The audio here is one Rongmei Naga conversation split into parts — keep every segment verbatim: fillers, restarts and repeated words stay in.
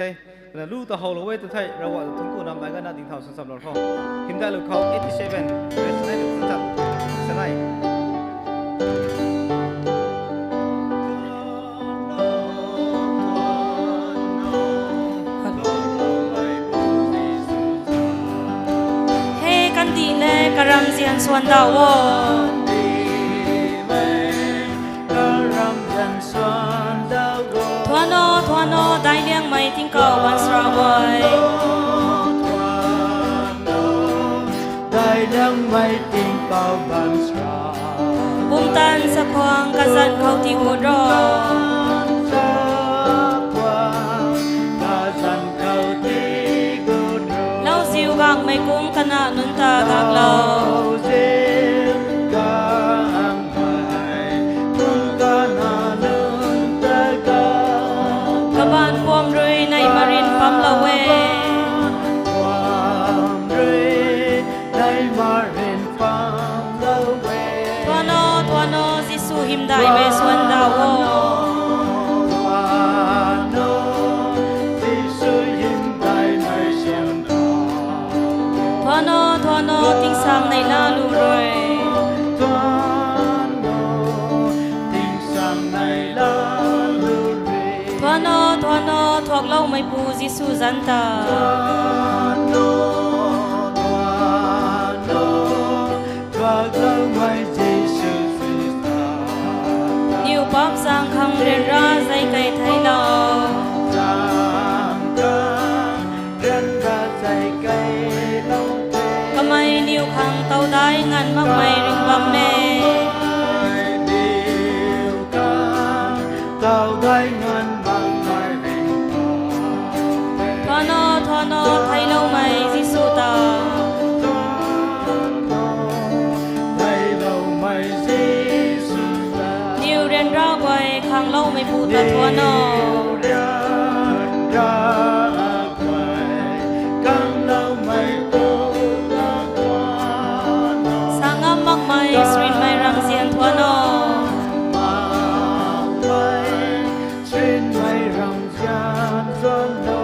the. Kana lu ta howlou e tu thei, Ravguangc ta thuanc ku nammei gana dingthau sw chamlou tho. Hymdaih lu khou eighty seven, verse nine to chat. Sanai. He kandih le karamzian suan da o. Thuan o, thuan o, dai liangmei tingkauh baanchara guay. Dai liangmei tingkauh baanchara. Bumtan sakhuang kazanc khou tii gut ro. Bumtan sakhuang kazanc khou tii gut ro. Lauziu gangmei kung kana nunc ta gaklou. Lauziu gang Kabaanc puam rui neih marin pamlou e. Thuan o, thuan o, Jisu hymdaihmei suan da o. Thuan o, thuan o, tingsaeng neihla lu rui. Thuan o, thuan o, thuakloumeipu Jisu zanc ta. Thuakloumei Jisu zanc ta. Niw paap zaeng khang ryanra zay kei theilou. Zaeng khang ryanra zay keilou the. Kamei niw khang tawdai nganv makmei ringh bam e. Kamei niw khang tawdai nganv makmei ringh bam e. Thuan o, thuan o, theicloumei Jisu ta. Thuan o, theicloumei Jisu ta. Niw ryanra guay khangloumeipu ta thuan o. Niw ryanra guay khangloumeipu ta thuan o. Sa ngam makmei, srinmei ramzian thuan o. Makmei, srinmei ramzian thuan o.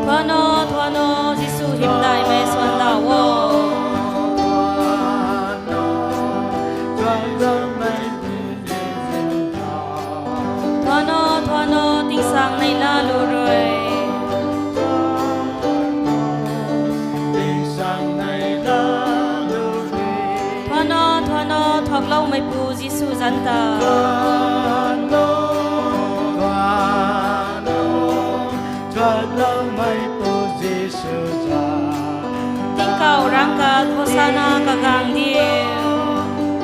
Thuan o, thuan o, Jisu hymdaihmei suan da o. Thuan o, thuan o, thuan o, thuan o, thuan o, thuan o, tingsaeng neihla lu rui. Thuan o, thuan o, thuakloumeipu Jisu zanc ta. Thuakloumeipu Jisu zanc ta. Tingkauh rangkat Hosana kagang diu.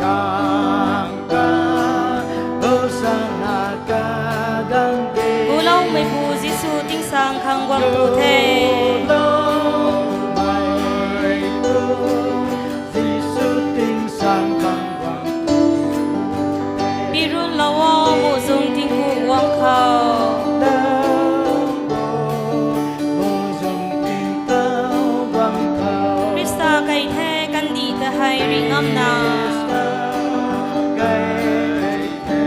Rangkat Hosana kagang diu. Guloumeipu Jisu tingsaeng khang guang tu the. Guloumeipu Jisu tingsaeng khang guang tu the. Pirunlou o, muhzwng tingku guang khou. Muhzwng tingku guang khou. Khrista kai the kandih ta hei ri ngamna. Khrista kai the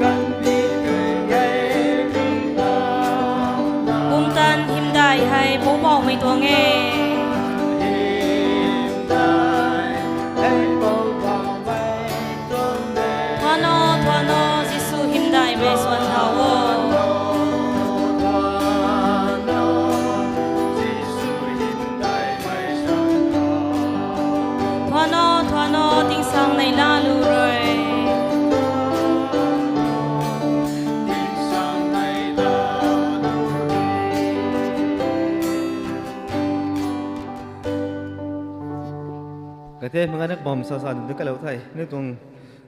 kandih ta hei ri ngamna. Bumtan hymdaih hei Poubauhmei tuang e. Hymdaih hei Poubauhmei tuang e. Thuan o, thuan o, Jisu hymdaihmei suan da o. Thuan o, thuan o, tingsaeng neihla lu rui. Kaithe mangana bam sa sa nunc kalou the. Aniu tuang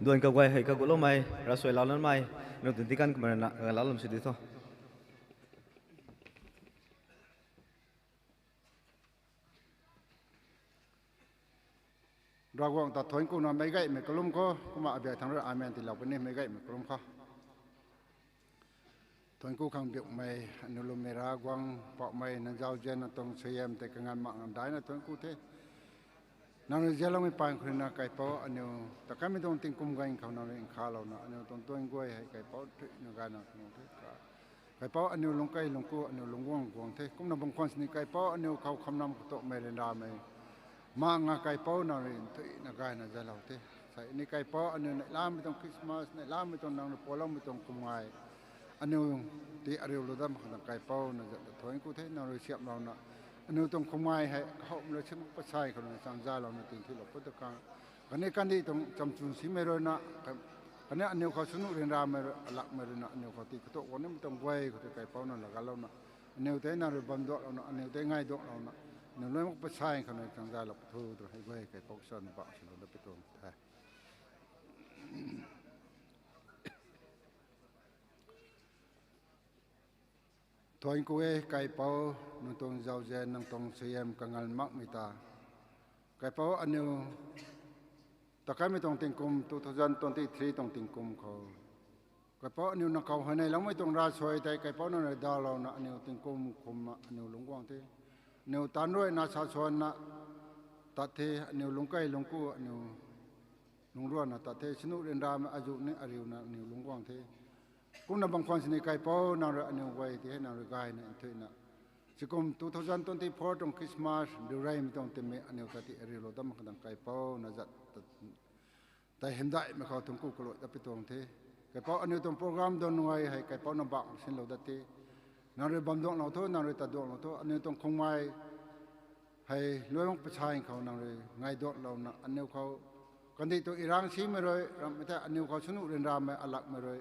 duan kaguay hei kaguloumei, ravsuai laalou namei, aniu tuang deacon kumarana kagalou lam sw di tho. Ravguangc ta thuanc kuna meic gaymei kalum khou, kumna abiak thangc rui amen tiilou puni meic gaymei kalum khou. Thuanc ku khang biakmei, aniu lwmmei Ravguangc, Poubauhmei, nang zauzian nang tuang suaihiam tei kanganv mak ngam daihna thuanc ku the. Nang rui zianloumei paan khou rui na kaipouc aniu ta kanmei tuang tingkum ganv khou nang rui nkhavlouna aniu tuang tuan guay hei kaipouc thuina gayna kanu the ka. Kaipouc, aniu lungc kei lungc ku, aniu lungc guang guang the. Kumna bam khwan sini Kaipouc, aniu khou khamnam khou tuakmei ryanramei ma nga Kaipouc nang rui nthuina gayna zaylou the. Sei ni Kaipouc, aniu neihlamei tuang Christmas, neihlamei tuang nang rui paloumei tuang kumngai, aniu ti ariulou dat khang Kaipouc na zat ta thuanc ku the, nang rui siamhlouna aniu tuang kumngai hei kahowmei rui sim pasai khou na chang zaylouna tinthuilou pu tu khang, khatni kandih tuang chamchun simei rui na, khatni aniu khou swnuh ryanramei rui, alakmei rui na aniu khou ti katuak guang nimei tuang guay khou tei Kaipouc nang lagalouna, aniu tei nang rui bam duaklouna, aniu tei ngai duaklouna, aniu luai mak pasai khou na chang zaylou pu thu tu hei guay Kaipouc sana bak silou dat pi tuang the. Thuanc ku e Kaipouc, nang tuang zauzian, nang tuang suaihiam kangan makmei ta. Kaipouc, aniu takaimei tuang tingkum two thousand twenty-three tuang tingkum khou, Kaipouc, aniu nang khou huayneyloumei tuang ravsuai tei Kaipouc nang rui dawlouna aniu tingkum khumna aniu lungc guang the. Aniu taanc ruina sa suanna tat the, aniu lungc kei lungc ku aniu lungc ruanna tat the, swnuh ryanramei azuh ni ariuna aniu lungc guang the. Kumna bam khwan sini Kaipouc nang rui aniu guay ti hei nang rui gayna nthuina, sikum two thousand twenty-four tuang Christmas riu reymei tuang timei aniu ta ti ariulou dat khang Kaipouc na zat ta tei hymdaihmei khou thuanc ku kaluai dat pi tuang the. Kaipouc, aniu tuang program duan guay hei Kaipouc na bak sinlou dat the. Nang rui bam duanglou thu, nang rui tat duanglou thu, aniu tuang khumngai hei luai mak pasai khou nang rui ngai duanlouna aniu khou kandih tuang irang simei rui ramhmei the, aniu khou swnuh ryanramei alakmei rui,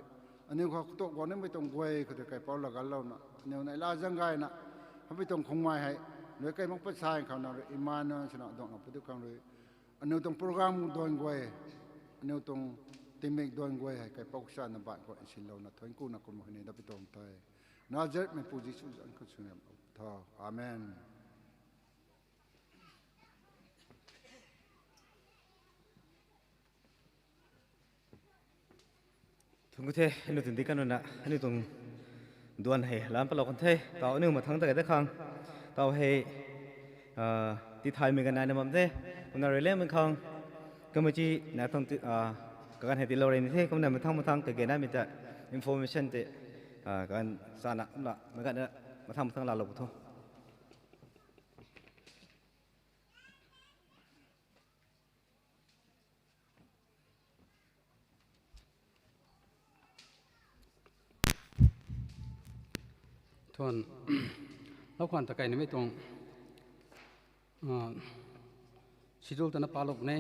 aniu khou katuak guang nimei tuang guay khou tei Kaipouc lagalouna aniu neihla zaeng gayna, hamei tuang khumngai hei luai kei mak pasai khou nang rui Emmanuel swna duanglou pu tu khang rui aniu tuang program duan guay, aniu tuang tingmik duan guay hei Kaipouc sana baanc khou nsinlouna thuanc ku na kum huayney dat pi tuang the. Nazarethmeipu Jisu zanc khou swnamlou tho. Amen. Thuanc ku the, aniu tuang deacon na, aniu tuang duan hei lam palou kan the, tau aniu mathangc ta kei da khang, tau hei, tithaymei ganv naina bam the, kumna rui lemei khang, committee na tuang, kaganv hei tiilou rey ni the, kumna mathangc mathangc kage namei ta, information tei, kaganv sana, kumna, maganv na, mathangc mathangc laalou pu tho. Thuan, lau khwan ta kei nimei tuang, schedule ta na palou ne.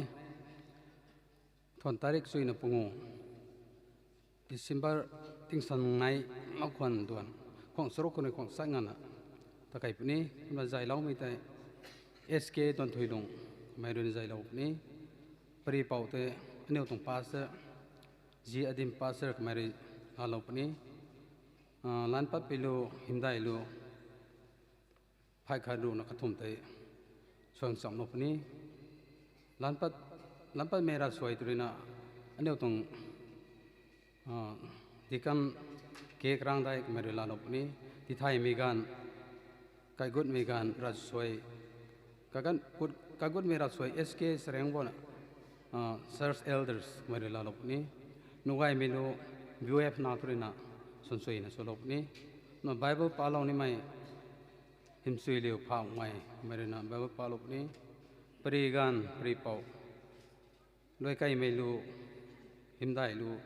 Thuan tarik chuina pungu, December tingsan nai, lau khwan duan, khwang charuk khou ni khwang sat ngana ta kei puni, kumna zayloumei tei S K Tuanthuilung, kamei rui na zaylou puni, paripou tei aniu tuang pastor, Zi Adim pastor kamei rui laalou puni, lanpatpui lu, hymdai lu, phay khat ruhna kathumh tei suan chamlou puni, lanpat, lanpatmei ravsuai tw ruina, aniu tuang deacon K Karangdai kamei rui laalou puni, tithaymei ganv, kaigutmei ganv ravsuai, kaigutmei ravsuai S K Sarengbouna, church elders kamei rui laalou puni, nugaymei lu B O F na tw ruina, suansuina swlou puni, na Bible palou nimei Hymsuiliu Phauhmei kamei ruina Bible palou puni, pari ganv, paripou, luaikeimei lu, hymdai lu,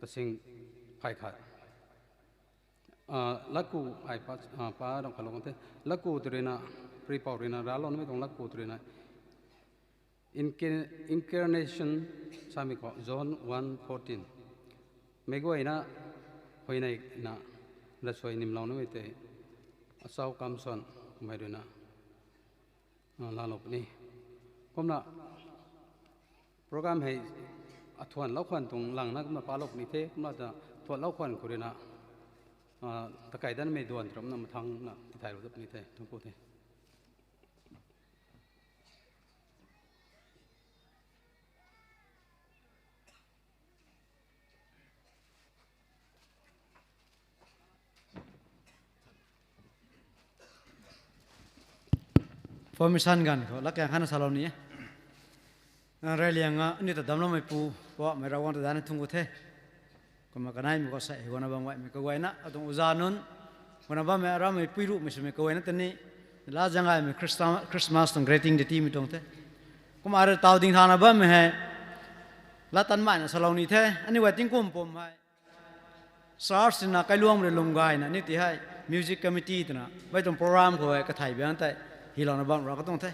kasing phay khat, latku ai pa, pa ram khalou kan the, latku tw ruina, paripou ruina raclou nimei tuang latku tw ruina, Incarnation samei khou John one fourteen. Meic guayna huayneyna ravsuai nimlou nimei tei Achau Kamson kamei ruina laalou puni. Kumna program hei athuan lau khwan tuang langna kumna palou puni the, kumna ta thuan lau khwan khou ruina takai danmei duan tramna mathangna tithaylou dat puni the, thuanc ku the. Information ganv khou latkaeng khana salou ni e. Reyliang a aniu ta damcloumeipu Poubauhmei Ravguangc ta daihna thuanc ku the. Kumna kaneimei khou sei guangna bam gaymei kaguayna, atuang uza nunc, guangna bammei aramei puiruhmei swmei kaguayna tei ni, la zang gaymei Christmas, Christmas tuang greeting tei tiimei tuang the. Kumna arui taw ding thana bammei hei, la tanmaina salou ni the, aniu guay tingkum pum hei. Church na kailuang rui lwm gayna, aniu ti hei, music committee twna, mei tuang program khou hei kathai biang tei, hylouna bam ra katuang the.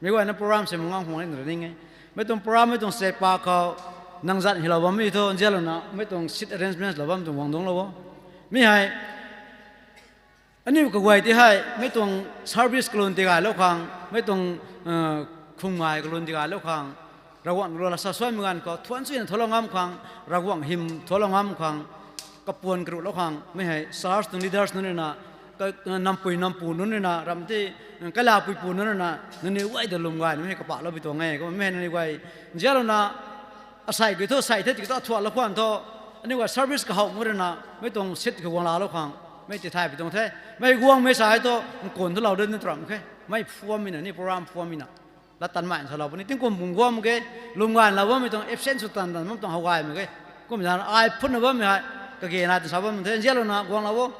Mei guayna program se munggang khung rin ra ning e. Mei tuang program, mei tuang se pa khou, nang zan hylou bammei thu, nzianlouna, mei tuang seat arrangement lou bam tuang guang dungclou o. Mi hei, aniu kaguay ti hei, mei tuang service kalun tigaylou khang, mei tuang, khumngai kalun tigaylou khang, Ravguangc rui lasa suaimei ganv khou, thuan suina thuanlou ngam khang, Ravguangc hym thuanlou ngam khang, kapuan karuhlou khang, mei hei, church tuang leaders nunc rui na, ka, nampui nampu nunc rui na, ram ti, kailapui pu nunc rui na, nangniw guay ta lwm gayna, mei hei kapahloupui tuang e, kumna mei hei nangniw guay, nzianlouna, asei kiu thu, asei the, tiki thu, athuanlou khwan thu, aniu guay service kahowmei rui na, mei tuang seat khou guang laalou khang, mei ti thay pui tuang the, mei guangmei sa hei thu, nkuan thu lou de ni tram khe, mei phuammei na, ni program phuammei na. La tanmei salou puni, tingkum pum guang mak ge, lwm gaylou bammei tuang absent sw tan tan bam tuang how gay mak ge. Kumna ai phutna bammei hei, kage na ta sa bam the, nzianlouna guanglou o.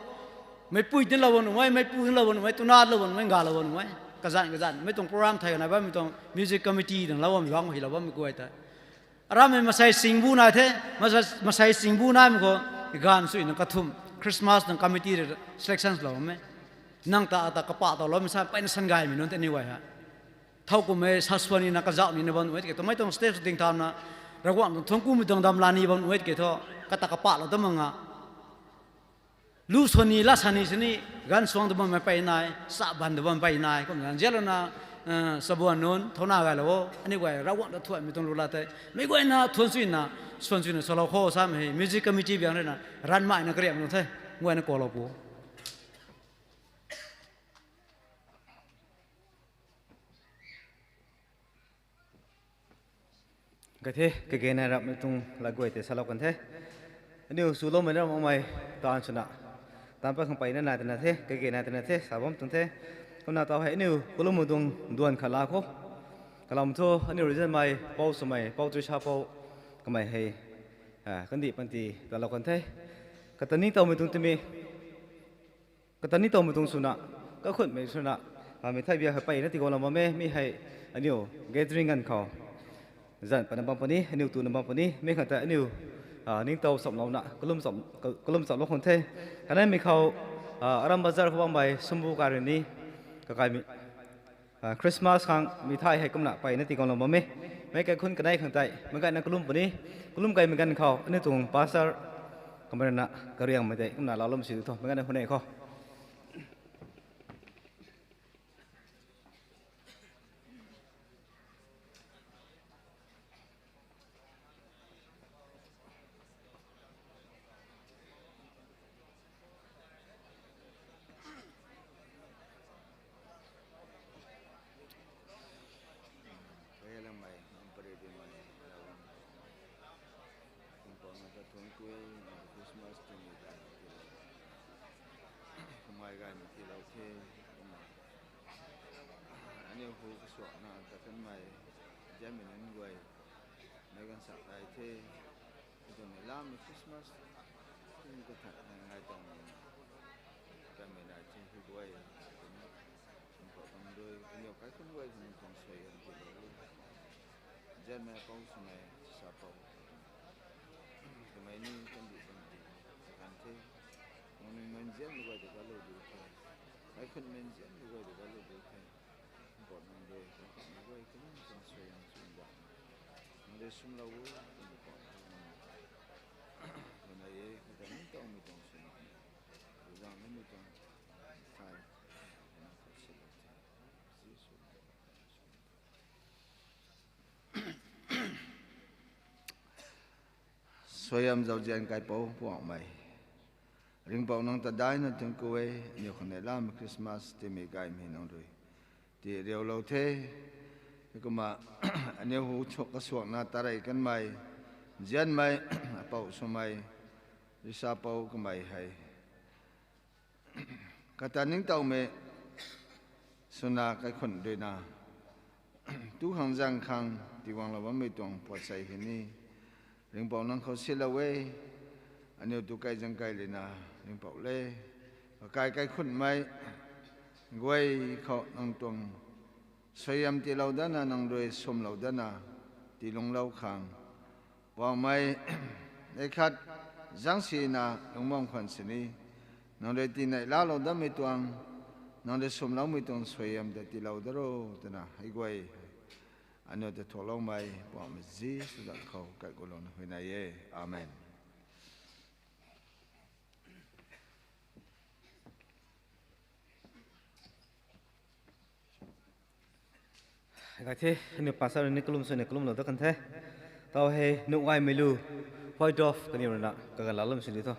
Meipui tinlou bam nuh e, meipui tinlou bam nuh e, twnatlou bam nuh e, ngalou bam nuh e. Kazanc kazanc, mei tuang program thei kana bammei tuang music committee tuang lou bammei bang hylou bammei guay tei. Aramei masei singbu nai the, masei, masei singbu naimei khou, ganv suina kathumh, Christmas tuang committee rui selection lou bam e. Nang ta, ta kapah tawloumei sa, mpeyna san gaymei nunc tei aniu guay hei. Thow kummei sa suan nina kazauh nina bam nuh e tiki thu, mei tuang stage ding thauna, Ravguangc tuang thuanc kumei tuang dam la ni bam nuh e tiki thu, kata kapahlou ta mak nga. Lu suan ni, la sa ni sini, ganv suang ta bammei mpey nai, sa ban ta bammei mpey nai, kumna nzianlouna, chabuan nunc, thauna gaylou o, aniu guay, Ravguangc ta thuanmei tuang lu la tei, mei guayna thuan suina, suan suina salou kho samei hei, music committee biang rui na, ranmaina kariam tuang the, guayna kuaklou pu. Ka the, kage na rapmei tuang lat guay tei salou kan the. Aniu swloumei na makmei taanv swna, taanv pat khang mpeyna nai twna the, kage nai twna the, sa bam tuang the. Kumna taw hei aniu kalum tuang duan khat la khou, kalam thu aniu rui zanmei pou swmei, pou Trisapou kamei hei, kandih panty talou kan the. Kata ningtowmei tuang timi, kata ningtowmei tuang swna, kakhunhmei swna, mei thei biak hei mpeyna tiguanglou bam e, mi hei aniu gathering ganv khou, zan patna bam puni, aniu tuna bam puni, mi khang tei aniu ningtow chamlouna, kalum chamlou khang the. Kaneimei khou, Aram Bazar khou bammei Sumbu Karini, kakaimei, Christmas khang mithai hei kumna mpeyna tiguanglou bam e. Mei kaikhunc kanei khang tei, meic gayna kalum puni, kalum kaimei ganv khou aniu tuang pastor, kamei rui na kariangmei tei kumna laalou si tu tho, meic gayna khou nei khou. Kailamei, ampari dimei, Ravguangc, kumpang na ta thuanc ku e, Christmas tini gay tilou, kamei gaymei tilou the, kumna aniu hu kasuakna ta kanmei, nzianmei nunc guay, meic ganv sak ai the, twmei lamei Christmas, tini kathan ngai tuang, kanmei nai the hu guay, twna, kumpang bang rui aniu kaikhunc guay khang tuang suaihiam tilou, nzianmei pou swmei, Trisapou, kamei ni kandih panty kan the. Nangniw mei nzianmei guay ta kalou diu the, kaikhunhmei nzianmei guay ta kalou diu the. Kumpang bang rui kaikhunhmei guay kalum tuang suaihiam chwn da, nang rui sumlou o, kumpang bang rui nai e, kata ningtowmei tuang swna, zang nimei tuang, thai, na khou silou the, Jisu. Suaihiam zauzian kaipouc Poubauhmei, Ringhpouc nang ta daihna thuanc ku e, aniu khang neihlamei Christmas tini gaymei nang rui ti riulou the. Kumna aniu hu kasuakna tarey kanmei, nzianmei, apou swmei, Trisapou kamei hei, kata ningtowmei swna kaikhunc rui na, tu khang zang khang tiguanglou bammei tuang puat sei hei ni, Ringhpouc nang khou silou e. Aniu tu kai zang kai lina ringpouc le. Akai kaikhunhmei guay khou nang tuang suaihiam tiilou dana, nang rui swmlou dana, tiilunglou khang, Poubauhmei, neih khat zang sina lungmam khwan sini, nang rui tinei laalou datmei tuang, nang rui swmloumei tuang suaihiam ta tiilou dat ro twna hei guay aniu ta thuakloumei Poubauhmei Jisu zanc khou kaigulouna huayney e. Amen. Gay the, aniu pastor rui ni kalum sw ni kalumlou dat kan the. Tau hei nuh gaymei lu, White Dove kaniw rui na kagalaloumei sw di tho.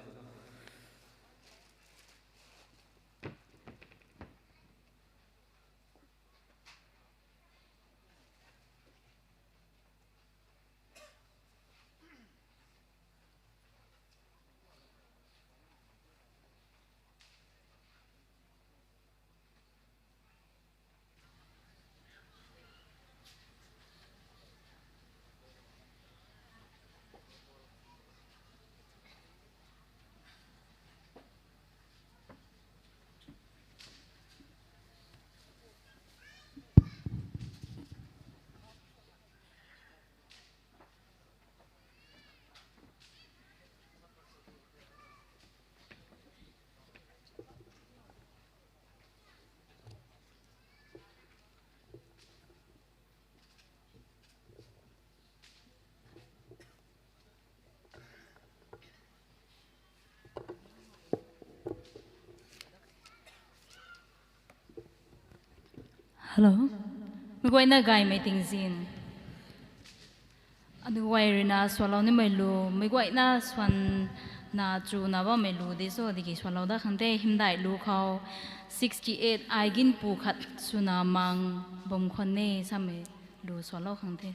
Hello. Meic guayna gaymei tingzin. Aniu guay rui na sualou nimei lu, meic guayna swanna chuna bammei lu de so, tiki sualou dat khang the, hymdaih lu khou sixty eight, Ai ginpu khat swna mang bam khwan e samei lu sualou khang the.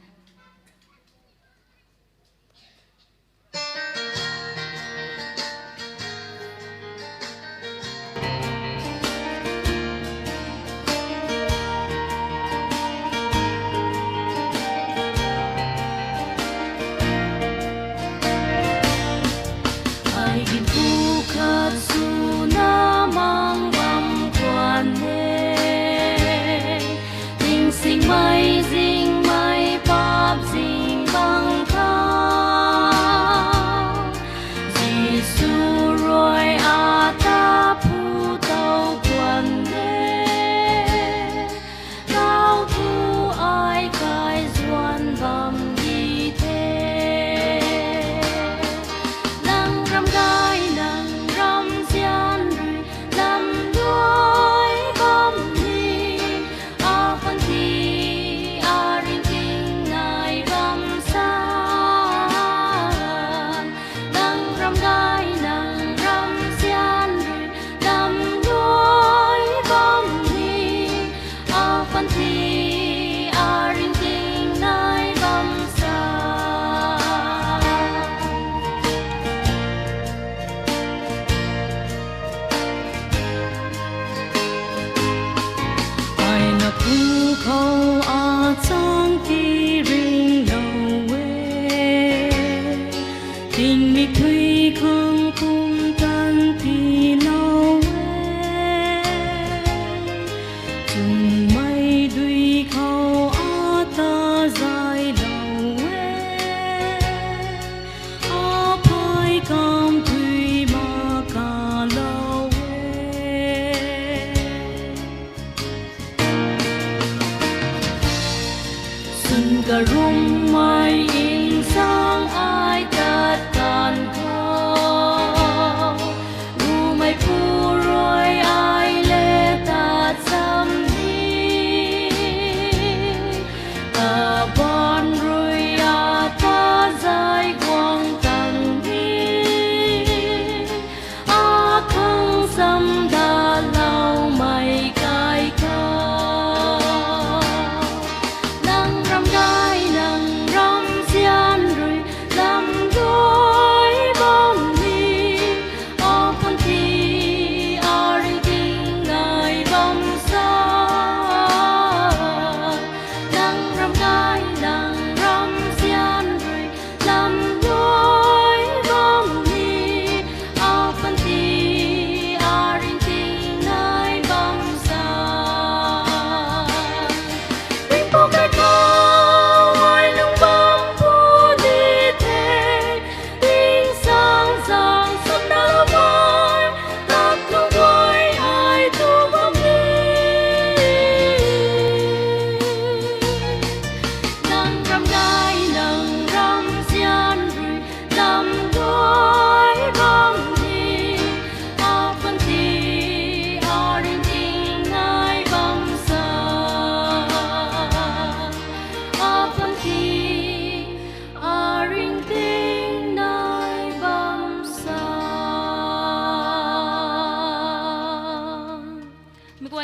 Ai ginpu khat swna mang bam khwan e, tingsingmei zingmei paap zing bang khou, Jisu rui ata phu tow khwan e. Tau thu ai kai zuan bam di the. Nang ram gay, nang ram zian rui lam duai bam ni, akhang ti a ringting nai bam sa. Nang ram gay, nang ram zian rui lam duai bam ni, akhang ti a ringting nai bam sa. Ai na pu khou a chang ti ringlou e, tingmik thui khang pumtan tiilou e. Chumei dui khou ata zaylou e, aphai kam thui ma kalou e. Swn karummei insang ai tat kan khou, rumeipu rui ai le tat sam ni, kabaanc rui ata zay guang tang ni, akhang sam daloumei kai khou. Nang ram gay, nang ram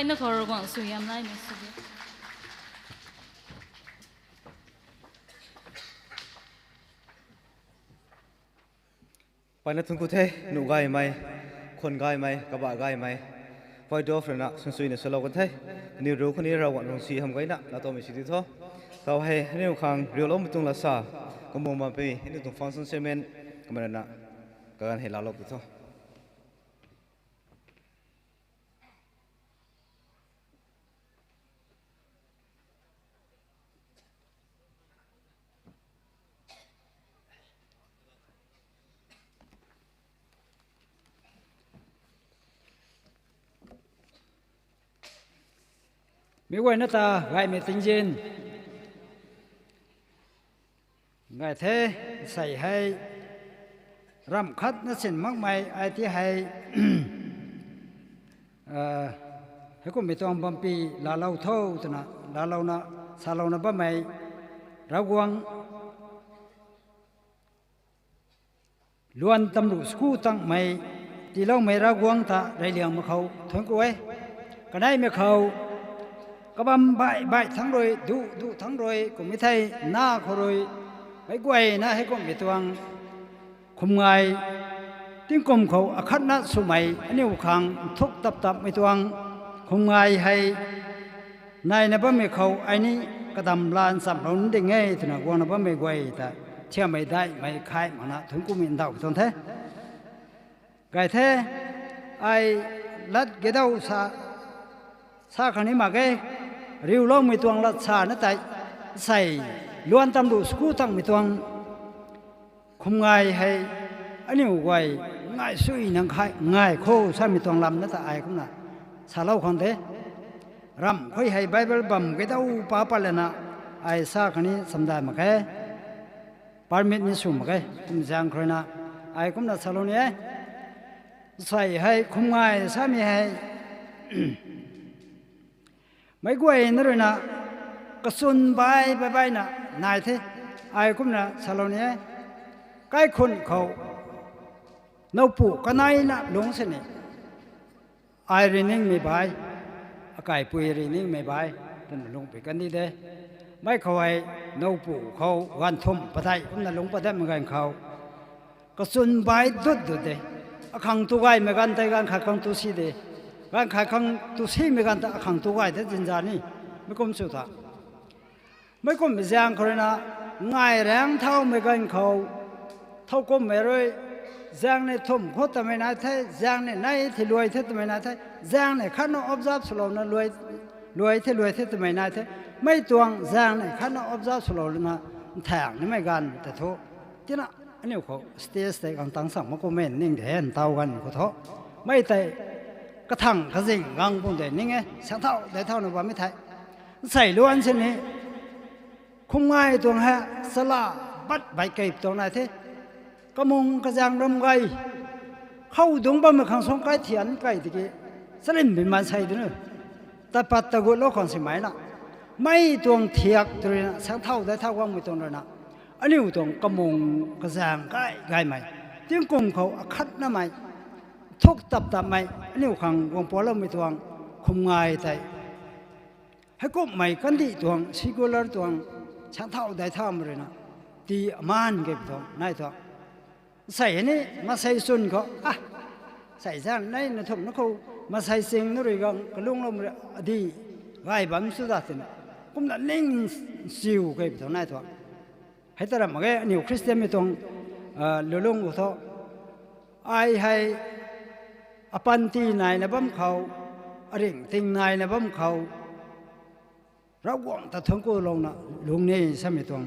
Na khou Ravguangc suaihiam naimei sw di. Mpeyna thuanc ku the, nuh gaymei, khwan gaymei, kabah gaymei, Voidof rui na suansuina salou kan the, aniw ru khou ni Ravguangc rui si hamh gayna laatowmei sw di tho. Tau hei aniw khang riuloumei tuang lat sa, kamung bampi, aniw tuang function chairman, kamei rui na, kaganv hei laalou di tho. Mi guayna ta gaymei tingzin gay the, sei hei ramh khat na sin makmei ai ti hei, heikumhmei tuang bampi laalou tho twna, laalouna, salouna bammei Ravguangc luan tamruh school tangmei tiiloumei Ravguangc ta reyliangmei khou thuanc ku e. Kaneimei khou kabam baih baih thangc rui, duh duh thangc rui kummei thei na khou rui, meic guayna heikumhmei tuang khumngai, tingkum khou akhatna swmei aniw khang nthuk tap tapmei tuang khumngai hei naina bammei khou ai ni kadam laa nchamlou ni ding e twna guangna bammei guay ta thiammei daihmei khai makna thuanc kumei ndauh tuang the. Gay the, ai lat gedau sa, sa khang ni mak ge, riuloumei tuang lat sa na tei, sei luan tamruh school tangmei tuang khumngai hei aniw guay ngai suina khai ngai khou samei tuang lam na ta ai kumna salou khang de. Ramh khui hei Bible bam gedau pa pat lana ai sa khang ni chamdai mak khe. Permit ni sw mak khe. Kum zaeng khou rui na ai kumna salou ni e. Sei hei khumngai samei hei meic guayna rui na kachwn bai bai baina nai the. Ai kumna salou ni e. Kaikhun khou nowpu kaneina lungc sini ai rui ningmei bai, akaipui rui ningmei bai twna lungcpui kan di de. Mei khou hei nowpu khou ganv thumh padeih kumna lungc padeihmei ganv khou kachwn bai dut dut de. Akhang tu gaymei ganv tei ganv khat khang tu si de. Ganv khat khang tu simei ganv ta akhang tu gay de zinza ni. Mei kum sw ta. Mei kumhmei zaeng khou rui na ngai raengc thaumei ganv khou, thow kumhmei rui zaeng ni thumh khou twmei nai the, zaeng ni nei thi luai the twmei nai the, zaeng ni khatna observe swlouna luai, luai the luai the twmei nai the, mei tuang zaeng ni khatna observe swlouna nthaeng nimei ganv ta thu, tina aniu khou stage tei khang tang sang mak kumei ning de ntaw ganv khou thu, mei tei kathang kazing gang pun de ning e, sang thau dei thauna bammei thei, nsei luan sini khumngai tuang he, sala bat bai kei tuang nai the. Kamung kazaeng ram gay khou dungc bammei khang suang kai thian kai tiki, chalimbi maansei dunu, tat pat tagutlou khang simei na, mei tuang thiak tu rui na sang thau dei thau guangmei tuang rui na, aniu tuang kamung kazaeng gay gaymei, tingkum khou akhatnamei, thuk tap tapmei aniu khang guang pualoumei tuang khumngai tei, heikumhmei kandih tuang secular tuang sang thau dei thaumei rui na, ti amaan kei tuang nai tuang. Sei ni maansei chwn khou, a, sei zaeng nei na thumh na khou, maansei ching na rui gang kalungclou rui adi gay bam sw da twna, kumna ning chiu kei tuang nai tuang. Hei ta ram mak ge aniu Khristianmei tuang lulung khou thu, ai hei apanty naina bam khou, aringh ting naina bam khou, Ravguangc ta thuanc kulouna lung ni samei tuang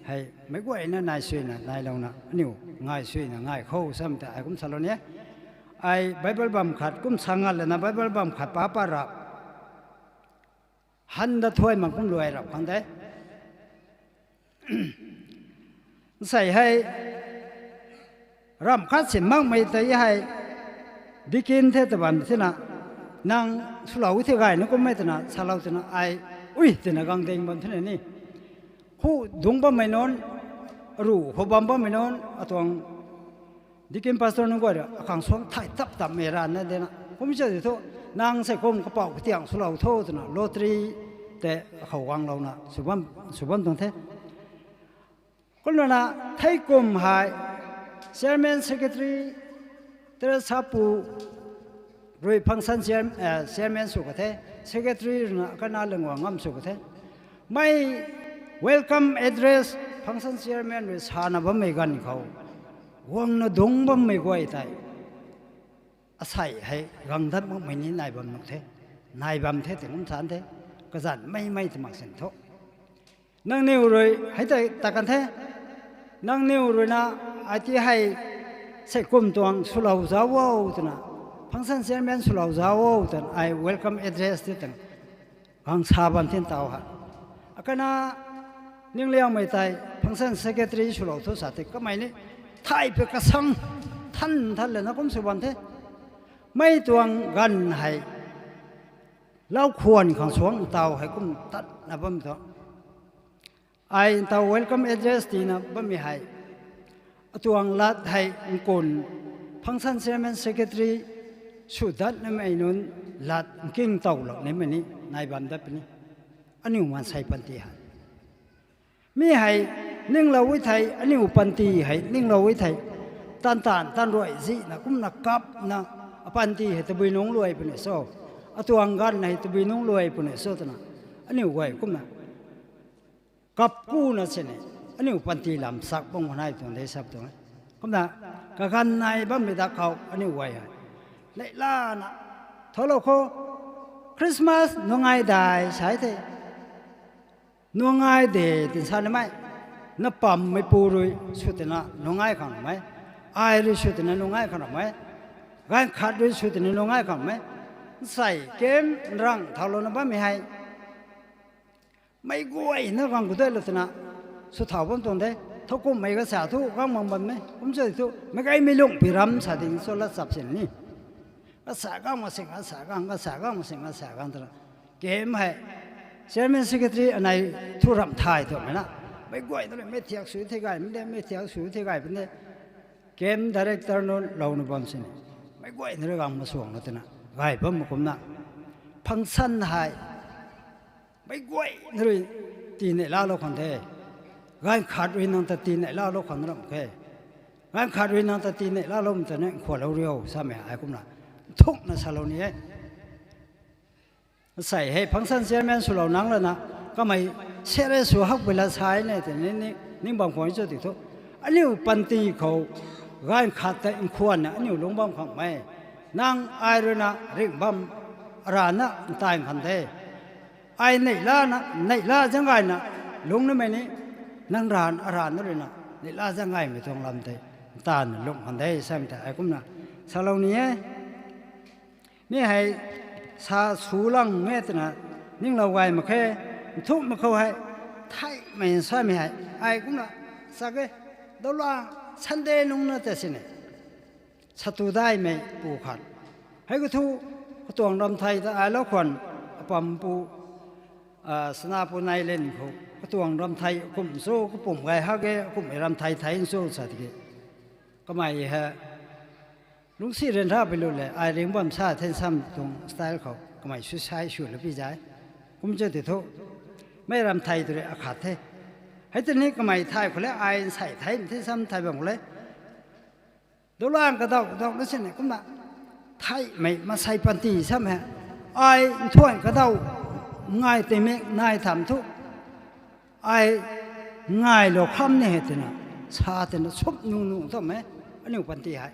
hei meic guayna nai suina nailouna aniu ngai suina ngai khou samei ta ai kum salou ni e. Ai Bible bam khat kum sa ngat lana Bible bam khat pa pa ra han da thuai mak kum luai rap khang de. Nsei hei ramh khat sin makmei tei hei, deacon the ta bam thina, nang swlou the gayna kummei twna salou twna ai, ui twna gang ding bam thina ni, khu dungc bammei nunc, aru khou bam bammei nunc atuang deacon pastor nunc guay rui akhang suang thay tap tapmei rana dena kum cha di thu, Nang sei kum kapouc katiang swlou tho twna lottery tei khou guanglouna sw bam, sw bam tuang the. Kumna thei kum hei chairman, secretary, tera sapu rui function chair-, eh, chairman sw ka the, secretary ruina kana lingguang ngam sw ka the. Mei welcome address function chairman rui sana bammei ganv khou guangna dungc bammei guay tei asei hei gang dat makmei ni nai bam nuh the, nai bam the tei kum san the, kazanc mei mei tw mak sin thu. Nangniw rui hei tei ta kan the, nangniw ruina ai ti hei sei kum tuang swlou zauc o twna, function chairman swlou zauc o twna ai welcome address ti tang gang sa bam thin taw ha. Akana ningliangmei tei function secretary swlou thu sa tei kamei ni thay pe kasang than than lana kum sw bam the. Mei tuang ganv hei lau khwan khang suang taw hei kum tatna bam thu. Ai taw welcome address tina bammei hei atuang lat hei nkun function chairman, secretary sw datnamei nunc lat nking towlou nimei ni nai bam dat puni. Aniu maansei panty hei mi hei ninglou e thei, aniu panty hei ninglou e thei, tan tan tan ruai zihna kumna kapna apanty hei tabui nungc luai puni so, atuang ganv hei tabui nungc luai puni so twna aniu guay kumna kap kuna sini aniu panty lam sak bam nai tuang de sap tuang e. Kumna kaganv nai bammei dak khou aniu guay hei neihlana tholou khou Christmas nungai dai sai the. Nungai de tin sa nimei, na pammeipu rui sw tina nungai khang ramei, ai rui sw tina nungai khang ramei, ganv khat rui sw tina nungai khang ramei, nsei kem nrang thaulouna bammei hei meic guayna gang khou dailou twna sw thau bam tuang de. Thowkumhmei kasa thu gang mang bam e, kum sa thu meic gaymei lungh pi ram sa ding cho lat chap sin ni. Kasa gang masing kasa gang, kasa gang masing kasa gang twna kem hei chairman, secretary anei thu ramh thay twmei na, meic guayna rui mei thiak sw the gay pun de, mei thiak sw the gay pun de. Kem director nunc louna bam sini meic guayna rui gang masuangna twna gay bam kumna function hei meic guayna rui tii neih laalou khang the. Ganv khat rui nang ta tii neih laalou khang ram khe. Ganv khat rui nang ta tii neih laalou mei ta ni nkhualou riu samei ai kumna nthukna salou ni e. Sei hei function chairman swlou nang lana kamei serious sw hakpui la sai ne tei ni, ni, ning bam khwan cho ti thu, aniu panty khou ganv khat tei nkhwanna aniu lungc bam khangmei, nang ai ruina ringh bam arana ntai khang the. Ai neihlana, neihla zaeng gayna lungc nimei ni, nang rana arana ruina neihla zaeng gaymei tuang lam tei ntaanna lungh khang de samei tei ai kumna salou ni e. Mi hei sa su lang e twna ninglou gay mak khe, nthuk mak khou hei, theihmei samei hei ai kumna sa ke, dawla Sunday nungc na tei sini satu daihmei pu khat hei kathu katuang ramthei ta ailou khwan apampu, a, Sanapu Nailen khou katuang ramthei kum cho, kapum gay hak e, kummei ramthei thei cho sa tiki, kamei hei lungcsi ryanra pui lu le, ai ringc bam sa thei sam tuang style khou kamei suicide sw la pi zai. Kum cho ti thu, mei ramthei tu rui akhat the. Hei tei ni kamei thay khou le, ai nsei theimei thei sam thay bam khou le, dawlang kadauh dawhna sini kumna theihmei maansei panty sam hei, ai nthuan kadauh ngai tei mik nai tham thu, ai ngailou kham ni hei twna sa twna sumh nung nung tawmei aniu panty hei.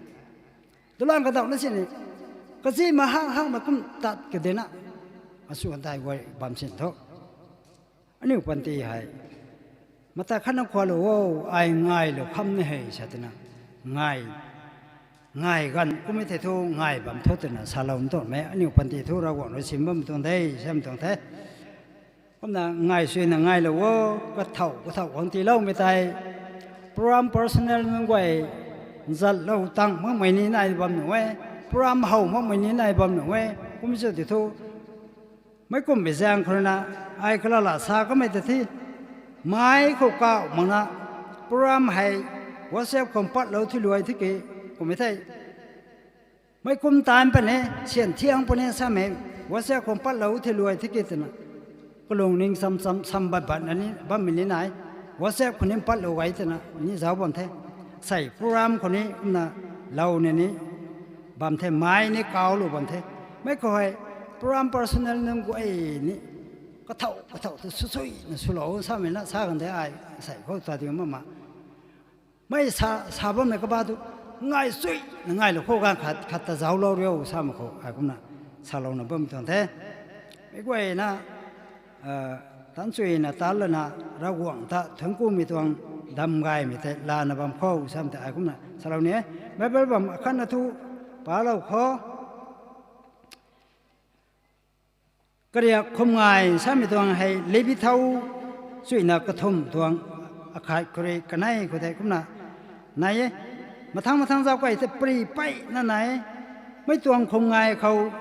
Dawlang kadauhna sini kazi ma hang hangmei kum tat kadina asu andai guay bam sin thu, aniu panty hei mata khatna khualou o, ai ngailou kham ni hei sa twna ngai, ngai ganv kummei thei thu ngai bam thu twna salou tawmei aniu panty thu Ravguangc rui sim bam tuang de, sam tuang the. Kumna ngai suina ngailou o, kathau kathau khang tiiloumei tei, program personnel nunc guay nzatlou tang makmei ni nai bam nuh e, program how makmei ni nai bam nuh e, kum cho ti thu, meic kummei zaeng khou ruina ai kalala sa kamei ta thi, mai khou kauh makna program hei WhatsApp khou patlou thi luai thi ki, kummei thei Mei kum taanc puni, syan thiang puni samei, WhatsApp khou patlou the luai the ki twna. Kalung ning sam sam, sam bat bat na ni, bammei ni nai. WhatsApp khou ni patlou gay twna, ni zauc bam the. Sei program khou ni, kumna, lou ni ni, bam the, mai ni kaulou bam the. Mei khou hei, program personal nunc guay ni, kathau, kathau tu sw suina swlou samei na, sa kan de ai, sei khou ta di mama. Mei sa, sa bammei kaba tu, ngai sui, na ngailou khou ganv khat, khat ta zauclou riu, samei khou, ai kumna, salouna bammei tuang the. Mei guayna, tan chuina, tan lana, Ravguangc ta, thuanc kumei tuang, dam gaymei tei, lana bam khou, samei tei, ai kumna, salou ni e. Bible bam akhatna thu, palou khou. Kariak khumngai samei tuang hei Levi thau chuina kathumh tuang akhat khou rui kanei khou tei kumna nai e. Mathang mathang zauc kai tei pari peyna nai e. Mei tuang khumngai khou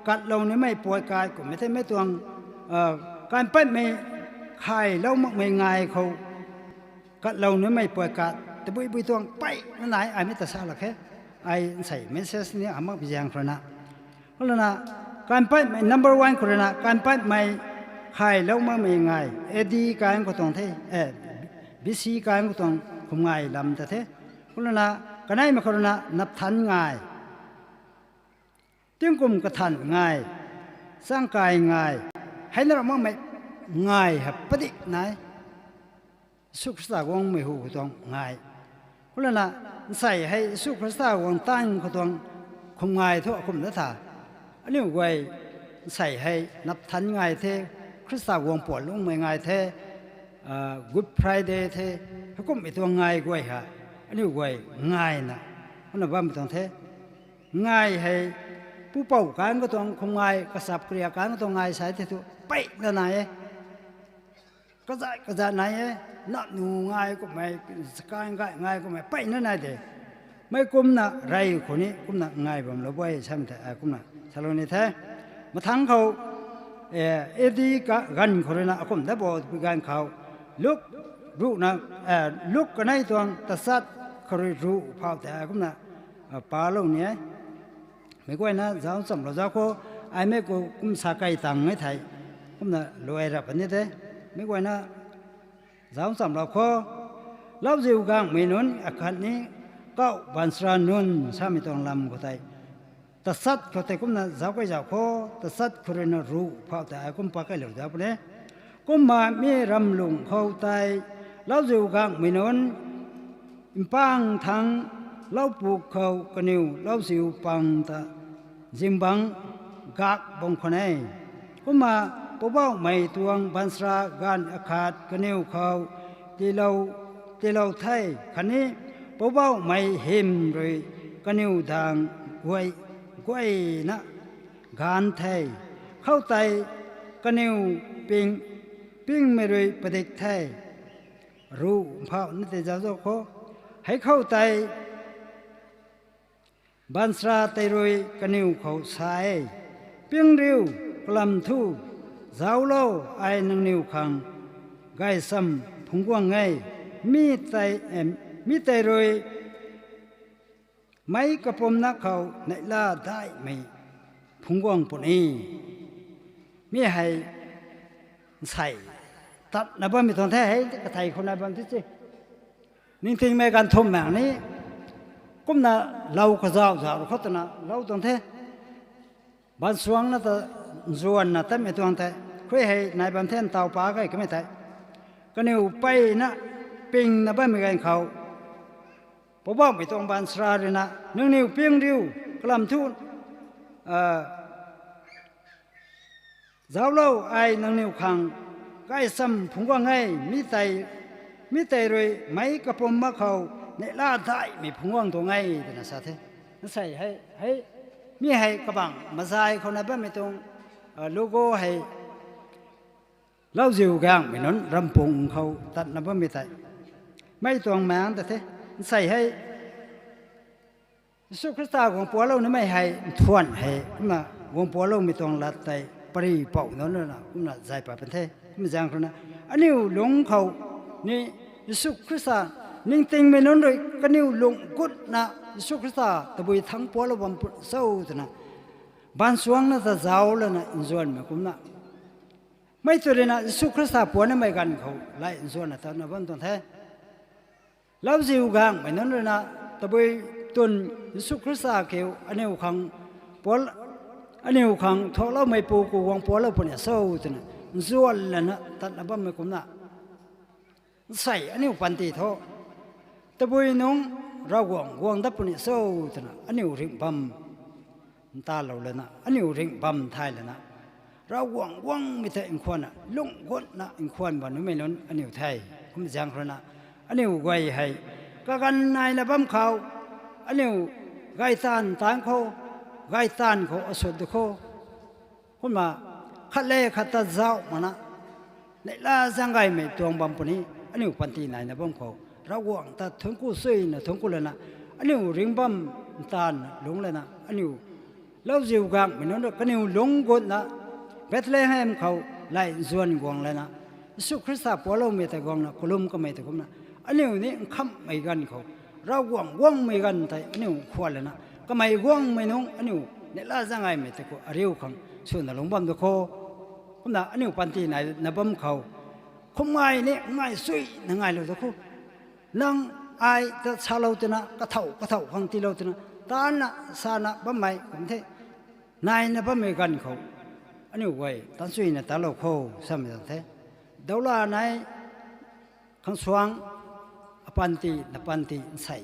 katlou nimei puai kai kummei the mei tuang, kaipatmei khaylou makmei ngai khou katlou nimei puai kat tabui bui tuang peyna nai aimei ta sa lak khe. Ai nsei message ni amak biziang khou rui na. Kumlana, kaipatmei number one khou rui na, kaipatmei khaylou makmei ngai, A D kaeng khou tuang the, eh, B C kaeng khou tuang khumngai lam ta the. Kumlana, kaneimei khou rui na, napthan ngai. Tingkum kathan ngai, changkai ngai, heina ra makmei ngai hei padik nai. Jisu Khrista guangmei hu khou tuang ngai. Kumlana, nsei hei Jisu Khrista guang taanv khou tuang khumngai thu akumh na tha. Aniu guay nsei hei napthan ngai the, Khrista guang puan lungmei ngai the, Good Friday the, heikumhmei tuang ngai guay ha. Aniu guay ngaina, kumna bammei tuang the. Ngai hei, pupouc kaeng khou tuang khumngai, kachap kariak kaeng khou tuang ngai sai the thu, peyna nai e. Kazat kazat nai e, nanu ngai kummei, chakai ngai ngai kummei, peyna nai de. Mei kumna rey khou ni, kumna ngai bamlou bui, samei tei, kumna, salou ni the. Mathang khou, A D ka ganv khou rui na, akumh da bo pui ganv khou. Luk, ruhna, Luk kanei tuang tachat khou rui ruh phau tei, kumna, palou ni e. Meic guayna zauc nchamlou zauc khou, aimei khou kum sa kei tang e thei, kumna luai rap ni the. Meic guayna zauc nchamlou khou, lauziu gangmei nunc akhatni, kauh baanchara nunc samei tuang lam khou tei, tachat khou tei kumna zauc kei zauc khou, tachat khou rui na ruh phau tei ai kum pa keilou zauc puni. Kumna mi ramlung khou tei, lauziu gangmei nunc, mpang thangc, laupuk khou kaniw lauziu pang ta, zingbangc gak bam khwan e. Kumna, Poubauhmei tuang baanchara ganv akhat kaniw khou, tiilou, tiilou the, khatni, Poubauhmei hym rui kaniw daeng guay, guayna, gaanv the. Khoutei kaniw ping, pingmei rui padik the. Ruh phau ni tei zauc zauc khou. Hei khoutei, baanchara tei rui kaniw khou sa e, ping riu, kalam thu, zauclou, ai nangniw khang, gaychamv phungc guang e, mi tei, mi tei rui, meic kapumna khou neihla daihmei phungc guang puni. Mi hei nsei tatna bammei tuang the hei, kathei khou nai bam ti se. Ningtingmei ganv thumh maeng ni, kumna lou kazauh zauh rui khou twna lou tuang the. Baansuangcna ta, nzuanna tatmei tuang the, khui hei nai bam the ntaw pa kei kamei tei. Kaniw peyna, pingna bammei ganv khou, Poubauhmei tuang baanchara rui na, nangniw ping riu, kalam thu, zauclou, ai nangniw khang, gaychamv phungc guang e, mi tei, mi tei rui meic kapumna khou, neihla daihmei phungc guang tuang e, twna sa the. Nsei hei, hei, mi hei kabangc mazai khou nai bammei tuang, logo hei, lauziu gangmei nunc rampung khou tatna bammei tei. Mei tuang maeng ta the, nsei hei, Jisu Khrista guang pualou nimei hei, nthuan hei, kumna guang pualoumei tuang lat tei, pary pouh nunc na, kumna zay pat pan the, kumna zaeng khou na. Aniu lungc khou ni, Jisu Khrista, ningtingmei nunc rui, kaniw lung gutna, Jisu Khrista tabui thangc puanclou bam pu-, cho twna, baanv suangcna ta zauc lana nzuanmei kumna, mei tw rui na Jisu Khrista puancnamei ganv khou lay nzuanna tatna bam tuang the. Lauziu gaengmei nunc rui na tabui twn Jisu Khrista kiu aniu khang puanc, aniu khang thuakloumeipu khou guang puanclou puni cho twna nzuan lana tatna bammei kumna, nsei aniu panty thu tabui nungc Ravguangc guang dat puni cho twna aniu ringh bam ntalou lana, aniu ringh bam thay lana, Ravguangc guangmei ta nkhwanna lungc gutna nkhwan bam numei nunc aniu the. Kum zaeng rui na, aniu guay hei kaganv naina bam khou, aniu gaytaanv taanc khou, gaytaanv khou asut di khou, kumna khat le khat ta zauh makna, neihla zaeng gaymei tuang bam puni, aniu panty naina bam khou Ravguangc ta thuancku suina thuancku lana, aniu ringh bam ntaanv lungc lana, aniu lauziu gaengmei nunc rui kaniw lungc gutna Bethlehem khou lay nzuan guang lana, Jisu Khrista puancloumei ta guangna kalum kamei ta kumna, aniu ni nkhamhmei ganv khou Ravguangc guangmei ganv tei aniu nkhwan lana, kamei guangmei nungc aniu neihla zaeng gaymei tei khou ariu khang swna lungc bam di khou, kumna aniu panty naina bam khou, khum ngai ni ngai suina ngailou di khou, nang ai ta salou twna kathau kathau khang tiilou twna taanna sana bammei kum the. Naina bammei ganv khou aniu guay tan suina talou khou samei tuang the. Dawla nai khang suang, apanty napanty nsei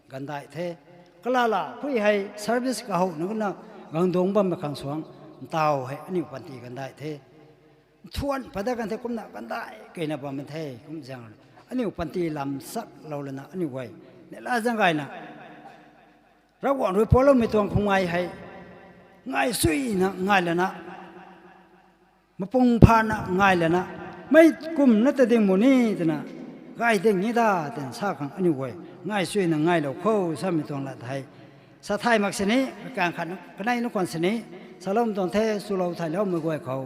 ganvdaih the. Kalala phui hei service kahowna kumna gangduang bammei khang suang, ntaw hei aniu panty ganvdaih the. Nthuan pat dat kan the kumna ganvdaih keyna bam the kum zaeng rui na, aniu panty lam saklou lana aniu guay neihla zaeng gayna Ravguangc rui puancloumei tuang khum ngai hei ngai suina ngai lana, mapung phana ngai lana, mei kumna ta ding mu ni twna, gay ding ni da twna sa khang aniu guay ngai suina ngailou khou samei tuang lat hei sa thay mak sini, kang khat kanei nunc khwan sini, saloumei tuang the, swlou thayloumei guay khou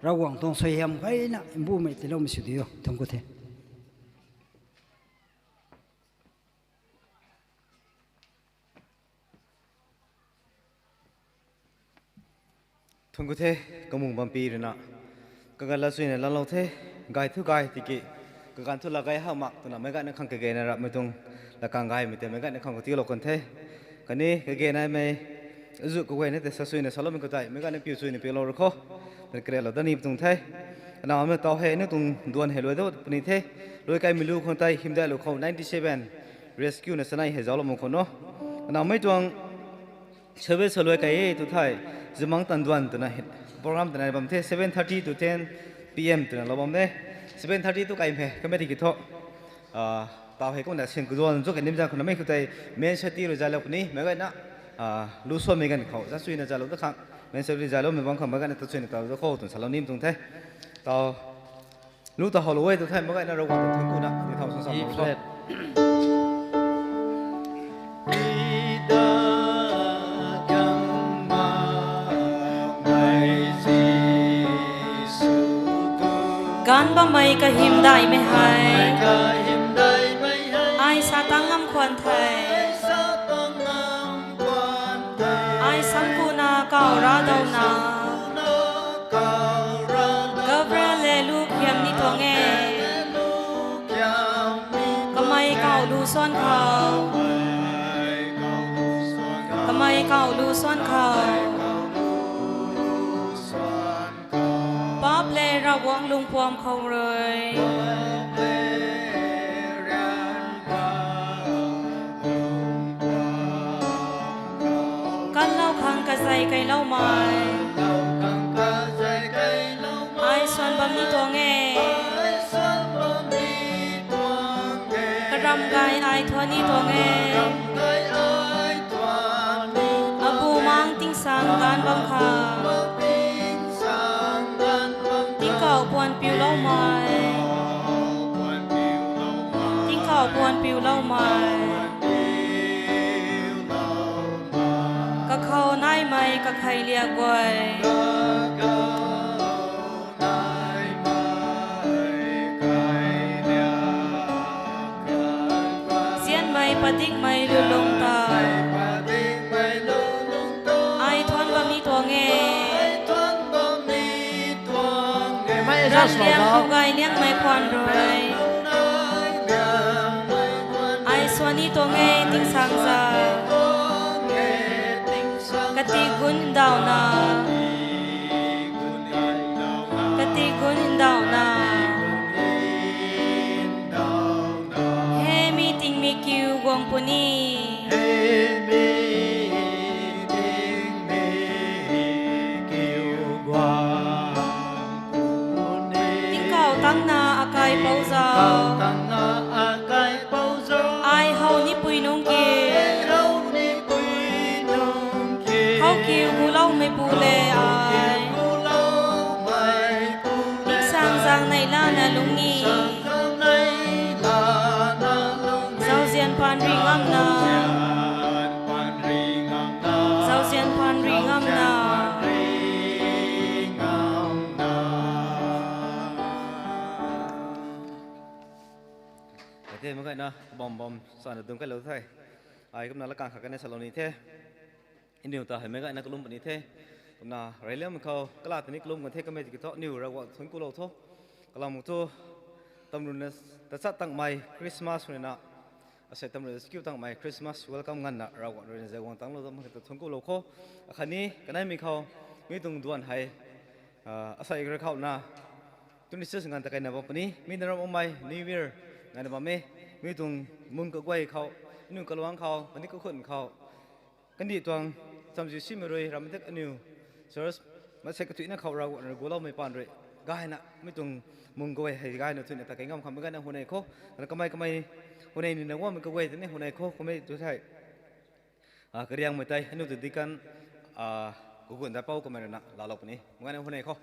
Ravguangc tuang suaihiam gayna mbumei tiiloumei sw diu, thuancku the. Thuancku the, kamung bampy rui na kaganv lat suina lanlou the, gay thu gay tiki, kaganv thu lat gay hak mak twna meic gayna khang kagena rapmei tuang, lat kang gaymei tei meic gayna khang khou tiilou kan the. Khatni kagenaimei azuh kaguayna tei sa suina saloumei khou tei meic gayna piu suina piulou rui khou, karenlou dat ni tuang the. Anamei taw hei aniu tuang duan hei luai dat puni the. Luai kaimei lu khang tei hymdaih lu khou ninety seven rescue na chanei hei zauclou mak khou no, anamei tuang service sa luai kai e tw thei, zimang tan duan twna program twna bam the, seven thirty to ten P M twna lou bam de. Seven thirty tu kaimei kamei tiki thu, taw hei kumna sin kaduan zu kanim zaeng khou namei khou tei main safety rui zaylou puni, meic gayna lu suanmei ganv khou zasuina zaylou dat khang, main safety zayloumei bam khang meic gayna ta suina talou dat khou twna salou ni tuang the. Taw lu ta howlou e tw thei meic gayna Ravguangc ta thuancku na ni thau sw sa E flat. Ganv bammei kahymdaihmei hei ai sa tang ngam khwan the. Ai samkuna kaw ra dawna Gabriel le lu khiam ni tuang e. Kamei kaw lu suan khou, kamei kaw lu suan khou, paap le Ravguangc lungpuam khou rui kanlou khang kazei keyloumei, ai suan bam ni tuang e. Karam gay ai thuan ni tuang e. Abumaengc tingsaeng gaanv bam khou tingkauh puan piuloumei, tingkauh puan piuloumei, kakhou naimei kakhei liak guay, nzianmei padikmei lulung ta Ranliang khou gay liangmei khwan rui, ai suani tuang e tingsaengzaeng. Kati gun ndauhna, kati gun ndauhna. He mi tingmik kiu guang puni. Tingkauh tangna akaipouc zau, ai how nipui nunc ki, how kiu guloumeipu le ai, tingsaengzaeng neihlana lungni, zauzian paan ri ngamna, zauzian paan ri ngamna. Ate mak gayna kabam bam sana dungc kailou the. Ai kumna lakang khat kanei salou ni the. Aniu ta hei meic gayna kalum puni the. Kumna reyliangmei khou kala tini kalum kan the kamei tiki thu aniu Ravguangc thuanc kulou tho. Kalam thu, tamruna tachat tangmei Christmas ruina, asei tamruna kiu tangmei Christmas welcome nganvna Ravguangc ruina zay guang tanglou dat mak ta thuanc kulou kho. Akhatni kaneimei khou mi tuang duan hei, asei rui khouna tuni sis nganv ta keyna bam puni. Mi na ram amei New Year nganvna bam e. Mi tuang mun kaguay khou, aniu kaluang khou, khatni kakhun khou, kandih tuang chamziu simei rui ram dak aniu church mansei kathuicna khou Ravguangc rui guloumei paan rui gayna mi tuang mun kaguay hei gayna thuina ta kei ngam khang meic gayna hunei kho. Ana kamei kamei hunei nina guangmei kaguay tini hunei kho kummei tu thei, kariangmei tei aniu ta deacon, kagun da pou kamei ruina laalou puni meic gayna hunei kho.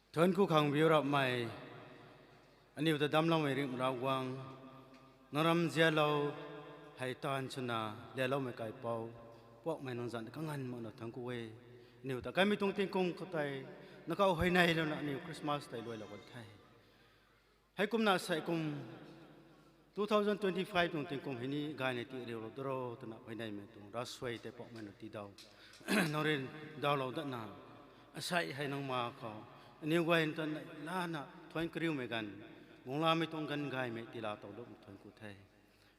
Thuanc ku khang biu rapmei, aniu ta damcloumei ringh Ravguangc, nang ram zialou hei taanv swna lialoumei kaipouc, puakmei nang zanc kanganv makna thuanc ku e. Aniu ta kaimei tuang tingkum khou tei, na khou huayneylouna aniu Christmas tei luailou kan the. Heikumna sei kum two thousand twenty-five tuang tingkum hei ni gayna ti riulou daro twna huayneymei tuang ravsuai tei puakmei na tiidaw, nang rui dawlou datna, asei hei nang ma khou aniw guay ta neih lana thuanc kariumei ganv, guanglamei tuang ganv gaymei tiila towlou thuanc ku the.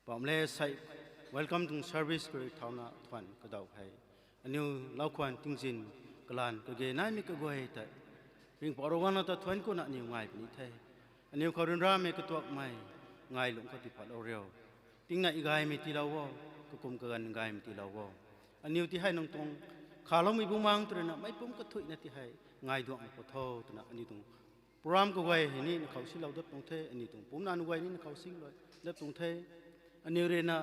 Pamle sei welcome tuang service khou rui thauna thuanc kadaw hei aniw lau khwan tingzin kalan kage naimei kaguay tei ringhpouc Ravguangc na ta thuanc kuna aniw ngai puni the. Aniw khou ryanramei katuakmei ngai lungc khou tii phatlou riu. Tingnei gaymei tiilou o, kakum kaganv gaymei tiilou o. Aniw ti hei nang tuang Khaloumei bumaeng tw ruina meic pumc kathuina ti hei ngaiduangmei khou tho twna aniu tuang program kaguay hei ni na khou silou dat tuang the, aniu tuang pumc nac guay ni na khou silou dat tuang the. Aniu ruina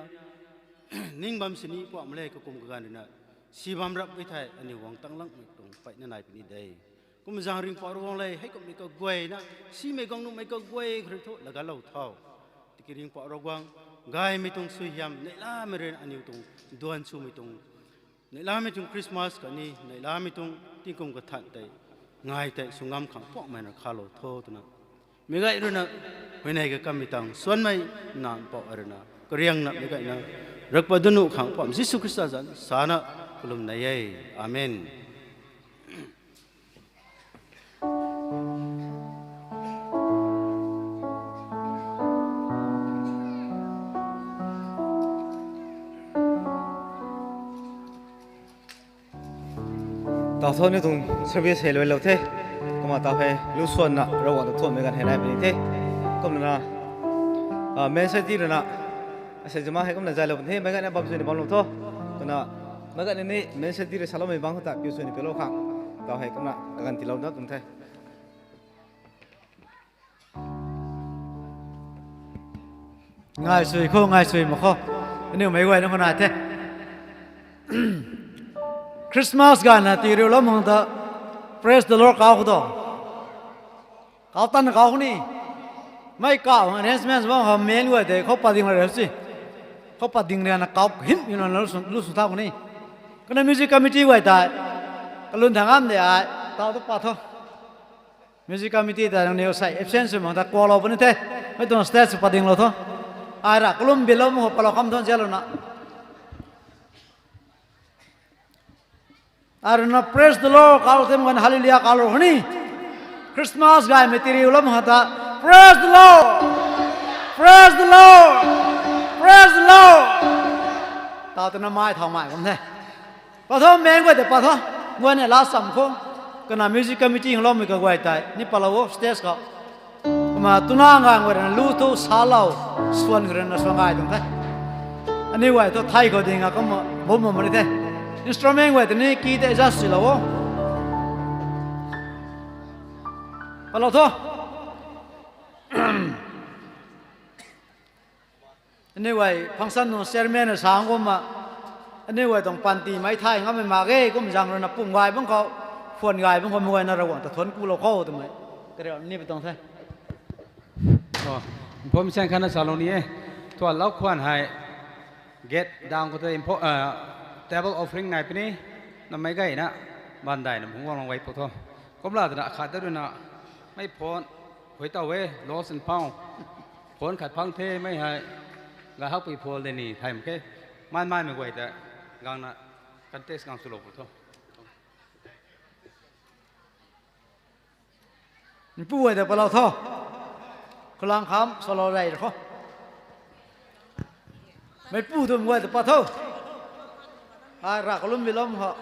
ning bam sini puamh le kakum kaganv ruina si bam rap e thei aniu guang tanglangmei tuang peyna nai puni de. Kum zaeng ringhpouc Ravguangc le, hei kumhmei kaguayna, simei guang nuhmei kaguay khou rui thu laganclou tho. Tiki ringhpouc Ravguangc, gaymei tuang suaihiam neihlamei ruina aniu tuang duan swmei tuang, neihlamei tuang Christmas khatni neihlamei tuang tingkum kathan tei ngai tei sw ngam khang puakmei na khalou tho twna meic gay ruina huayney kakammei tang suanmei nac mpouh ruina kariangna meic gayna rakpa dunu khang puamh Jisu Khrista zanc sana kalum nei e. Amen. Tau tho, ni tuang service hei luailou the. Kumna tau hei lu suanna Ravguangc ta thuanmei ganv hei nai puni the. Kumna, ah, main stage ti ruina, asei zama hei kumna zaylou puni the, meic gayna bam sw ni bamlou tho. Kumna, meic gayna ni main stage ti rui saloumei bangc khou ta piu sw ni piulou khang, tau hei kumna kaganv tiilouna tuang the. Ngai sui khou, ngai sui mak khou, aniu meic guayna khou nai the. Christmas gayna tii riulou mak ta, Praise the Lord kau khou tu, kau tanna kau khou ni, mei kau arrangements bam khou main guay tei khou pat ding la rei si, khou pat ding riana kau him yuna lu sw thau khou ni. Kumna music committee guay tei kalun thang ngam de ai, tau tu pat tho. Music committee ta nangniw sei absent sw mak ta kuaklou puni the. Mei tuang stage sw pat dinglou tho. Ai ra kalum bilou mak khou patlou kham tho zialouna. Ai ruina Praise the Lord kau the, mei guayna Hallelujah kau lou khou ni, Christmas gaymei tii riulou mak khou ta, Praise the Lord, Praise the Lord, Praise the Lord, tau twna mei thau mei bam the. Pat tho, main guay tei pat tho. Guayna last sam khou, kana music committee khou loumei kaguay tei ni patlou o stage khou. Kumna twna ngang guay ruina lu thu salou, suan khou ruina suan gay tuang the. Aniu guay thu thei khou ding a kumna bum bam ni the. Instrument guay tei ni key tei adjust swlou o. Patlou tho. Aniu guay function nung chairman na sa kumna, aniu guay tuang panty mei thay ngammei mak ge, kum zaeng ruina pum gay bam khou, phuan gay bam khou, mei guayna Ravguangc ta thuanc kulou khou twmei kariu ni pui tuang the. Information khatna salou ni e. Thuanlou khwan hei gate dang khou tei table offering nai puni, namei gayna, bandaina mungc guanglou guay pui tho. Kumla twna khat ta ruina, mei phone, khui taw e, lost and found. Phone khat phang the mei hei, gay hakpui phone de ni thay mak khe. Mai maimei guay ta, gangna, contest gang swlou pui tho. Meipu guay ta patlou tho. Khulang kham salou rey khou, meipu twmei guay ta pat tho. Ai ra kalum bilou mak khou,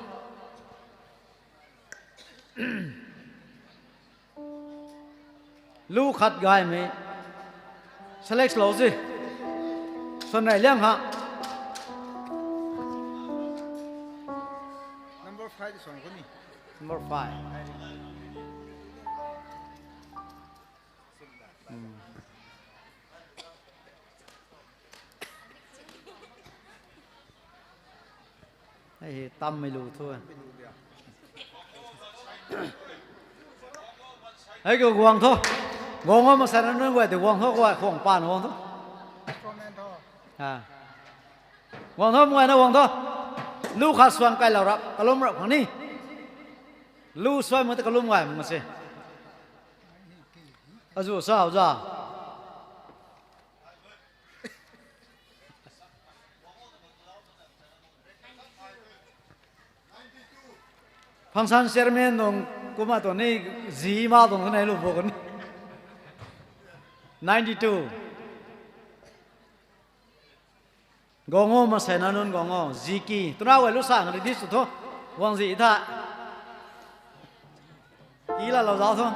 lu khat gaymei select lou si. Swan rey liang ha. Number five. Hei hi tammei lu thu. Hei kiu guang tho. Guang o, masan nunc guay tei guang tho, guay khwang pan guang tho. Guang tho, mei guayna guang tho. Lu khat swan kailou rap, kalum rap khang ni. Lu swan mak ta kalum gay mak se. Azu sa za. Function chairman nung kumna tuang ni, zi ma tuang nai lu pw kan. Ninety two. Guang o, masan nunc guang o, ziki. Twna guay lu sa nga ready sw tho. Guang zi tha. Ki laalou zauc tho.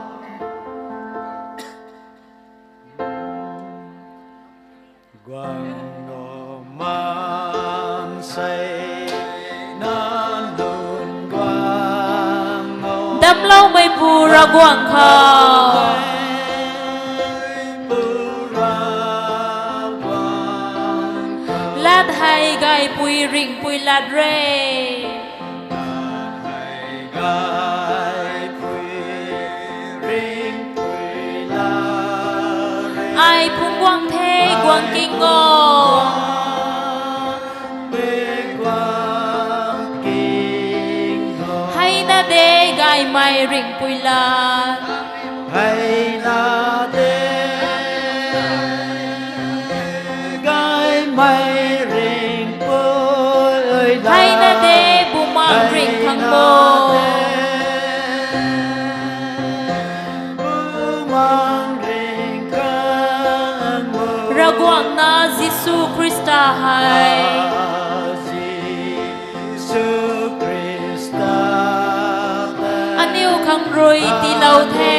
Guang o, masan nunc Damloumeipu Ravguangc khou. Lat hei gaipui ringhpui lat re. Ai phungc guang the, guang king o. Heina de gaymei ringhpui lat. Heina de gaymei ringhpui lat. Heina de Bumaengh ringh khang bo. Bumaengh ringh khang bo. Ravguangc na Jisu Khrista hei. Jisu Khrista aniu khang rui tiilou the.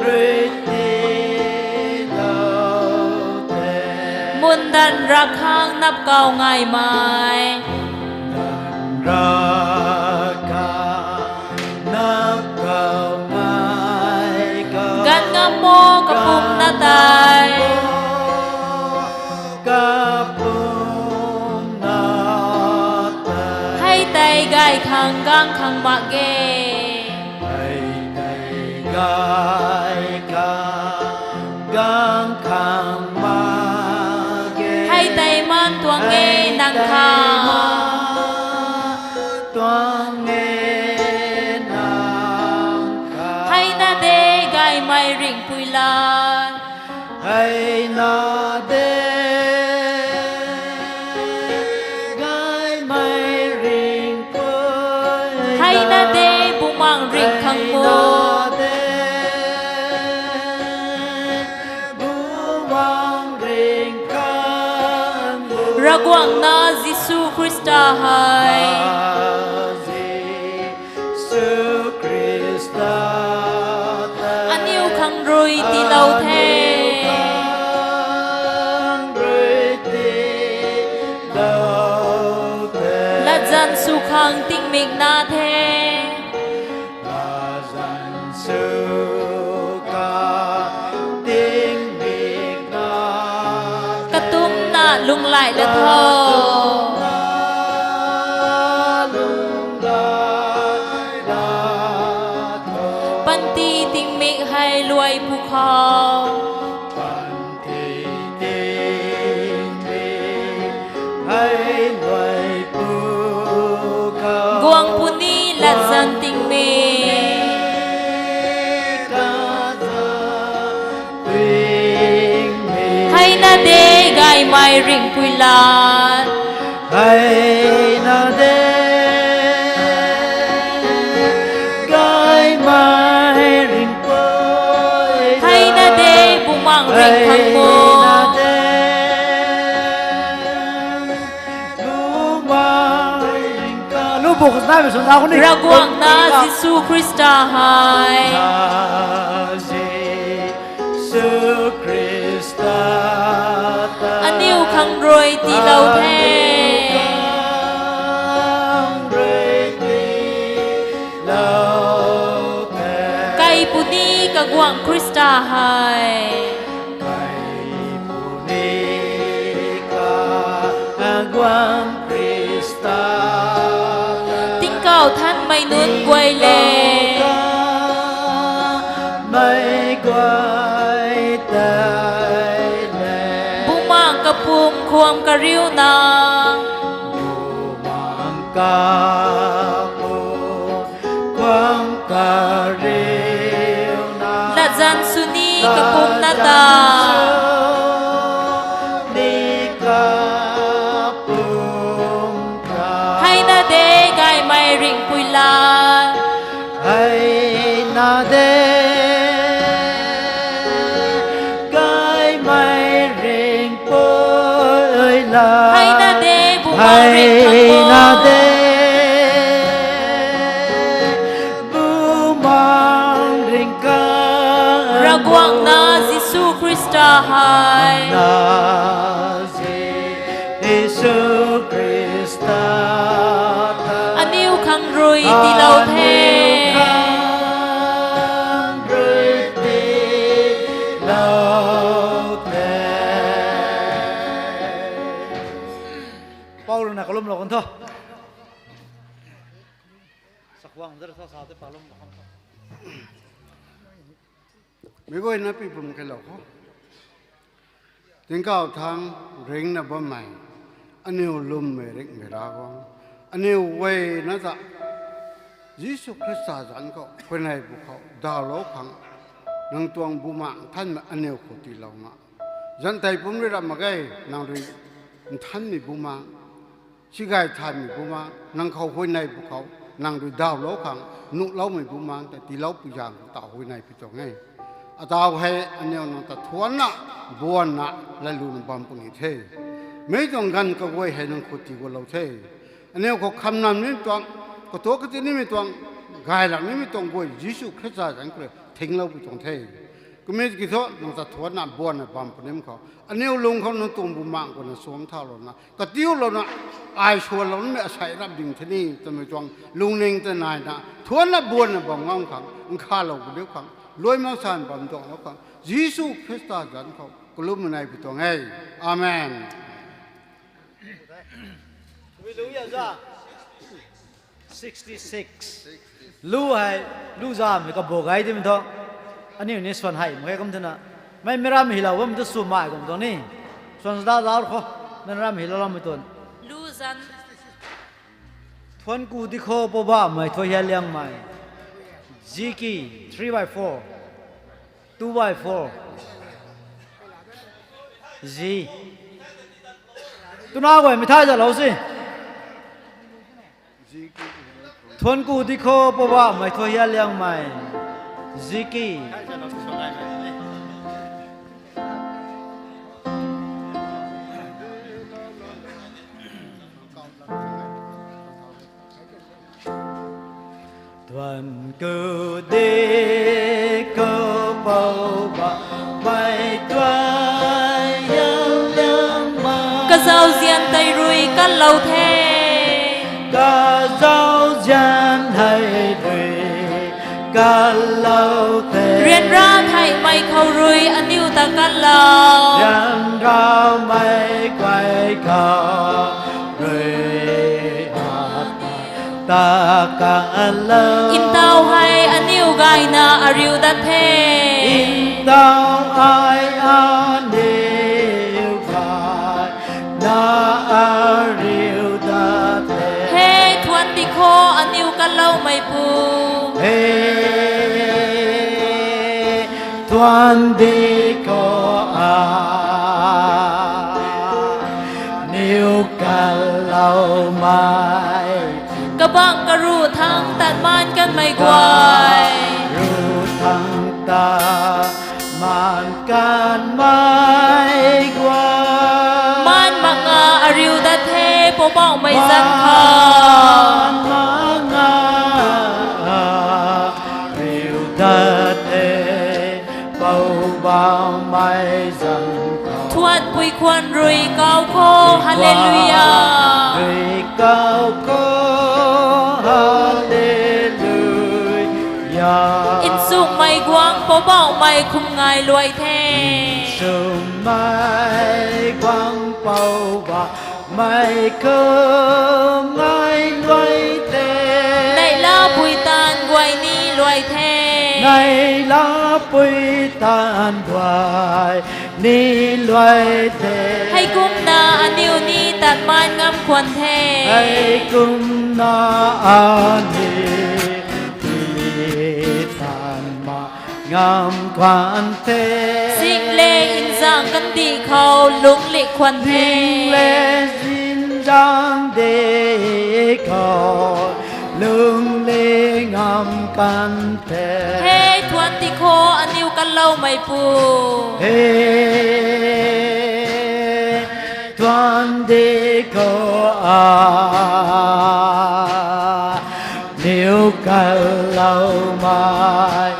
Rui tiilou the. Mundanv rav khang nap kau ngaimei. Mundanv rav khang nap kau ngaimei. Ganv ngam mo kapumc na tei. Kapumc na tei. Hei tei gay khang gaeng khang mak ge. Hei tei gay khang gaeng khang mak ge. Hei tei maan tuang e nang khang. Tuang e nang khang. Heina de gaymei ringhpui lat. Heina de gaymei ringhpui. Heina de Bumaengh ringh khang bo. Heina de Bumaengh ringh khang bo. Ravguangc na Jisu Khrista hei. Jisu Khrista tei. Aniu khang rui tiilou the. Aniu khang rui tiilou the. Latzan sw khang tingmik na the. Latzan sw khang tingmik na. Katumcna lunghlaic la tho. Katumcna lunghlaic la tho. Panty tingmik hei luai pwkhou. Panty tingmik hei luai pwkhou. Guang puni latzan tingmik. Latzan tingmik. Heina de gaymei ringhpui lat. Heina de gaymei ringhpui lat. Heina de Bumaengh ringh khang bo. Heina de Bumaengh ringh khang. Lu bu khou nai mei sw na khou ni. Ravguangc na Jisu Khrista hei. Jisu Khrista tei. Aniu khang rui tiilou the. Aniu khang rui tiilou the. Kai puni kaguangc Khrista hei. Kai puni kaguangc Khrista. Tingkauh Nthanmei nunc guay le. Tingkauh Nthanmei guay tei le. Bumaengh kapumc khwam kariuna. Bumaengh kapumc khwam kariuna. Latzan sw ni kapumc na ta. Latzan sw ni kapumc ta. Heina de gaymei ringhpui lat. Heina de gaymei ringhpui lat. Heina de Bumaengh ringh khang bo. Heina de Bumaengh ringh khang bo. Ravguangc na Jisu Khrista hei. Na Jisu Khrista tei. Aniu khang rui tiilou the. Paul na kalum lo kan tho. Sakhuang zara sa sa te palum lo kan tho. Mi guayna pi pum khe lo kho. Tingkauh thangc ringcna bammei, aniu lwmmei ringhmei Ravguangc, aniu guayna ta Jisu Khrista zanc khou huayney pwkhou dawlou khang, nang tuang Bumaengh Nthanmei aniu khou tiilouna, zanc tei pumc rui ram mak ge, nang rui nthanmei Bumaengh, sigay thanmei Bumaengh, nang khou huayney pwkhou nang rui dawlou khang nuhloumei Bumaengh ta tiilou pui zaeng khou ta huayney pi tuang e. Atau hei aniu nang ta thuanna, buanna, lailuna bam puni the. Mi tuang ganv kaguay hei nang khou tii gualou the. Aniu khou khamnam nimei tuang, katuak kati nimei tuang, gaylak nimei tuang guay Jisu Khrista zanc khou rui thinglou pui tuang the. Kumna ki thu nang ta thuanna, buanna bam punimei khou, aniu lung khou nang tuang Bumaengh guayna suang thaulouna, katiulouna, ai suanlou nimei asei rap ding the ni twmei tuang lungning ta naina, thuanna buanna bam ngam khang, nkhavlou kadiu khang, luai maksan bam tuanglou khang, Jisu Khrista zanc khou kalummei nai pi tuang e. Amen. Sixty-six. Lu hei, lu zamei kabu gay dimei thu. Aniu ni swan hei mak khe kum twna. Mei mi ram hei lou bammei tu sw mai kum tuang ni. Swan sada zauc kho. Mei ram hei lou lammei tuang. Lu zanc. Thuanc ku di kho Poubauhmei Thuahianliangmei. Ziki, three by four. Two by four. Zi. Tuna guay mei thay zalou si. Thuanc ku di kho Poubauhmei Thuahianliangmei. Ziki. Thuanc ku di kho Poubauhmei Thuahianliangmei. Kazauzian tei rui kanlou the. Kazauzian hei rui kanlou the. Ryanra theihmei khou rui aniu ta kanlou. Ryanramei guay khou rui ata ta kanlou. Ntaw hei aniu gayna ariu dat the. Ntaw hei aniu gayna ariu dat the. He thuanc di kho aniu kanloumeipu. He thuanc di kho aniu kanloumei. Kabang karuh thangc tat maan kanmei guay. Ruh thangc tat maan kanmei guay. Maan makna ariu dat the Poubauhmei zanc khou. Maan makna ariu dat the Poubauhmei zanc khou. Thuanc pui khwan rui kau kho, Hallelujah. Rui kau kho, Hallelujah. Nchumhmei guangc Poubauhmei khum ngai luai the. Nchumhmei guangc Poubauhmei khum ngai luai the. Neihla pui taanv guay ni luai the. Neihla pui taanv guay ni luai the. Heikumna aniu ni tat maan ngam khwan the. Heikumna aniu ni tat maan ngam khwan the. Zing le nzaeng kandih khou lungli khwan the. Zing le nzaeng kandih khou lungli ngam khwan the. He thuanc di kho aniu kanloumeipu. He thuanc di kho aniu kanloumei.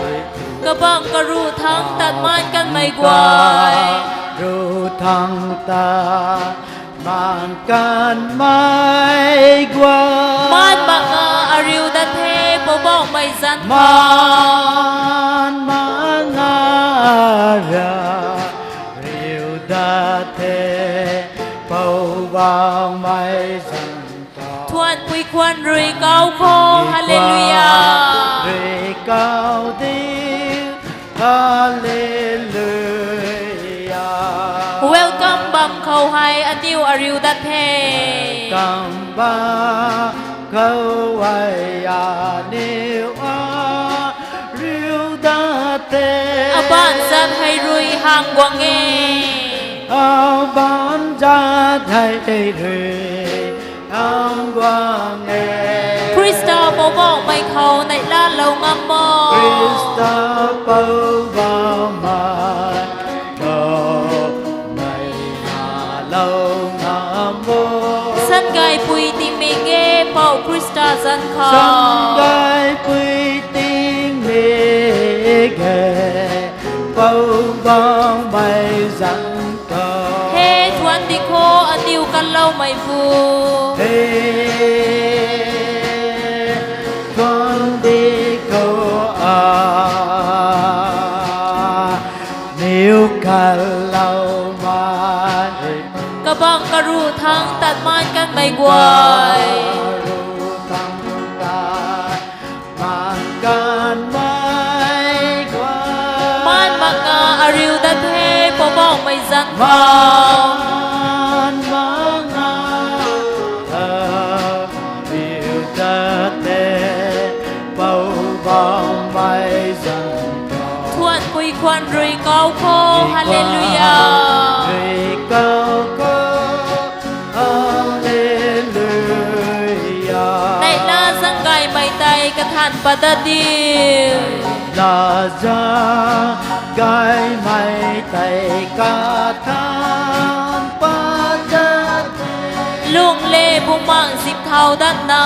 Kabang karuh thangc tat maan kanmei guay. Ruh thangc tat Bang kanmei guay. Maan makna ariu dat the, Poubauhmei zanc khou. Maan makna ariu dat the, Poubauhmei zanc khou. Thuanpui khwan rui kau khou, Hallelujah. Rui kau di, Hallelujah. Welcome bam khou hei aniu ariu dat the. Welcome bam khou hei aniu ariu dat the. Abaanc zat hei rui hang guang e. Abaanc zat hei rui hang guang e. Khrista Poubauhmei khou neihlalou ngam o. Khrista Poubauhmei khou neihlalou ngam o. Sangaypui tingmik e Pou Khrista zanc khou. Sangaypui tingmik e Poubauhmei zanc khou. He thuan di khou aniu kanloumeipu. He thuan di khou aniu kanloumei. Kabang karuh thangc tat maan kanmei guay. Karuh thangc tat maan kanmei guay. Maan makna ariu dat the, Poubauhmei zanc khou. Maan makna ariu dat the, Poubauhmei zanc khou. Thuanpui khwan rui kau khou, Hallelujah. Rui kau khou, Hallelujah. Neihla zaeng gaymei tei kathan pat dat diu. Neihla zaeng gaymei tei kathan pat dat diu. Lungc le bumaengh zip thau datna.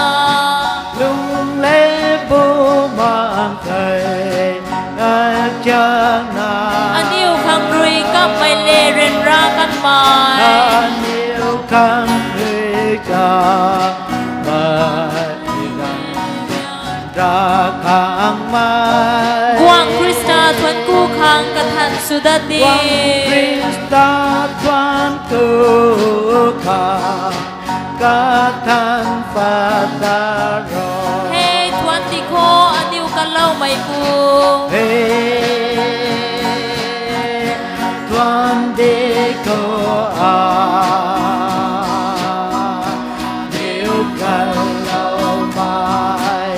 Lungc le bumaengh tei ai kiangna. Aniu khang rui kammei le ryanra kanmei. Aniu khang rui kammei ryanra kanmei. Guangc Khrista thuancku khang kathan sw dat diu. Guangc Khrista thuancku khang kathan pat dat ro. He thuan di khou aniu kanloumeipu. He thuan di khou aniu kanloumei.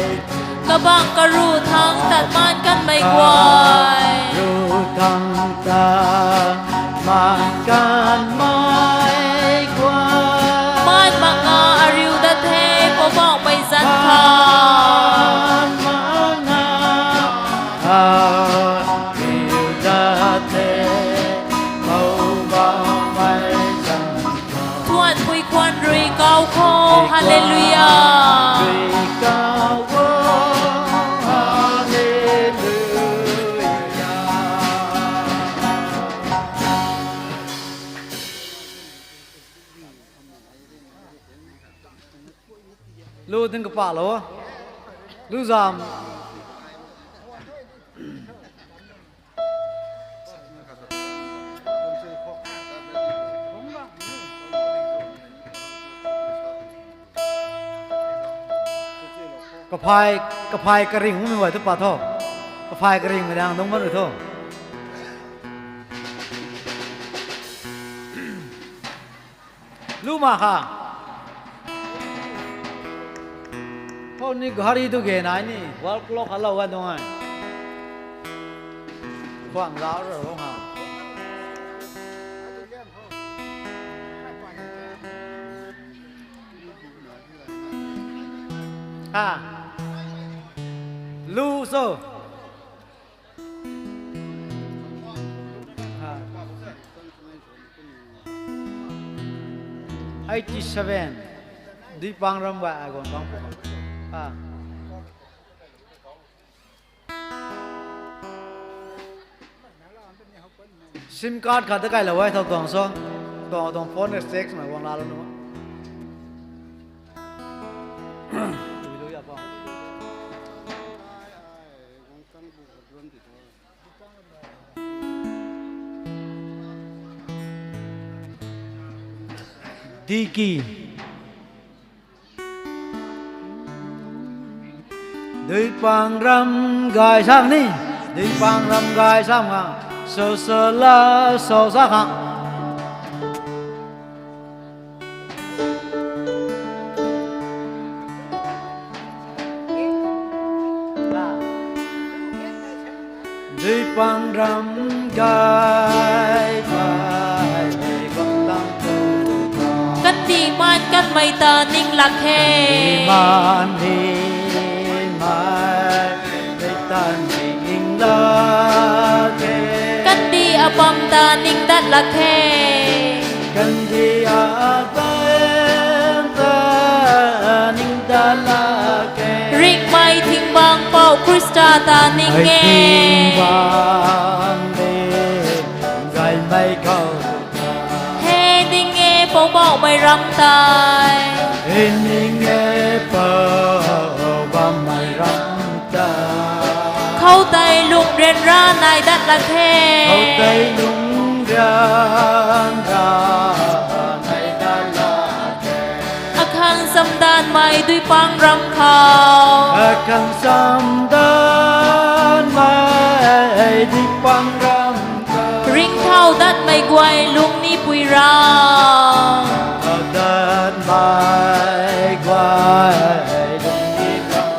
Kabang karuh thangc tat maan kanmei guay. Karuh thangc tat maan kanmei guay. Maan makna ariu dat the, Poubauhmei zanc khou. Maan makna ariu dat the, Poubauhmei zanc khou. Thuanpui khwan rui kau khou, Hallelujah. Rui kau khou, Hallelujah. Lu ding kapalou. Lu zam. Kaphay, kaphay karingmei guay thu pat tho. Kaphay karingmei dang dungc bam rui tho. Lu ma kha. Khou ni ghari tu ge nai ni, wall clock alou gan tuang ai. Khwang zauc rau ha. Ha. Lu so. Eighty seven. Dui pang ram ba agon bang pu. Ha. Sim card khat ta kailou e, thau tuang so. Tuang tuang phone stage mei guang la lu nu. Diki. Dui pang ram gay sang ni. Dui pang ram gay sang nga. So so la so sa kha. Dui pang ram gay gay gay gam lam tu. Kandih man kanmei ta ning lak he. Kandih man ni mai dei ta ning lak he. Kandih apam ta ning dat lak he. Kandih apam ta ning dat lak he. Ringhmei thingbang pou Khrista ta ning e. Thingbang ni gaymei khou. He ning e Poubauhmei ram tei. He ning e Poubauhmei ram tei. Khoutei lung ryanra nai dat lak he. Khoutei lung ryanra nai dat lak he. Akhang chamdanvmei dui pang ram khou. Akhang chamdanvmei dui pang ram khou. Ringcthau datmei guay lungni pui ram. Ringcthau datmei guay lungni pui ram.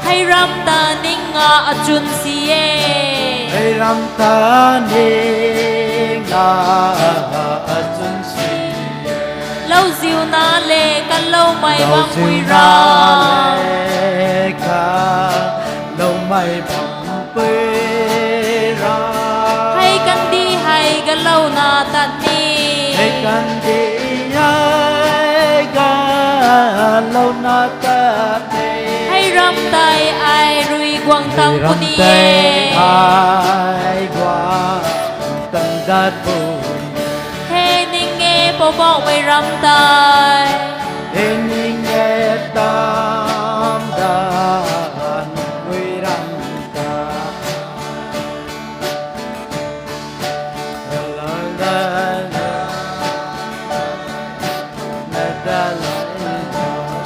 Hei ram ta ning nga achwn si e. Hei ram ta ning nga achwn si e. Lauziuna le kanloumei bangpui ram. Lauziuna le kanloumei bangpui ram. Hei kandih hei galouna tat ni. Hei kandih hei galouna tat ni. Hei ram tei ai rui guang tang puni e. Hei ram tei ai guang tang dat puni. He ning e Poubauhmei ram tei. He ning e tam dan pui ram tei.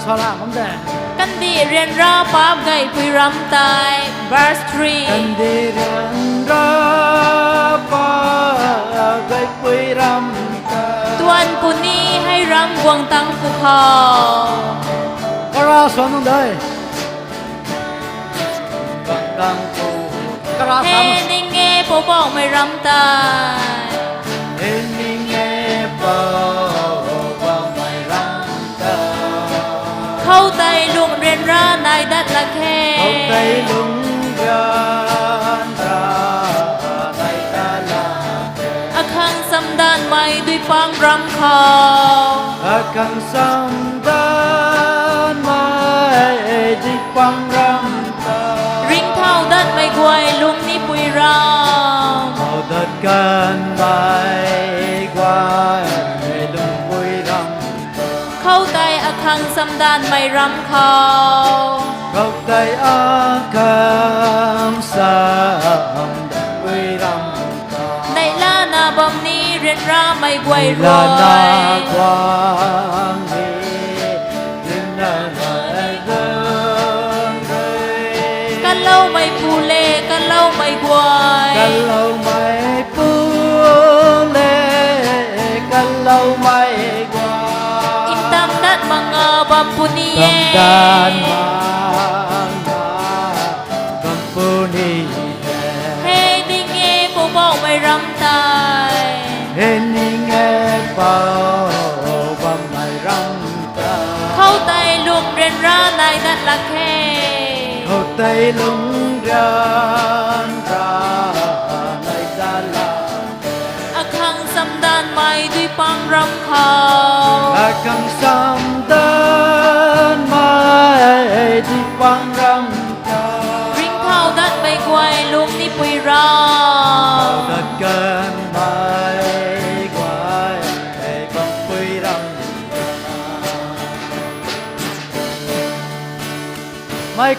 Sala bam de. Kandih ryanra paap gaypui ram tei, verse three. Kandih ryanra paap gaypui ram tei. Tuan puni hei ram guang tang pwkhou. Kara suan nung de. He ning e Poubauhmei ram tei. He ning e Poubauhmei ram tei. Khoutei lung ryanra nai dat lak he. Khoutei lung ryanra nai dat lak he. Akhang chamdanvmei dui pang ram khou. Akhang chamdanvmei dui pang ram khou. Ringcthau datmei guay lungni pui ram. Ringcthau dat kanmei guay lungpui ram. Khoutei akhang chamdanvmei ram khou. Khoutei akhang chamdanvmei ram khou. Neihlana bam ni ryanramei guay rui. Neihlana guang ni ryanramei guay rui. Kanloumei pu le kanloumei guay. Kanloumei pu le kanloumei guay. Ntam dat mak nga bam puni e. Ntam dat mak nga bam puni e. He ning e Poubauhmei ram tei. He ning e Poubauhmei ram tei. Khoutei lung ryanra nai dat lak he. Khoutei lung ryanra nai dat lak. Akhang chamdanvmei dui pang ram khou. Akhang chamdanvmei dui pang ram khou. Ringcthau datmei guay lungni pui ram. Ringcthau dat kanmei guay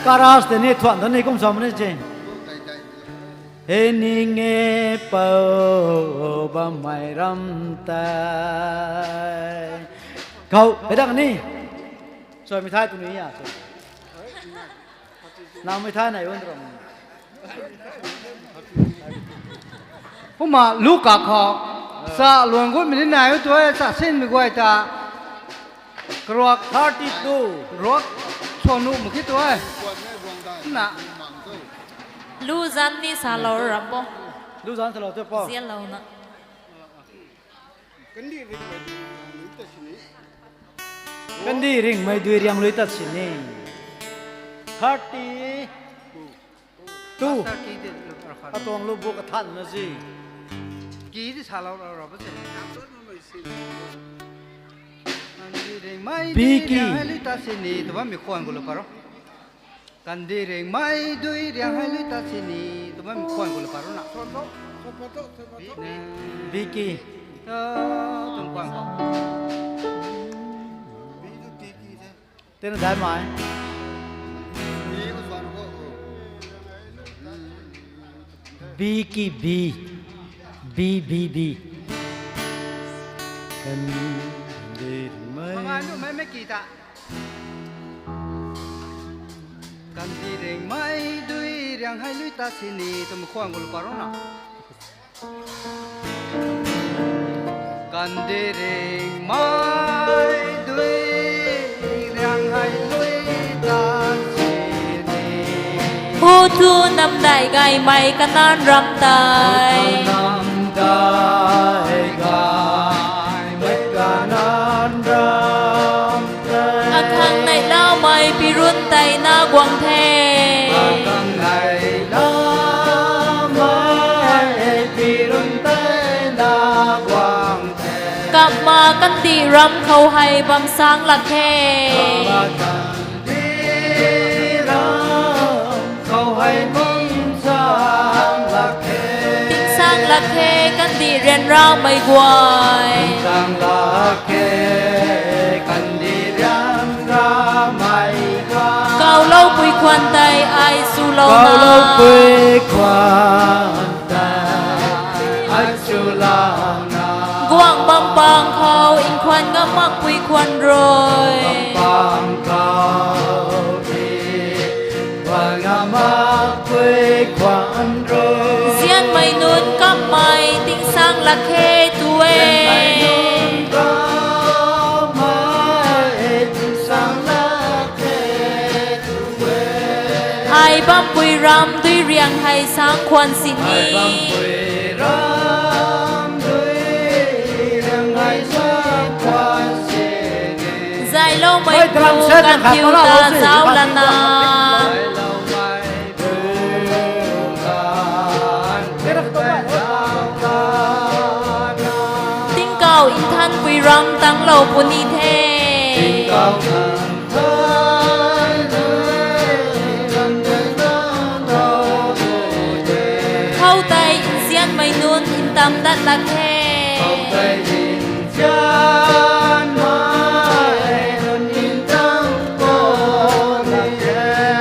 Chorus tei ni thuan ta ni kum sa ni se. Hei ni nge pou bammei ram tei. Khou, hei dak ni. Soi mi thai tu ni ya. Nang mi thai nai un ram. Kumna Luka khou, sa luan gut mei ni nai u tu e, sa sinmei guay ta. Karuak thirty two. Ruak sanu mak ki tu e. Na. Lu zan ni salou ram bo. Lu zan salou tu po. Zianlouna. Kandih ringmei dui riang lui tat sini. Thirty two. Atuang lu bu kathan na zi. Ki di salou rau rau ba se. Kandih ringmei dui riang hei lui tat sini, tu bammei khwan gu lu paro. Kandih ringmei dui riang hei lui tat sini, tu bammei khwan gu lu paro na. Biki. Tum khwan khou. Tena dai mai. Biki bi. Bi, bi, bi. Kandih ringmei. Mangai nu mei mei ki ta. Kandih ringmei dui riang hei lui tat sini, tum khwan gu lu paro na. Kandih ringmei dui riang hei lui tat sini. Hu thu namdai gaymei Kanan ram tei. Namdai gaymei Kanan ram tei. Akhang neihloumei pirun tei na guang the. Akhang neihloumei pirun tei na guang the. Kapma kandih ram khou hei bam sang lak khe. Kapma kandih ram khou hei bam sang lak khe. Ting sang lak khe kandih ryanramei guay. Ting sang lak khe kandih ryanramei guay. Kawloupui khwan tei ai swlouna. Kawloupui khwan tei ai swlouna. Guang bam pang khou nkhwan ngam makpui khwan rui. Bam pang khou nkhwan ngam makpui khwan rui. Nzianmei nunc kapmei ting sang lak khe tu e. Nzianmei nunc kapmei ting sang lak khe tu e. Ai bampui ram dui riang hei sang khwan sini. Ai bampui ram dui riang hei sang khwan sini. Zayloumei pu kan thiu ta zauc lana. Tingkauh nthanpui ram tanglou puni the. Khou tei nzianmei nunc ntam dat lak khe.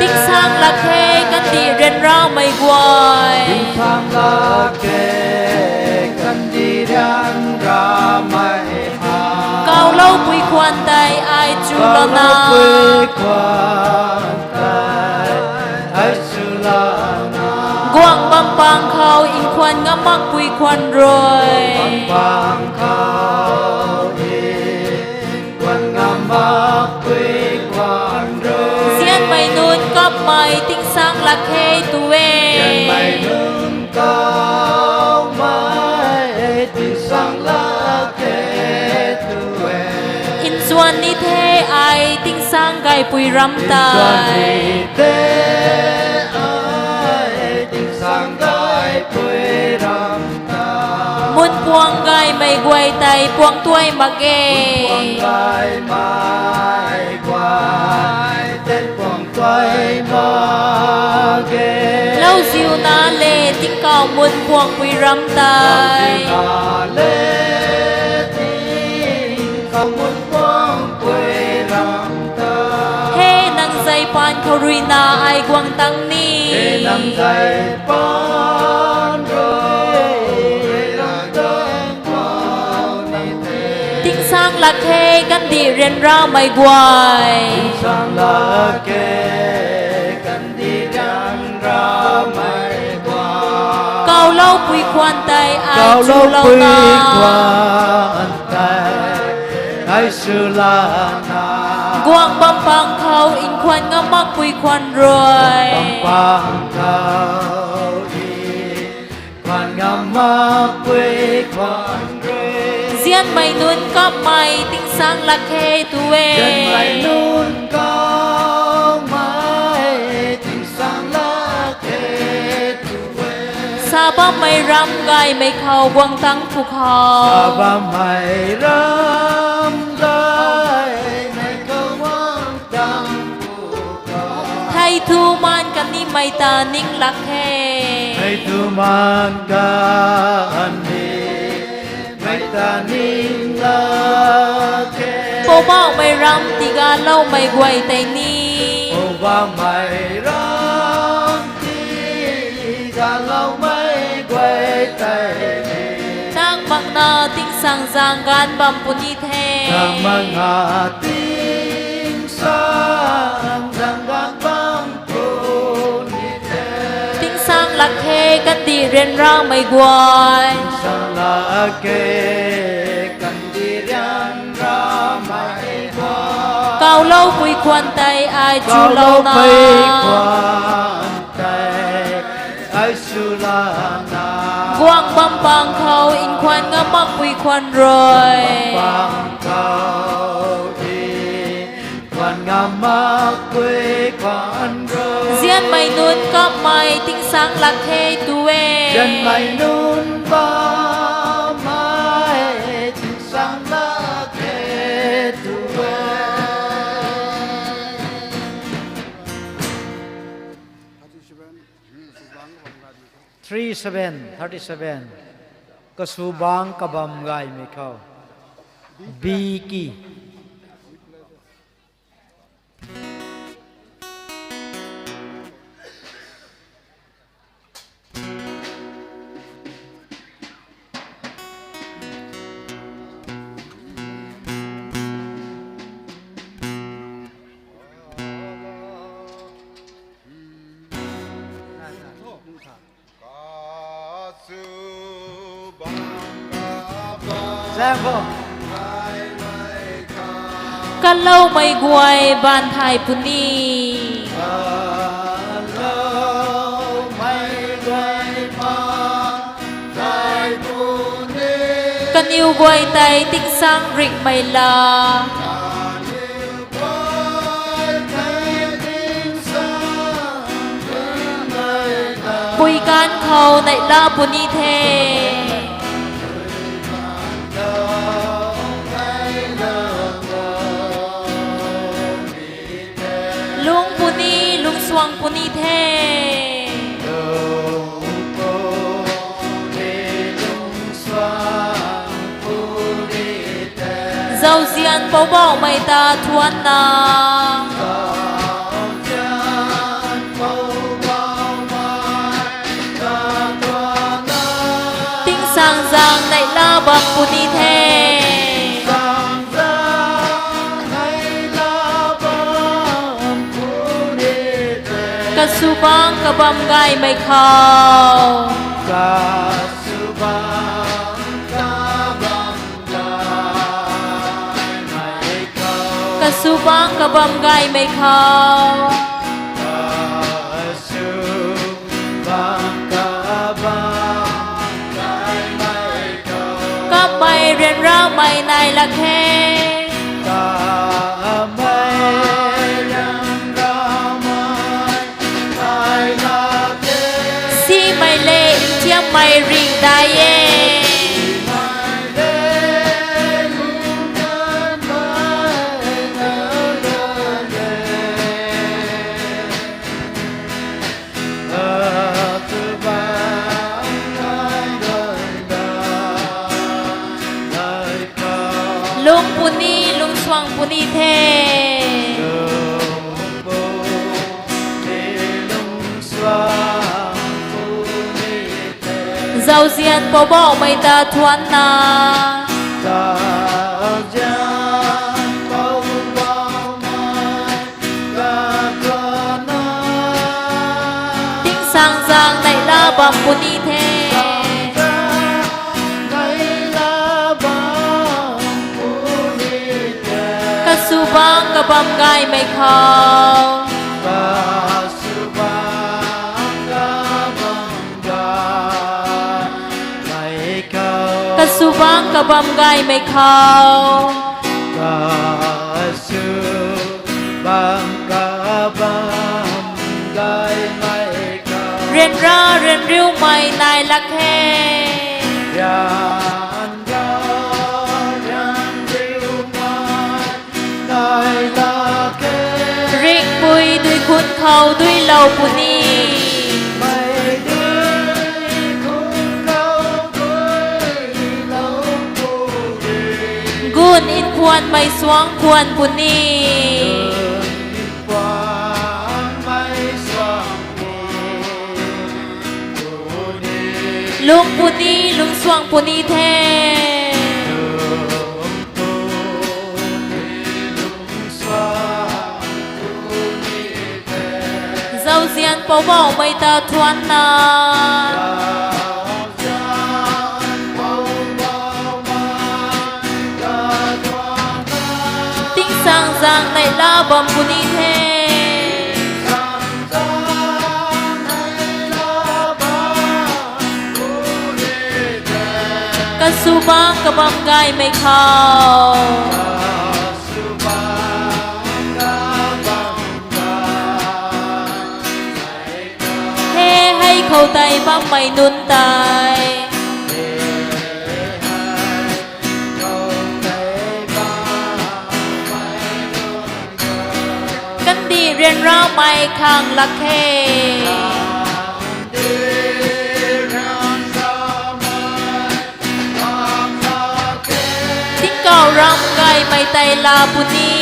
Ting sang lak khe kandih ryanramei guay. Ting sang lak khe kandih ryanramei guay. Kawloupui khwan tei ai chu lana. Kawloupui khwan tei ai chu lana. Guang bam pang khou nkhwan ngam makpui khwan rui. Guang bam pang khou nkhwan ngam makpui khwan rui. Nzianmei nunc kapmei ting sang lak khe tu e. Nzianmei nunc kapmei ting sang lak khe tu e. Nzuan ni the ai ting sang gaipui ram tei. Nzuan ni the ai ting sang gaipui ram tei. Mun puang gaymei guay tei puang tuai mak ge. Mun puang gaymei guay tei puang tuai mak ge. Lauziuna le tingkauh mun puangpui ram tei. Lauziuna le tingkauh mun puangpui ram tei. He nang zay pan Ruina ai guang tang ni. Nang zai pan ro, tingsaeng lak khe kandih ryanramei guay. Tingsaeng lak khe kandih ryanramei guay. Kawloupui khwan tei ai kawloupui chulouna. Khwan tei ai chulouna. Guang bam pang khou nkhwan ngam makpui khwan rui. Guang bam pang khou nkhwan ngam makpui khwan rui. Nzianmei nunc kapmei tingsaeng lak khe tu e. Nzianmei nunc kapmei tingsaeng lak khe tu e. Sa bammei ram gaymei khou guang tang pwkhou. Sa bammei ram gaymei khou guang tang pwkhou. Thei thu maan kanimei ta ning lak khe. Thei thu maan kanimei ta ning lak khe. Poubauhmei ram tiigaloumei guay tei ni. Poubauhmei ram tiigaloumei guay tei ni. Nang makna tingsaeng zaeng ganv bam puni the. Nang makna tingsaeng zaeng ganv bam puni the. Tingsaeng lak khe kandih ryanramei guay. Tingsaeng lak khe kandih ryanramei guay. Kawloupui khwan tei ai chulouna. Kawloupui khwan tei ai chulouna. Guang bam pang khou nkhwan ngam makpui khwan rui. Guang bam pang khou nkhwan ngam makpui khwan rui. Nzianmei nunc kapmei tingsaeng lak khe tu e. Nzianmei nunc kapmei tingsaeng lak khe tu e. Three seven, thirty seven. Kasubangc kabam gaymei khou. Biki. Kaloumei guay baanv thay puni. Kaniw guay tei tingsaeng ringhmei la, pui kanv khou neihla puni the. Lungc puni, lungcsuang puni the. Zauzian Poubauhmei ta thuanna, tingsaeng zaeng neihla bam puni the. Kasubangc kabam gaymei khou, kasubangc kabam gaymei khou, kapmei ryanramei nai lak khe. Simei le ntiammei ringh dai e. Lungc puni, lungcsuang puni the. Zauzian Poubauhmei ta thuanna. Zauzian Poubauhmei ta thuanna. Tingsaengzaeng neihla bam puni the. Tingsaengzaeng neihla bam puni the. Kasubangc kabam gaymei khou. Kasubangc kabam gaymei khou. Kasubangc kabam gaymei khou. Kasubangc kabam gaymei khou. Ryanra ryanriumei nai lak khe. Ryanra ryanriumei nai lak khe. Ringhpui dui khun khou duilou puni. Mei dui khun khou duilou puni. Gun nkhwanmei suang khwan puni. Gun nkhwanmei suang puni. Lung puni, lung suang puni the. Zauzian Poubauhmei ta thuanna. Tingsaengzaeng neihla bam puni the. Kasubangc kabam gaymei khou. He hei khou tei bammei nunc tei. Kandih ryanramei khang lak khe. Tingkauh ram gaymei tei laa puni.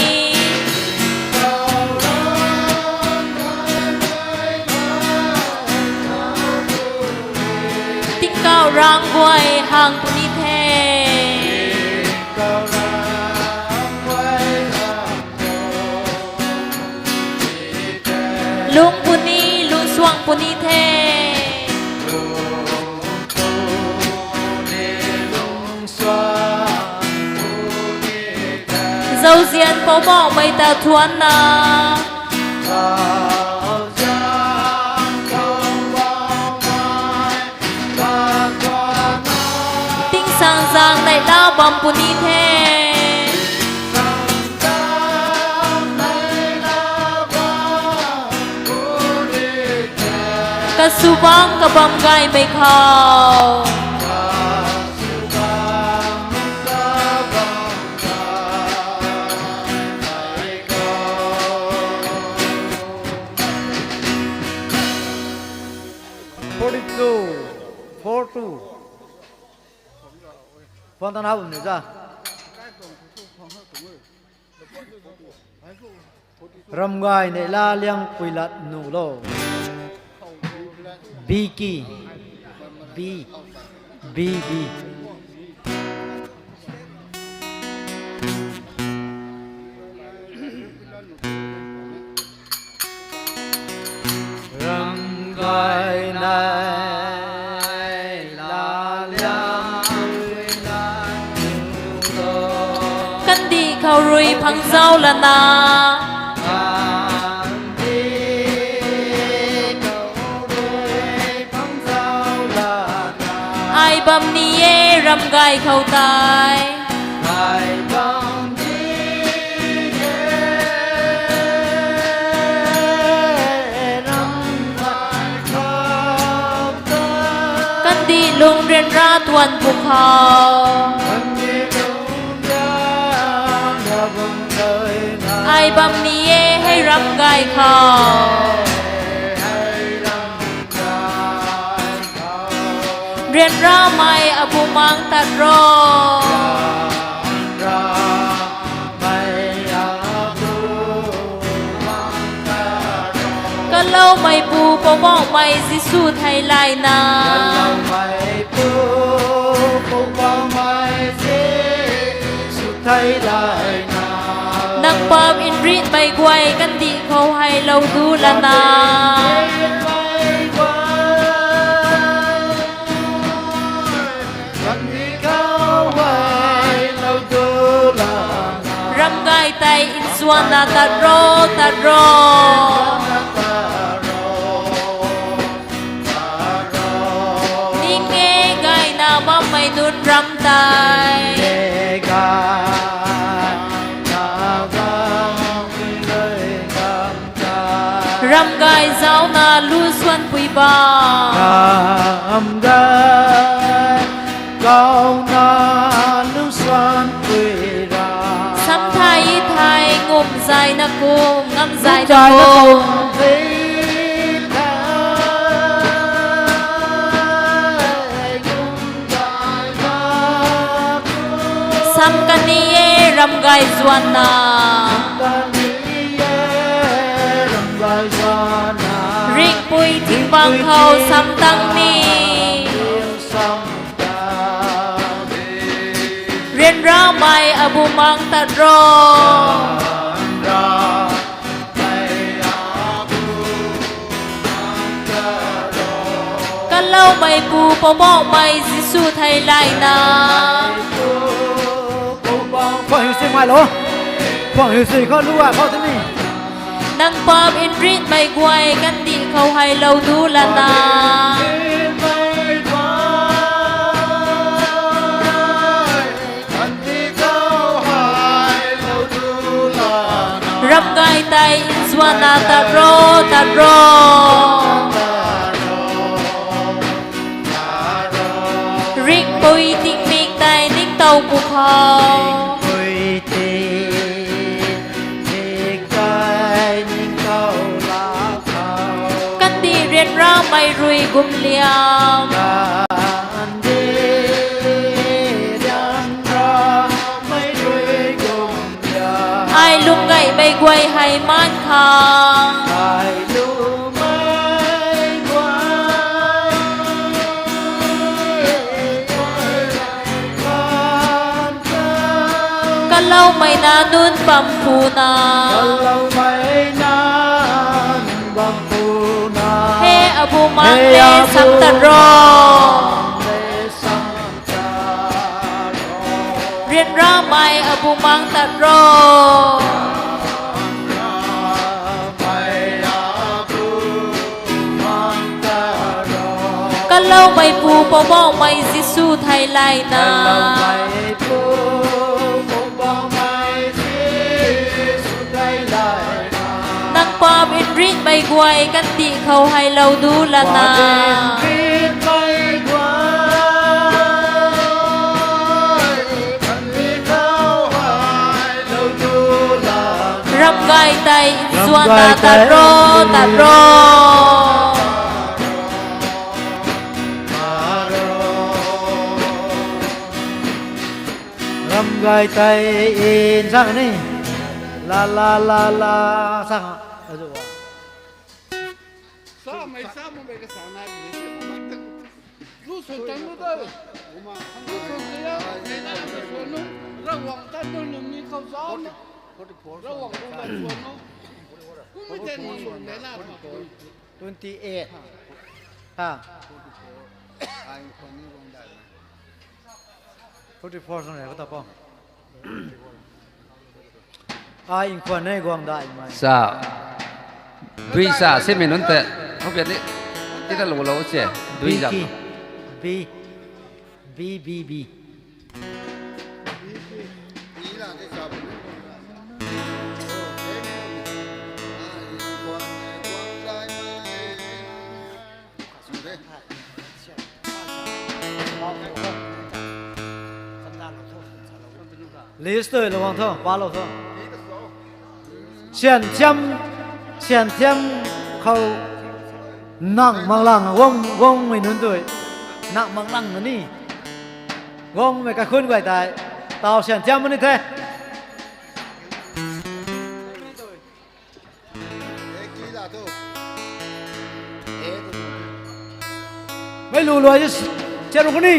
Tingkauh ram guay hang puni the. Lung puni, lung suang puni the. Zauzian Poubauhmei ta thuanna. Tingsaengzaeng neihla bam puni the. Kasubangc kabam gaymei khou. Forty-two, four two. Phone tan hap bam ni za. Ramgay neihla Liangpuilat nuh lo. B key. B. B, B. Ramgay neihla Liangpuilat nuh lo. Kandih khou rui phangzau lana. Ai bam ni e ramgay khou tei. Kandih lung ryanra tuan pwkhou. Ai bam ni e hei ramgay khou. Ryanramei abumaengc tat ro. Kaloumeipu Poubauhmei Jisu theilayna. Nang paap nrinmei guay kandih khou hei lou du lana. Ramgay tei nzuanna tat ro, tat ro. Ning e gayna bammei nunc ram tei. Ramgay zauna lu suanpui ba. Ramgay zauna lu suanpui ra. Samthai thai ngumzaina kum, ngamzaina kum. Sam kani e ramgay zuanna. Ringhpui thing bang khou sam tang ni. Ryanramei abumaengc tat ro. Kaloumeipu Poubauhmei Jisu theilayna. Khwang hiu sui mai lo. Khwang hiu sui khou lu a khou tini. Nang paap nrinmei guay kandih khou hei lou du lana. Ramgay tei nzuanna tat ro, tat ro. Ringhpui tingmik tei ningtow pwkhou. Kandih ryanramei rui gumliam. Ai lunggaymei guay hei maan khang. Kaloumei nac nunc bam puna. He abumaengc le sam tat ro. Ryanramei abumaengc tat ro. Kaloumeipu Poubauhmei Jisu theilayna. Nang paap nrinmei guay kandih khou hei lou du lana. Ramgay tei nzuanna tat ro, tat ro. Ramgay tei nzang ni. La la la la sang. Samei samei kasang nai ni se mak tak. Lu suan tang lu ta. Lu suan ta ya. Ravguangc ta nu nu ni khou zauc na. Ravguangc ta suan nu. Kum ten ni suan de na. Twenty eight. Ha. Forty four sung rei khou ta po. Ai nkhwan nei guang dai mai. Sa. Dui sa se mei nunc te. Hou biat ni. Ti ta lou lou se. Dui zam. B. B, B, B. List tui lou guang tho, pa lou tho. Syan thiam, syan thiam khou nang maklang guang, guangmei nunc tui. Nang maklang na ni. Guangmei kaikhun guay tei. Tau syan thiam ni the. Mei lu luai de, chia ru kuni.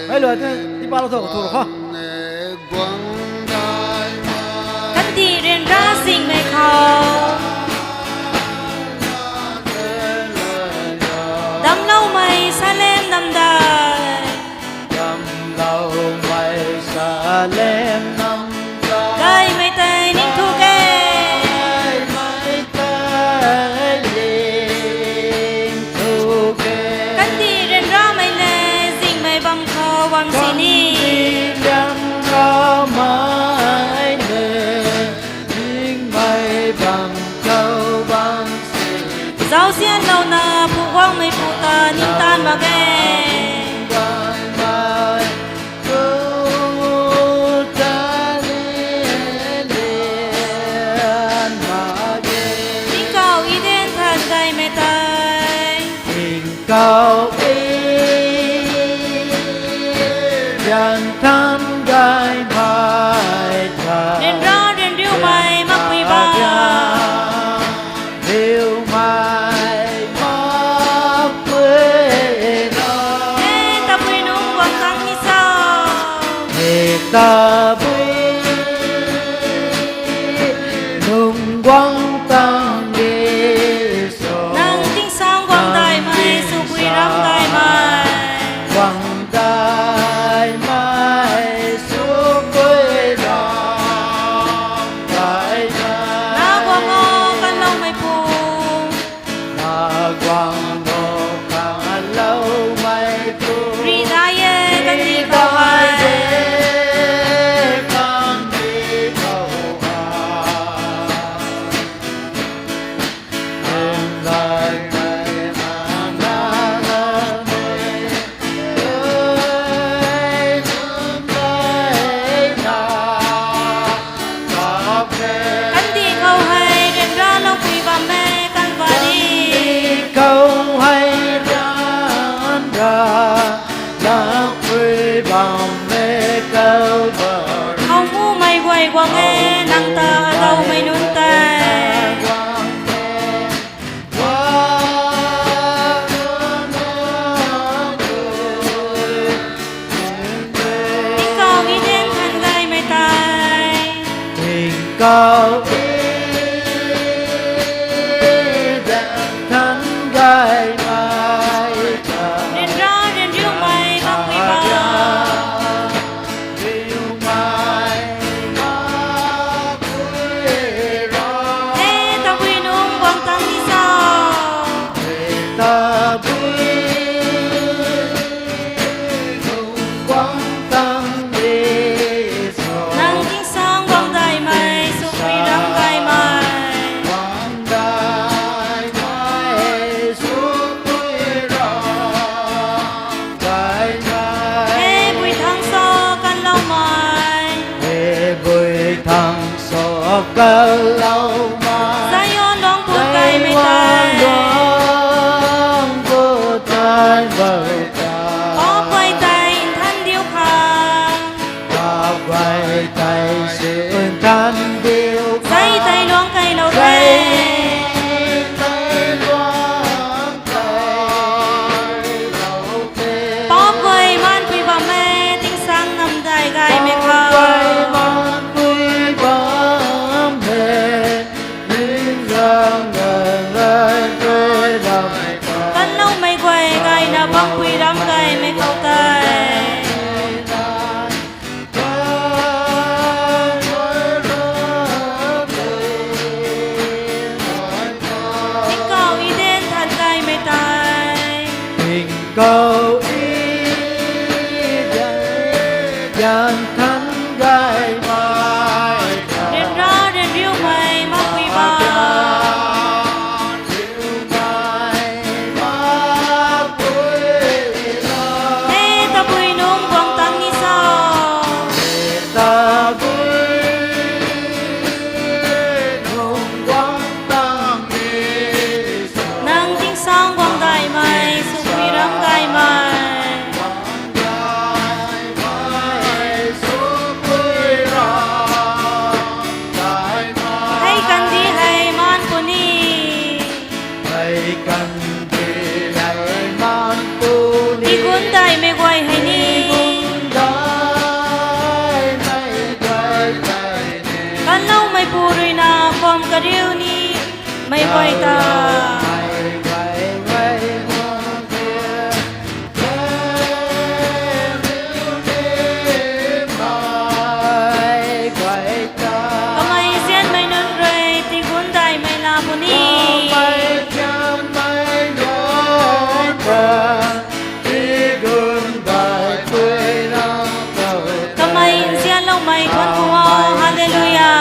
Mei luai de, ti pa lou tho, thu ru kho. Zauzianlouna phu guangmei pu ta ningtaan mak ge. Tingkauh Eden than gaymei tei. Tingkauh Eden than gaymei tei. Ryanra ryanriumei makpui bam. Riumei makpui ra. He tabui nungc guang tang ni sa. He tabui nungc guang tang ni sa. Nang tingsaeng guang daihmei, sw pui ram gaymei. Guang daihmei, sw pui ram gaymei. Na guang o, kanloumei pu. Na guang o, kanloumei pu. Rih dai e, kandih khou hei. Kandih khou hei ryanraloupui bam e, Kalvari. Kandih khou hei ryanraloupui bam e, Kalvari. Khou mumei guay guang e, nang ta adaumei nunc tei. Tingkauh Eden than gaymei tei. Tingkauh Eden than gaymei tei. Ryanra ryanriumei makpui bam. He tabui nungc guang tang ni sa. Nang tingsaeng guang daihmei, sw pui ram gaymei. He bui thang sa kanloumei. He bui thang sa kanloumei. Zion luang pu gaymei tei. Zion luang pu gaymei tei. Paap guay tei nthan diu khang. Paap guay tei si nthan diu khang. Zei tei luang kailou the. Zei tei luang Paap guay maanpui bam e, tingsaeng namdai gaymei khou. Kanloumei guay gayna bampui ram gaymei khou tei. Tingkauh Eden than gaymei tei. Tingkauh Eden than gaymei tei. Ryanra ryanriumei makpui bam. He tabui nungc guang tang ni sa. Nang tingsaeng guang daihmei, sw pui ram gaymei. Hei kandih hei maan puni. Hei kandih hei maan puni. Tigun daihmei guay hei ni. Tigun daihmei guay hei ni. Kanloumeipu ruina kham kariu ni. Mei guay ta. Kamei nzianmei nunc rui tigun daihmei na puni. Kamei nzianloumei thuan khou o, Hallelujah.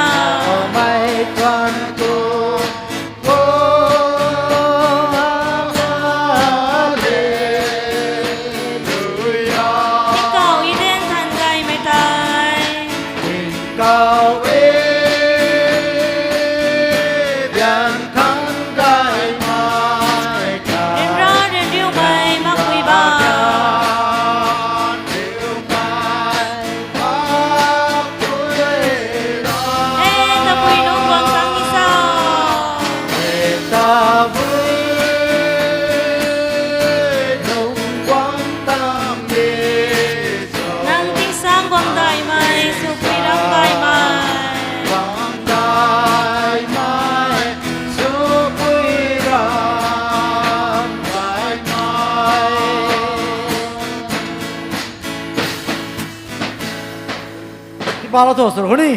Pala tho sir khou ni.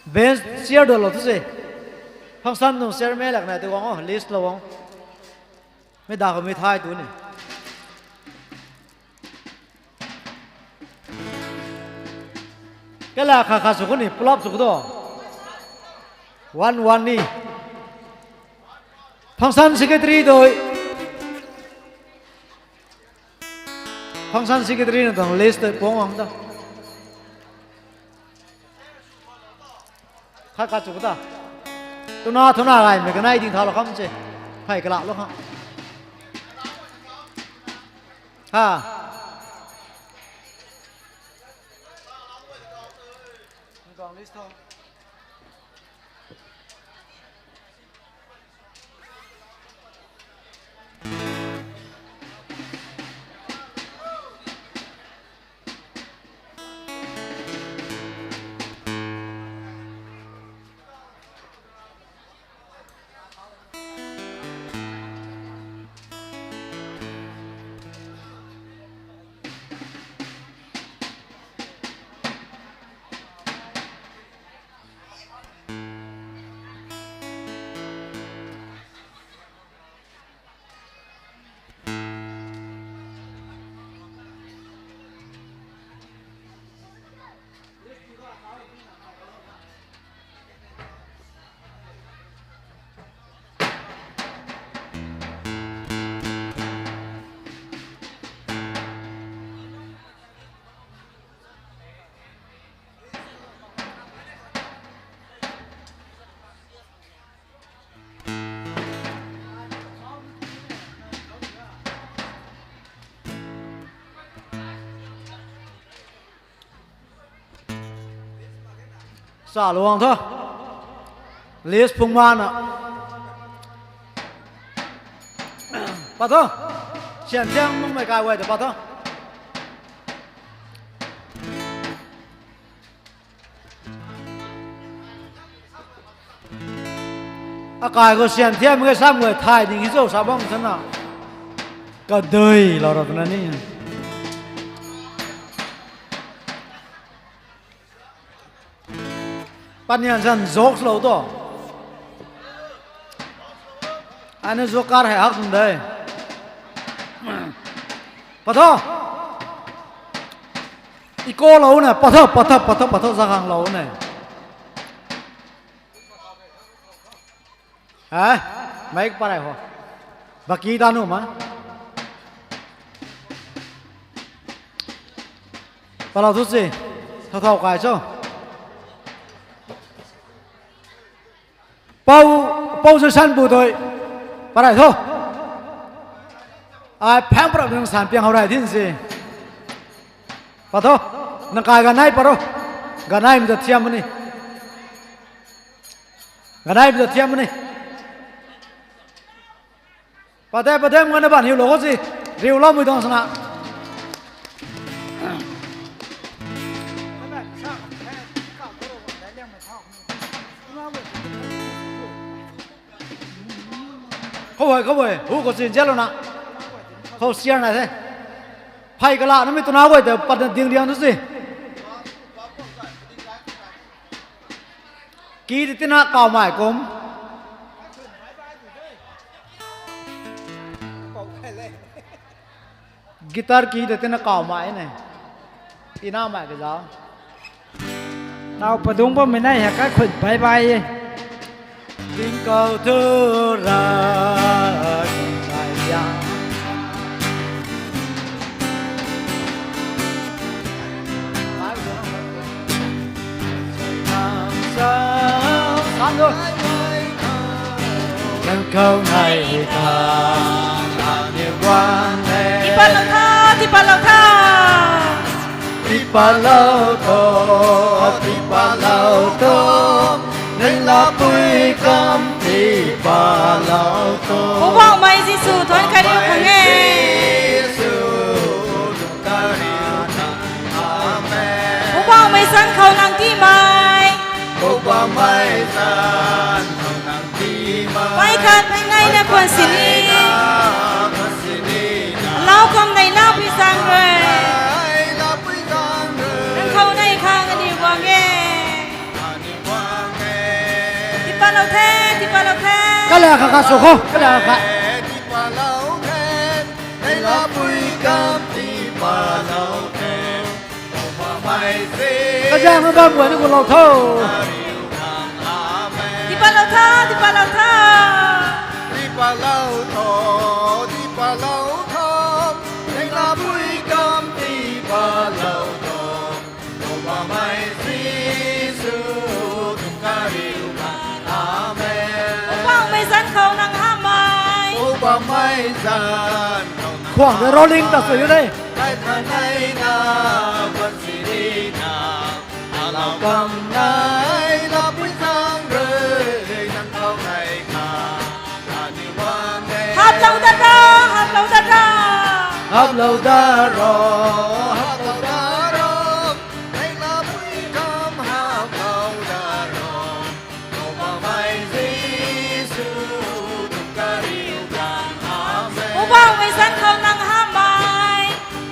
Bench chair dolo tu se. Function nung chair mei lak na tu wang o, list lo wang. Mei da khou mei thai tu ni. Kala kha kha sw khou ni, pull up sw khou do. One, one ni. Function secretary doi. Function secretary na tuang list doi pung ang ta. Khat khat sw khou ta. Tuna, tuna gaymei kanei ding thau lou kham se. Phey kala lou kham. Ha. Sa luang tho. List phung mana. Pa tho. Sian thiang mung mei kai guay ta pa tho. Akai khou sian thiam ke sam guay thay ding hi cho sa bam sana. Kadui lou ra twna ni. Panian san jokes lou to. Ane joker hei hak tun de. Patho. Iko lou ne, patho, patho, patho, patho, zakhang lou ne. Hai, mic parai ho. Baki ta nu ma. Palau thu si, thau thau kai cho. Pou, pou se san bu toi. Parai tho. Ai phang prap nang san piang hau rai thin si. Patho, nang kai ganai paro. Ganai mi ta thiam ni. Ganai mi ta thiam ni. Pate, pate, mwana ban hiu lou si. Riu lou mui dong sana. Khou hei, khou hei. Hu khou sin jia lou na. Khou siar na the. Phey kala na mi tuna guay te pat na ding liang tu si. Ki ti tina kaw mai kum. Guitar ki ti tina kaw mai ne. Ina mai ka zau. Tau padung bammei nai hei kaikhun bye bye e. Tingkauh thu ra kum kai ya. Kan khou nai ta, aniu guan e. Tipatlou tha, tipatlou tha. Tipatlou tho, tipatlou tho, nang lapui kam tipatlou tho. Poubauhmei Jisu thuan kariu khang e. Jisu thuan kariu khang. Amen. Poubauhmei zanc khou nang tiimei. Poubauhmei zanc khou nang tiimei. Pei khat pei nai na khwan sini. Lau kam nei na pui zang rui. Nang khou nei kha. Kha kha sw khou, kala kha. Tiipalou the, nei lapui kam tiipalou the. Poubauhmei Jisu. Kazang na bam guay ni khou lou tho. Amen. Tiipalou tho, tiipalou tho. Tiipalou tho, tiipalou tho. Nei lapui kam tiipalou tho. Poubauhmei Jisu tuang kariu khang. Amen. Poubauhmei zanc khou nang hamhmei. Poubauhmei zanc khou nang. Khwang de rolling ta sui de. Ai kha nei na, kwan si ni na. Alou kam nei, lapui zaeng rui, nang khou nei kha. Haplou dat ra, haplou dat ra. Haplou dat ro, haplou dat ro. Nei lapui kam haplou dat ro. Poubauhmei Jisu tuang kariu khang. Amen. Poubauhmei zanc khou nang hamhmei.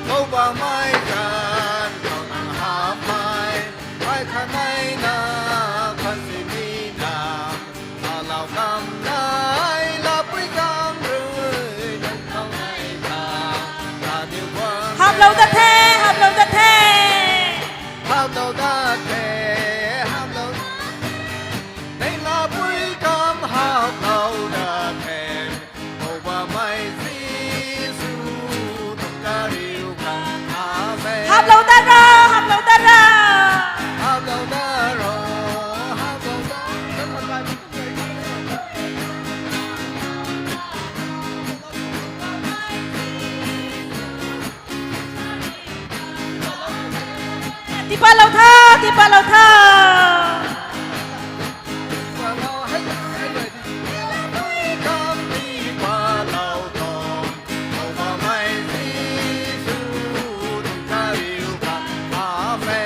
Poubauhmei zanc khou nang hamhmei. Ai kha nei na, kwan si ni na. Alou kam nei, lapui zaeng rui, nang khou nei kha. Haplou dat the, haplou dat the. Haplou dat the, haplou. Nei lapui kam haplou dat the. Poubauhmei Jisu tuang kariu khang. Amen. Haplou dat ra, haplou dat ra. Haplou dat ro, haplou dat. Tiipalou tho, tiipalou tho.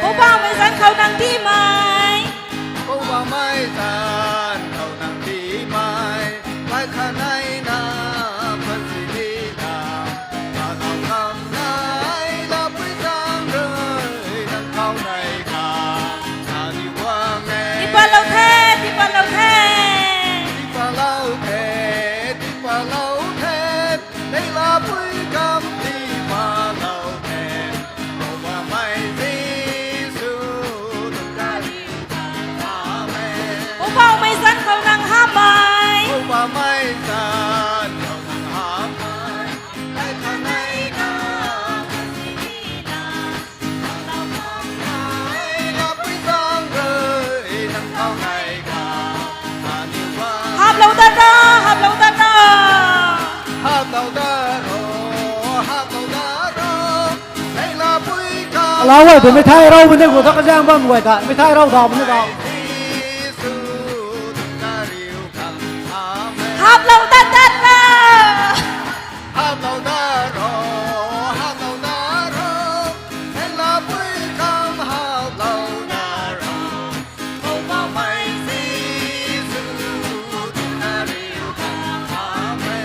Poubauhmei zanc khou nang tiimei. Poubauhmei zanc khou nang tiimei. Ai kha nei na, kwan si ni na. Alou kam nei, lapui zaeng rui, nang khou nei kha. Aniu guang e. Tiipalou the, tiipalou the. Tiipalou the, tiipalou the. Nei lapui kam tiipalou the. Poubauhmei Jisu tuang kariu khang. Amen. Poubauhmei zanc khou nang hamhmei. Poubauhmei zanc khou nang hamhmei. Ai kha nei na, kwan si ni na. Alou kam nei, lapui zaeng rui, nang khou nei kha. Aniu guang. Haplou dat ra, haplou dat ra. Haplou dat ro, haplou dat ro. Alou e, tu mithai rou bam ni khou ta kazang bam guay ta. Mithai rou dam ni ta. Haplou dat dat ra.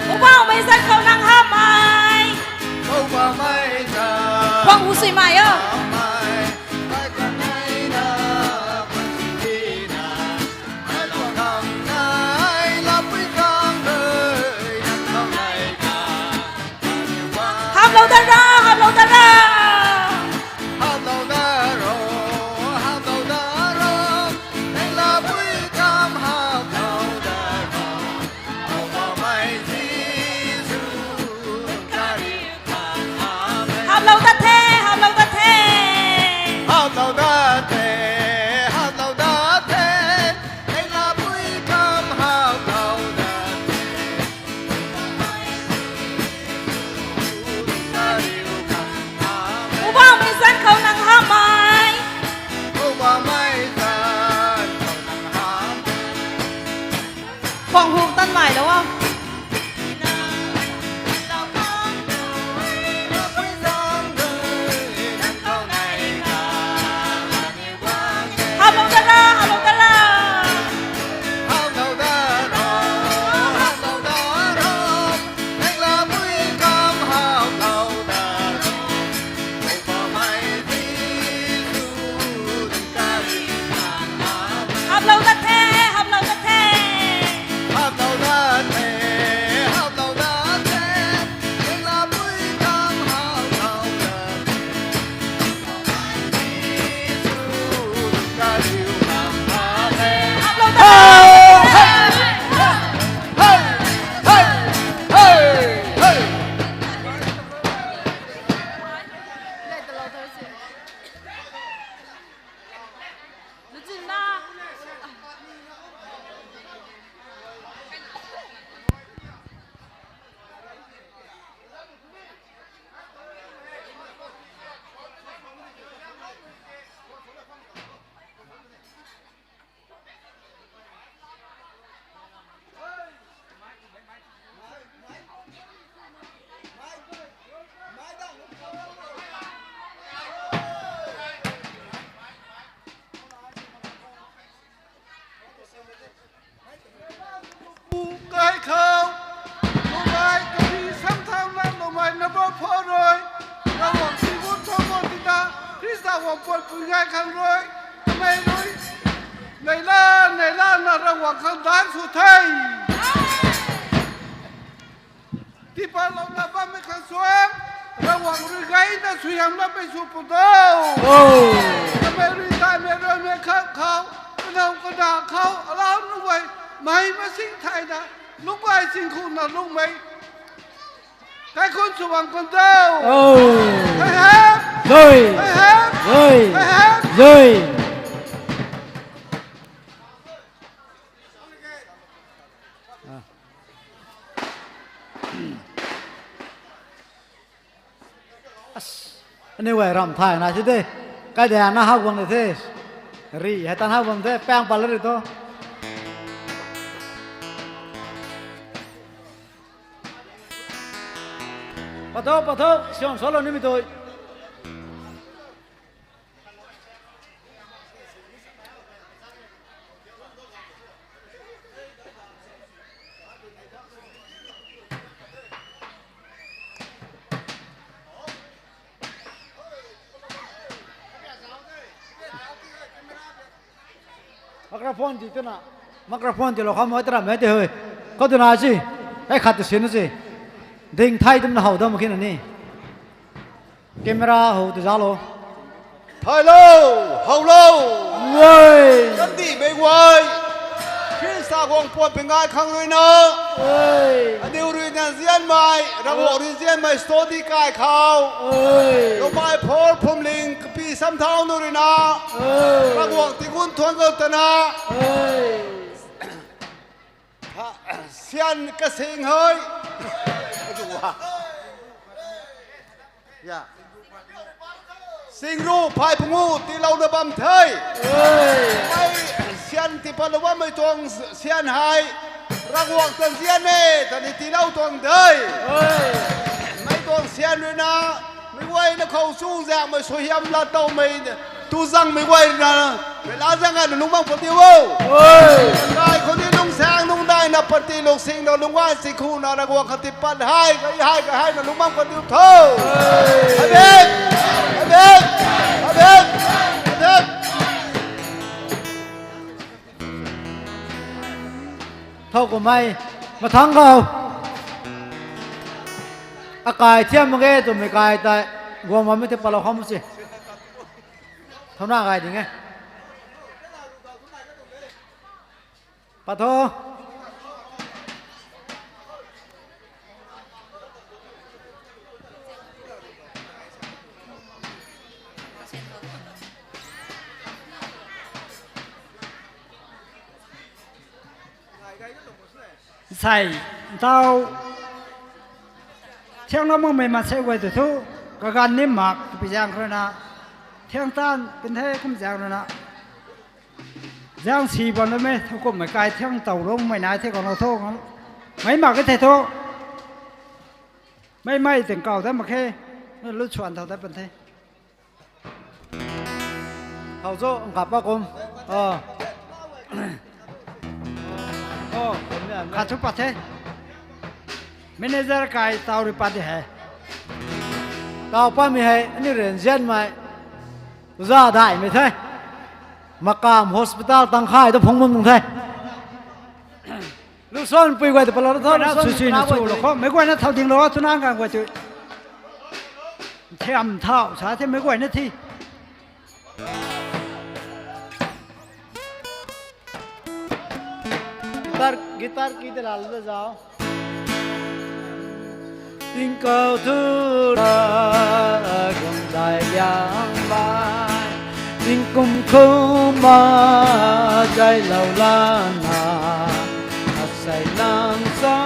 Poubauhmei zanc khou nang hamhmei. Khwang hu sui mai o. Haplou dat ra, haplou dat ra. Haplou dat the, haplou dat the. Rui gay khang rui, kamei rui, neihla, neihla na Ravguangc khang dan sw the. Tiipatlouna bammei khang suang, Ravguangc rui gayna suaihiamloumei sw pw tho. Kamei rui taimei ruimei khang khou, kanow kana khou, alau nunc guay, mei masing thayna, lungc gay singkhuna lungmei kaikhunc sw bam kan tho. Hei hei. Zoi. Hei hei. Zoi. Hei hei. Zoi. Aniu guay ram thay na si de. Kaidana hak guang de the. Ri hei tan hak guang the, paeng pat la ri tho. Pat tho, pat tho, sian salou nimei tui. Microphone ti twna, microphone tilou kham e, tara mei ti hui. Khou twna si, hei khat ta sin si. Ding thay twmna how dam khe na ni. Camera how ta zalou. Thaylou, howlou. Kandihmei guay, Khrista guang puat pingay khang ruina, aniu ruina nzianmei, Ravguangc rui nzianmei study kai khou, Lungmei Phor Phwamling kapi Samthau nu ruina, Ravguangc tigun thuan zau tana, sian kasing hei, singru phay pangu tiilouna bam the. Mei sian tiipatlou bammei tuang sian hei, Ravguangc ta nzian e twni tiilou tuang de. Mei tuang sian ruina, meic guayna khou chuzaenghmei suaihiam laa towmei, tu zangmei guay ruina, mei laa zaeng gayna lungc bam khou tiu o. Kai khou ni lungsaeng lungdaihna panty luksingna lungc gay singkhuna Ravguangc khang tiipat hei, hei, hei, heina lungc bam khou tiu tho. Amen. Amen. Amen. Amen. Thow kummei, mathangc khou. Akai thiam mak ge twmei kai tei, guang bammei tei patlou kham si. Thow na gay ding e. Pat tho. Sei, ntau, thiangna makmei maansei guay tu thu, kaganv ni mak twpui zaeng khou ruina, thiang taanv pun the kum zaeng ruina, zaeng si bam na mei, thowkumhmei kai thiang towloumei nai the khou na thu, meic mak e thei thu, mei mei ting kaw ta mak khe, lu swan thau ta pan the. Hou cho, nkap pa kum. Khat thu pat the. Manager kai taw rui pat di hei. Taw patmei hei, aniu rui nzianmei, za daihmei the. Makam Hospital tangkhay ta phungc bam tuang the. Lusuanpui guay ta patlou tho, na sui sui na chulou khou, meic guayna thow dinglou twna ganv guay tu. Thiam thau sa the meic guayna thi. Guitar, guitar ki ta laalou ta zau. Tingkauh thu ra guang dai liang lai, tingkum khou ma zaylou lana, asei nang sa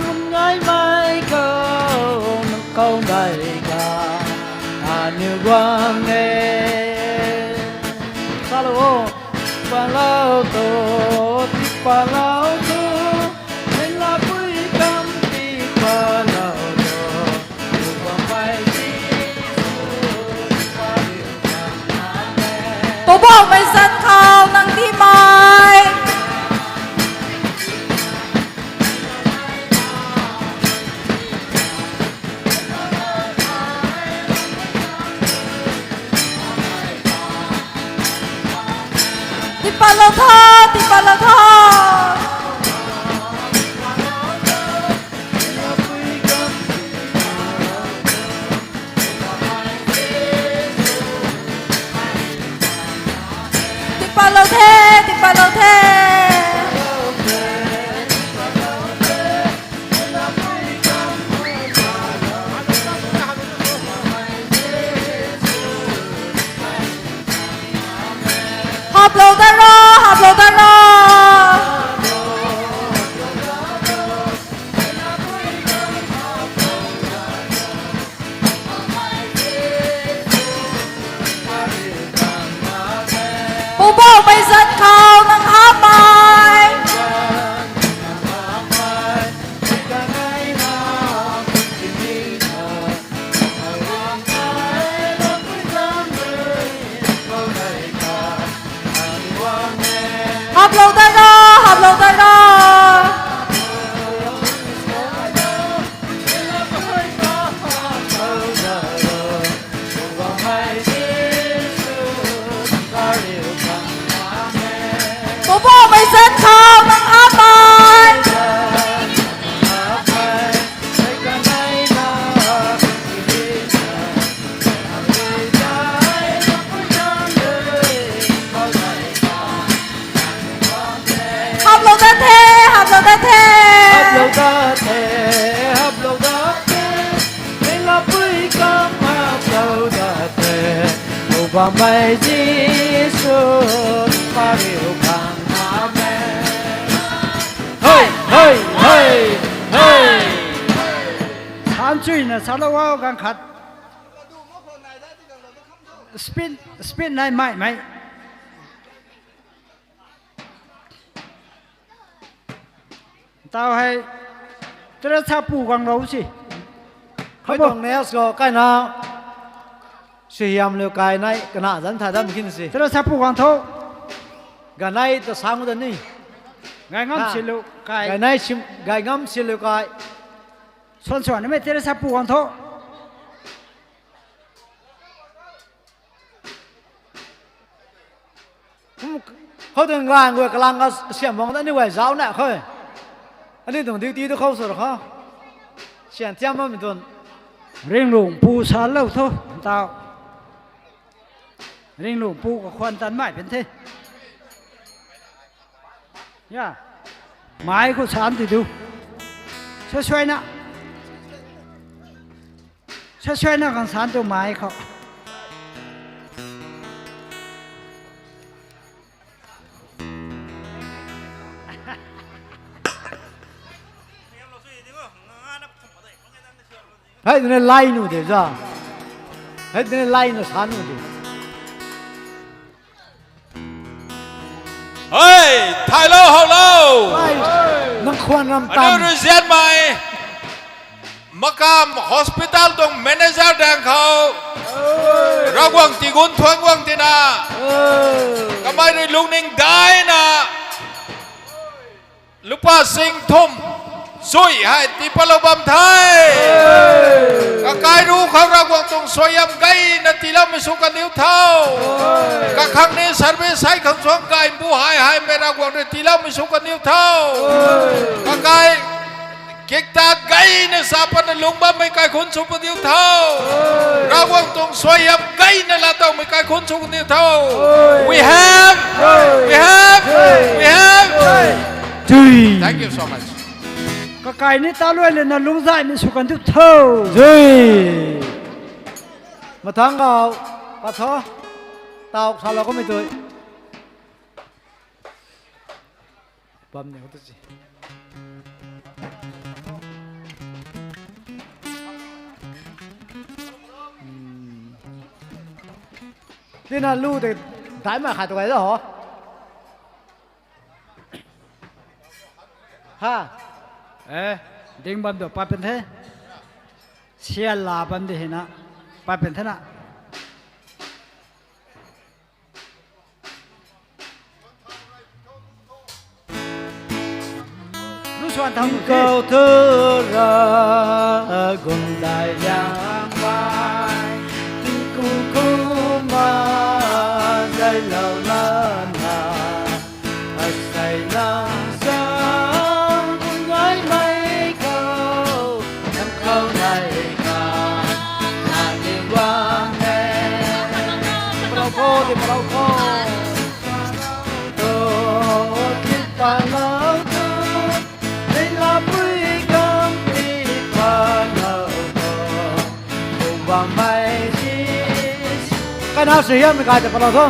mun gaymei khou nang khou dai ga, aniu guang e. Salou o, palou tu, ti palou tu, mei lapui kam ti palou tu, Poubauhmei zanc khou nang dimei, Tipatlou tho, tipatlou tho. Tipatlou the, tipatlou the. Haplou dat ro, haplou dat ro. Poubauhmei zanc khou nang hamei. Haplou dat ro, haplou dat ro. Poubauhmei zanc khou nang hamei. Haplou dat the, haplou dat the. Haplou dat the, haplou dat the. Mei lapui kam haplou dat the. Poubauhmei Jisu, pariu khang amen. Hey, hey, hey, hey. Thanchuina salou o ganv khat. Speed, speed nai mei mei. Tau hei, Teresa pu guanglou si. Khou tuang next khou kaina, Suaihiamliu kai nai kana zanc thay dat mak khe si. Teresa pu guang tho. Ganei ta sang da ni. Gaingam Silou kai. Ganei sim, Gaingam Silou kai. Suan suan nimei Teresa pu guang tho. Khou tun nganv guay kalang kasiam bang ta aniu guay zauc na khou. Aniu tuang duty tu khou sw ra khou. Sian thiam bammei tun. Ringlungpu salou tho, tau. Ringlungpu kakhwan tanmei pun the. Ya. Mei khou san ti du. Suai suaina. Suai suaina khang san tu mei khou. Hei, tuni lai nu de za. Hei, tuni lai nu san nu de. Hei, thailou houlou. Nang khwan ram tan. Aniu rui zianmei Makam Hospital tuang manager daeng khou Ravguangc tigun thuan guang tina, kamei rui lungning daina lupa sing thum sui hei tipatlou bam the. Kakai ruc khou Ravguangc tuang suaihiam gayna tiiloumei sw kandiu tho. Kakhang ni service hei khang suang gay mbu hei hei mei Ravguangc rui tiiloumei sw kandiu tho. Kakai kikta gayna sa patna lungc bammei kaikhunc sw kandiu tho. Ravguangc tuang suaihiam gayna laatowmei kaikhunc sw kandiu tho. We have, we have, we have. Thank you so much. Kakai ni taluai lana lungzaymei sw kandiu tho. Mathangc khou, patho, tau salou kamei tui. Bam ni khou tu si. Tina lu tei daimei khat tu kai da ho. Ha. E, ding bam tu pat pun the. Sial la bam di hina. Pat pun the na. Lu suan thau nu the. Kau thu ra gundai liang mai, tingkung khuma zaylou lana. Kana sw hiam kai ta palou tho.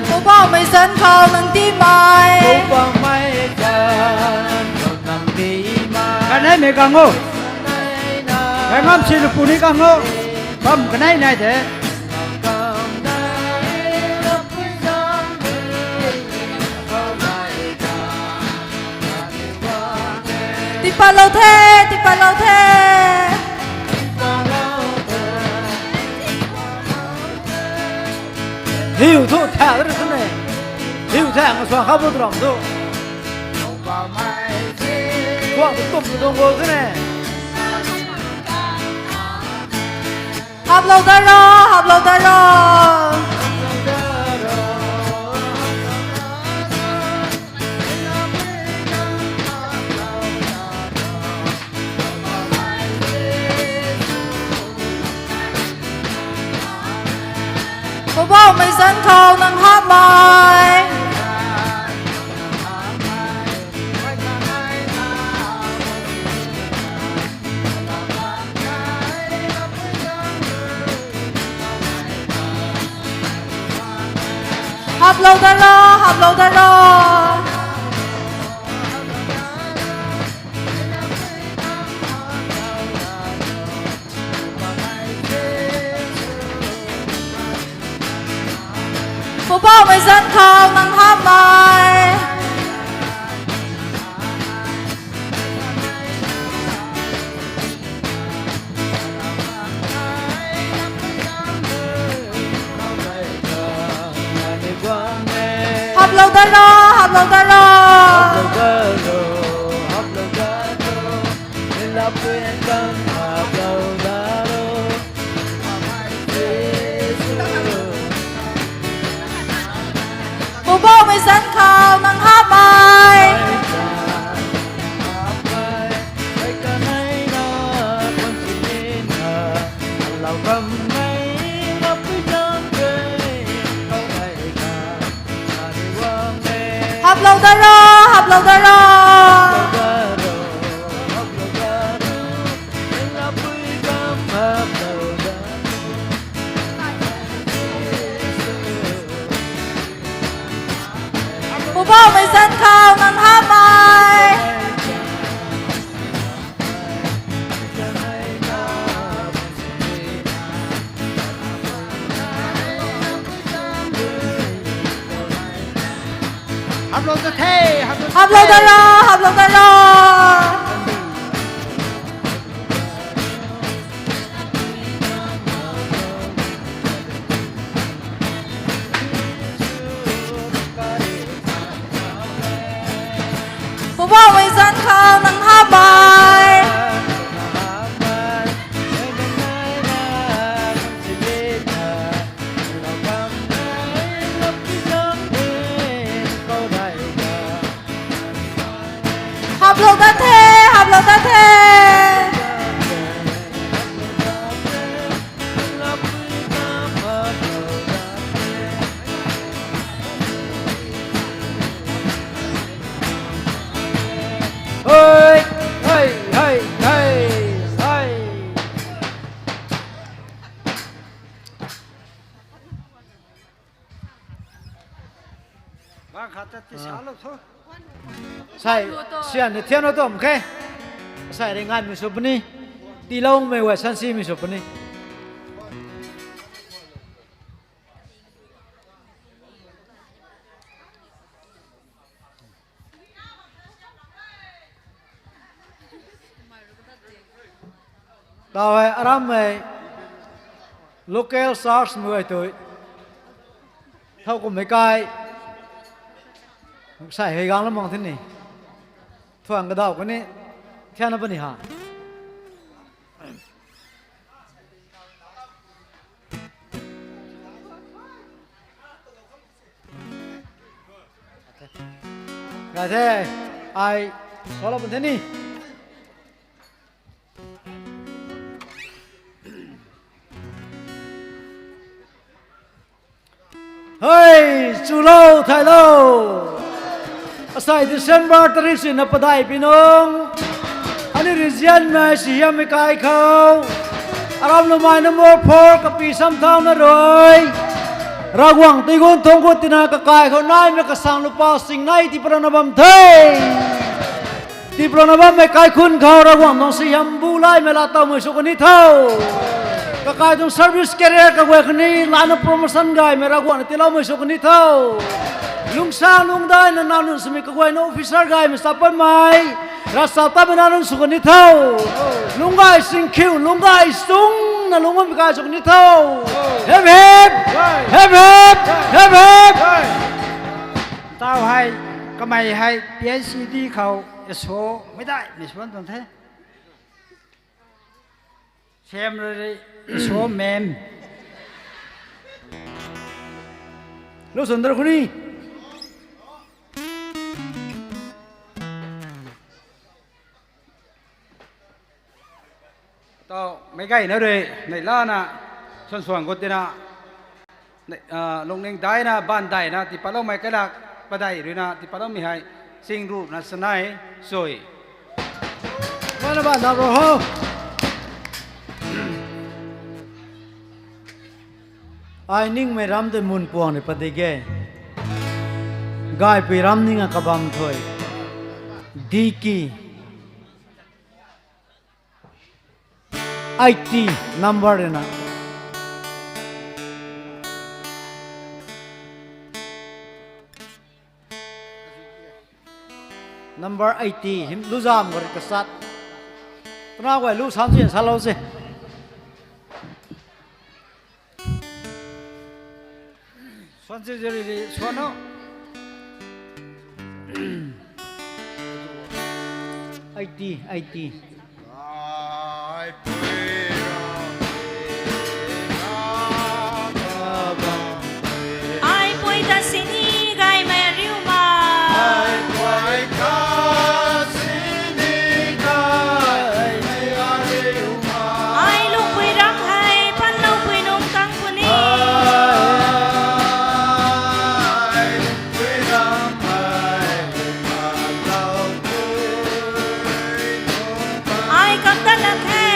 Poubauhmei zanc khou nang tiimei. Kaneimei kang o. Kai ngam si lu puni kang o. Bam kanei nai the. Tipatlou the, tipatlou the. Hiu thu thak rui thu ne. Hiu thak nga suang khou bu tuang thu. Kuang tu tum tu tuang bo thu ne. Haplou da ro, haplou da ro. Poubauhmei zanc khou nang hapmei. Haplou da ro, haplou da ro. Poubauhmei zanc khou nang hapmei. Haplou da ro, haplou da ro. Poubauhmei zanc khou nang hapmei. Haplou da ro, haplou da ro. Poubauhmei zanc khou nang hapmei. Haplou da the, haplou da ro, haplou da ro. Poubauhmei zanc khou nang hapmei. Haplou da the, haplou da the. Hei, hei, hei, hei, hei. Bang khat ta ti sa lou tho. Sai, sian ni thian lou tom khe. Sai ri nganmei sw puni. Tiiloumei wa sansimei sw puni. Tau hei arammei local church mei guay tui thowkumhmei kai sai hei gang lam mang the ni. Thuan kadauh kani thianna puni ha. Gay the, ai, follow pun the ni. Hei, Chulou, thailou. Asai December tarik sina padai pinung. Ani region mei sihiammei kai khou. Aram lumei number four kapi samthau na rui. Ravguangc tigun thung khou tina kakai khou naimei kasang lupa sing nai tiparana bam the. Tiparana bammei kaikhun khou Ravguangc tuang sihiam bu laimei laa towmei sw kani tho. Kakai tuang service career kaguay khatni lana promotion gaymei Ravguangc na tiiloumei sw kani tho. Lungsa lungdaina nac nunc swmei kaguayna officer gaymei sa patmei, ravchaptatmei nac nunc sw kani tho. Lungcgay singkhiu, lungcgay sungna lungc bammei kai sw kani tho. Hep hep! Hep hep! Hep hep! Tau hei, kamei hei P H E D khou eso meidaimei suan tuang the. Sam rui rui eso mem. Lu sundar khuni. Tau, meic gayna rui, neihlana, suansuang gut tina, lungning daina, baanv daina, tiipatloumei kailak, padeih ruina, tiipatloumei hei, chingruhna sanei, sui. Mana baanv da bro ho. Ai ningmei ram tei mun puang ni padik e. Gaipui ram ning a kabam thui. D K. Eighty number rina. Number eighty, hym luzam gari kasat. Twna guay lu sam si salou se. Suan si jiri ri, suan o. Eighty, eighty. Ai pui ta sini gaymei riu ma. Ai lungpui ram hei panloupui nung tang puni. Ai kap tat lak he.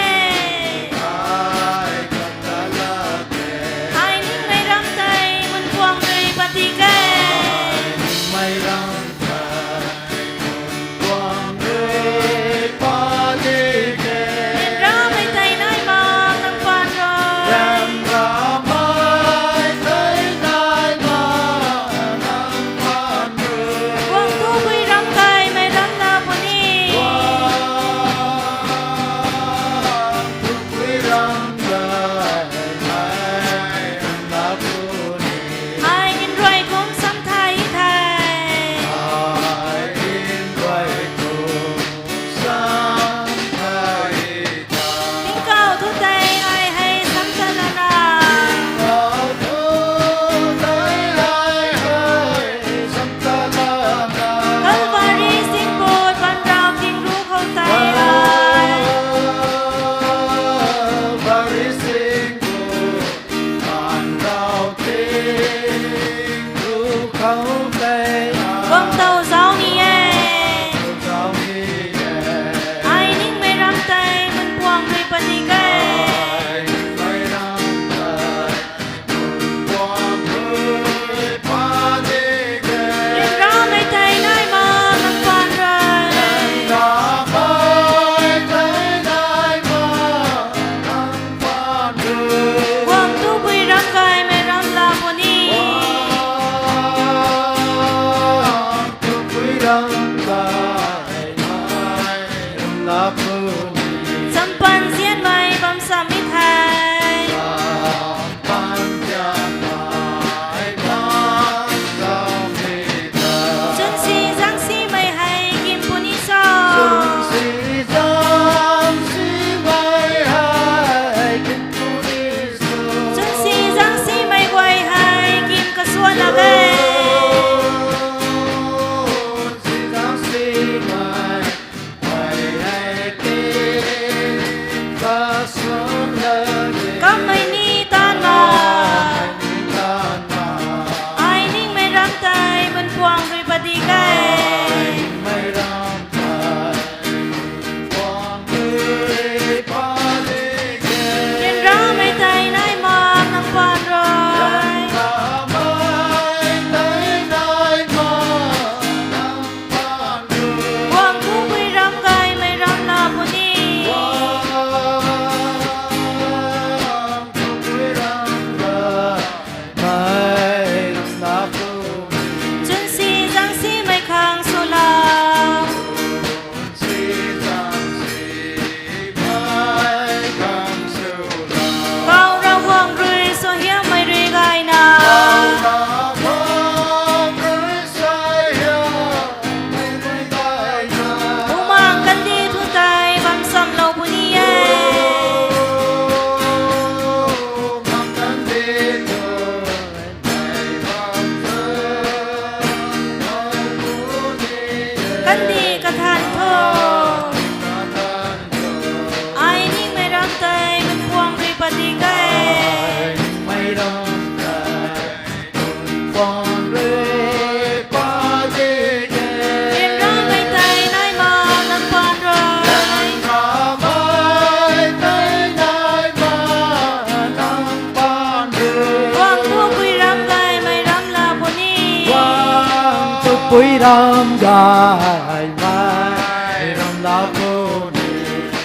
Pui ram gay mei ram la puni.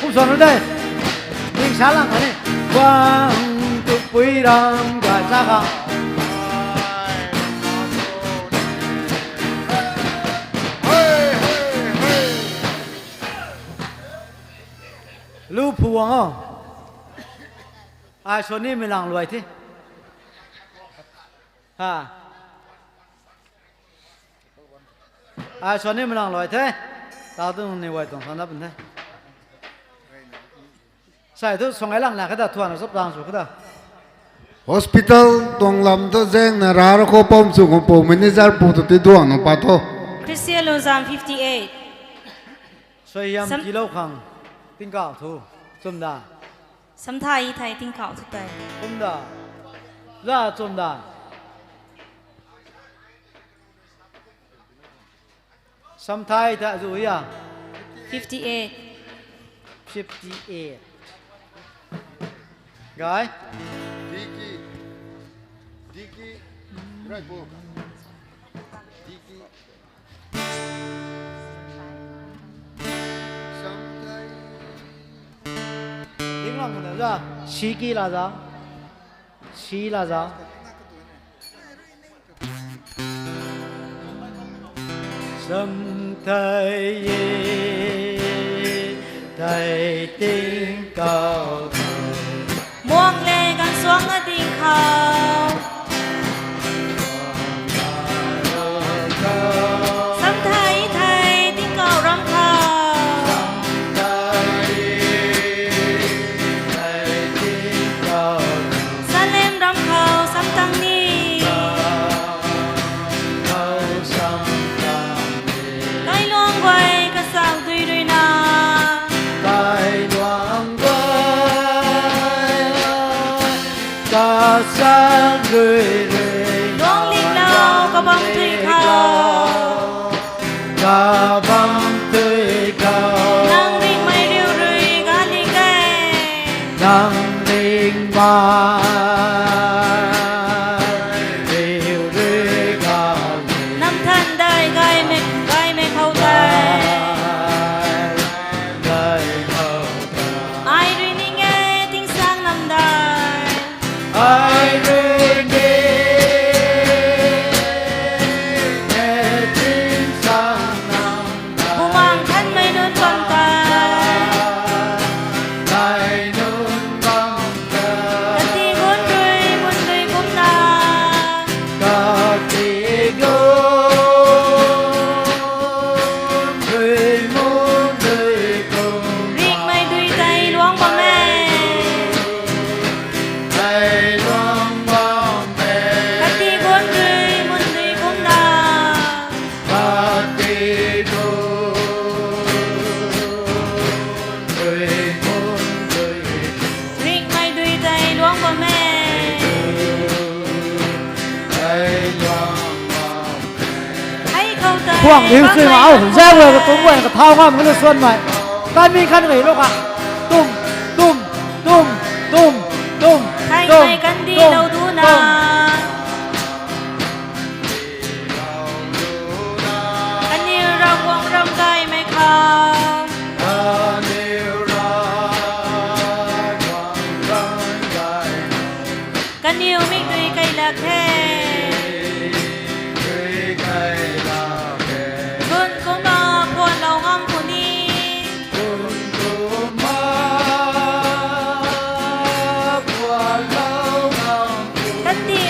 Kum suan nu de. Ding sa lang kani. Guang tu pui ram gay sa ka. Lu phu wang o. Ai suan ni mi lang luai the. Ha. Ai suan ni mi lang luai the. Tau tu ni guay tuang sa na pun the. Sai thu suang ai lang na kata thuan na sop tang su kata. Hospital tuang lam tu zeng na ra ra khou pam su khou pu manager pu tu ti duang na pa tho. Christian Lungzam fifty eight. Soi yam Sam- kilou khang tingkauh thu. Chum da. Samthai thai tingkauh thu tei. Chum da. Za chum da. Samthai ta zu ya. Fifty eight. Fifty eight. Guy. Diki. Diki. Right, bro. Diki. Samthai. Ding lang na za. Siki la za. Si la za. Samthai e, thai tingkauh. Muang le kan suang na ding khou. Samthai thai tingkauh ram khou. Salem ram khou samtang ni. Kailuang guay kasang dui rui na. Kailuang guay kasang dui rui na. Luang ling lau kabam tui khou. Kabam tui khou. Nang ringmei riu rui ga ling e. Nang ringmei riu rui ga ling. Nam than dai gaymei, gaymei khou dai. Dai khou dai. Ai rui ning e, tingsaeng nam dai. Ai rui ning e, tingsaeng nam dai. Bumaengh Nthanmei nunc bam tei. Ai nunc bam tei. Kati gun rui mun rui kumna. Kati gun rui mun rui kum. Ringmei dui tei luang bam e. Tei luang bam e. Kati gun rui mun rui kumna. Ringmei dui tei luang bam e. Hei khou tei. Khuang hiu chui ma au, zau wei ka tum wei ka thau ngam ka lu suan mai. Kai mi kan ngei lo ka. Tum, tum, tum, tum, tum. Hei tum, mei kan di tum, lo du na. Tum. Kaniw Ravguangc ram gaymei khou. Kaniw mikdui kei lak the. Bun kumna phuanlou ngam puni. Kandih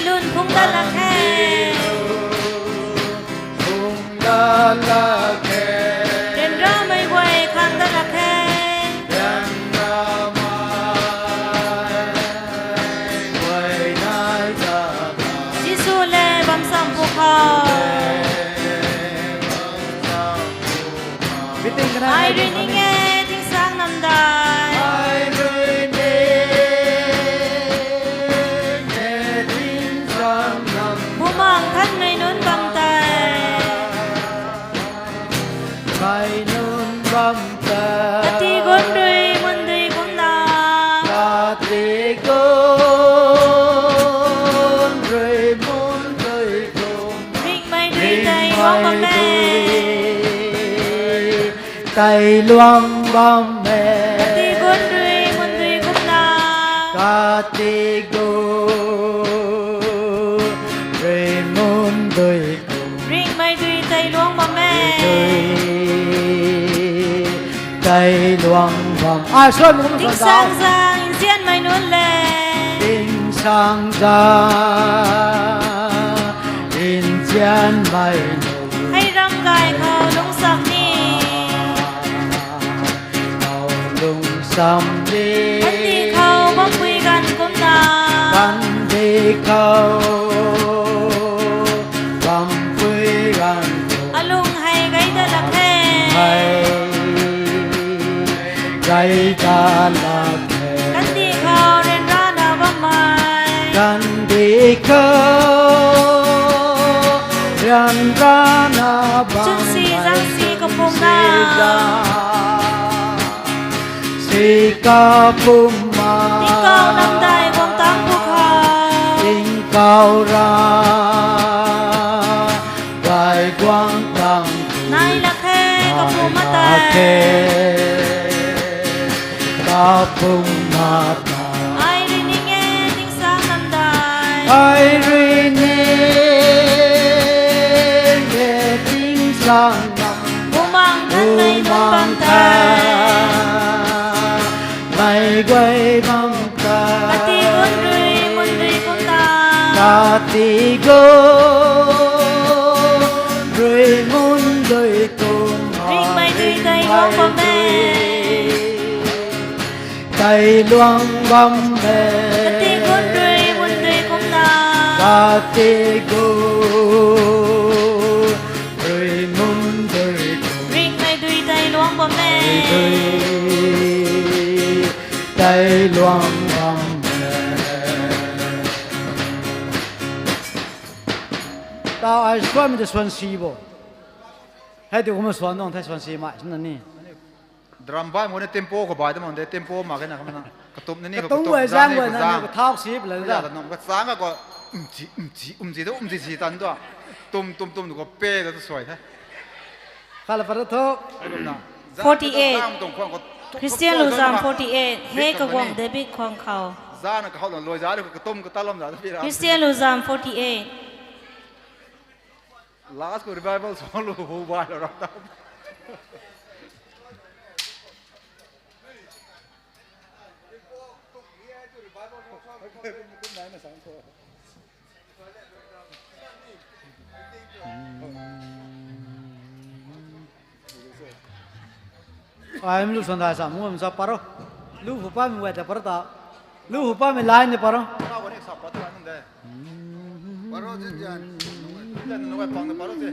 Tei luang bam e. Kati gun rui mun dui kumna. Kati gun rui mun dui kum. Ringmei dui tei luang bam e. Dui tei luang bam. Ai, suan kum suan tau. Tingsaengzaeng nzianmei nunc le. Tingsaengzaeng nzianmei nunc. Hei ram gay khou lungcsam ni. Khou lungcsam ni. Kandih khou bampui ganv kumna. Kandih khou bampui ganv kumna. Alung hei gay dat lak khe. Hei gay dat lak khe. Kandih khou ryanrana bammei. Kandih khou ryanrana bammei. Chunsi zangsi kapumna. Si kapumna. Tingkauh namdai guang tang pwkhou. Tingkauh ra dai guang tang. Nai lak khe kapumna tei. Kapumna tei. Ai rui ning e tingsaeng namdai. Ai rui ning e tingsaeng nam. Bumaengh nganmei nunc bam tei. Mei guay bam tei. Kati gun rui mun dui kumna. Kati gun rui mun dui kumna. Ringmei dui tei luang bam e. Tei luang bam e. Kati gun rui mun dui kumna. Kati gun rui mun dui kumna. Ringmei dui tei luang bam e. Dui tei luang bam e. Tau ai suanmei tei suan si bo. Hei tei kumna suan tuang the, suan si mai sina ni. Drum bai mo ne tempo khou bai ta mang de, tempo mak khe na kumna. Katumc na ni khou katumc katumc guay zang guay na ni khou thau sip la da. Katumc kachaeng khou, um chi, um chi, um chi tu, um chi chi tan tu. Tum, tum, tum tu khou pe da tu suai the. Kala para tho. Hei kumna. Forty-eight. Zang tuang khwang khou. Christian Luzam forty-eight. Hei kaguang David khwang khou. Zana kahou na loi za de khou katumc katalom za de pi ra. Christian Luzam forty-eight. Last khou revival song lu hu bai lou rap ta. Ai, mi lu suan dai sa, mu mi sa paro. Lu hu pa mi wai ta paro ta. Lu hu pa mi line ni paro. Paro zin zan. Zan nungai pang na paro se.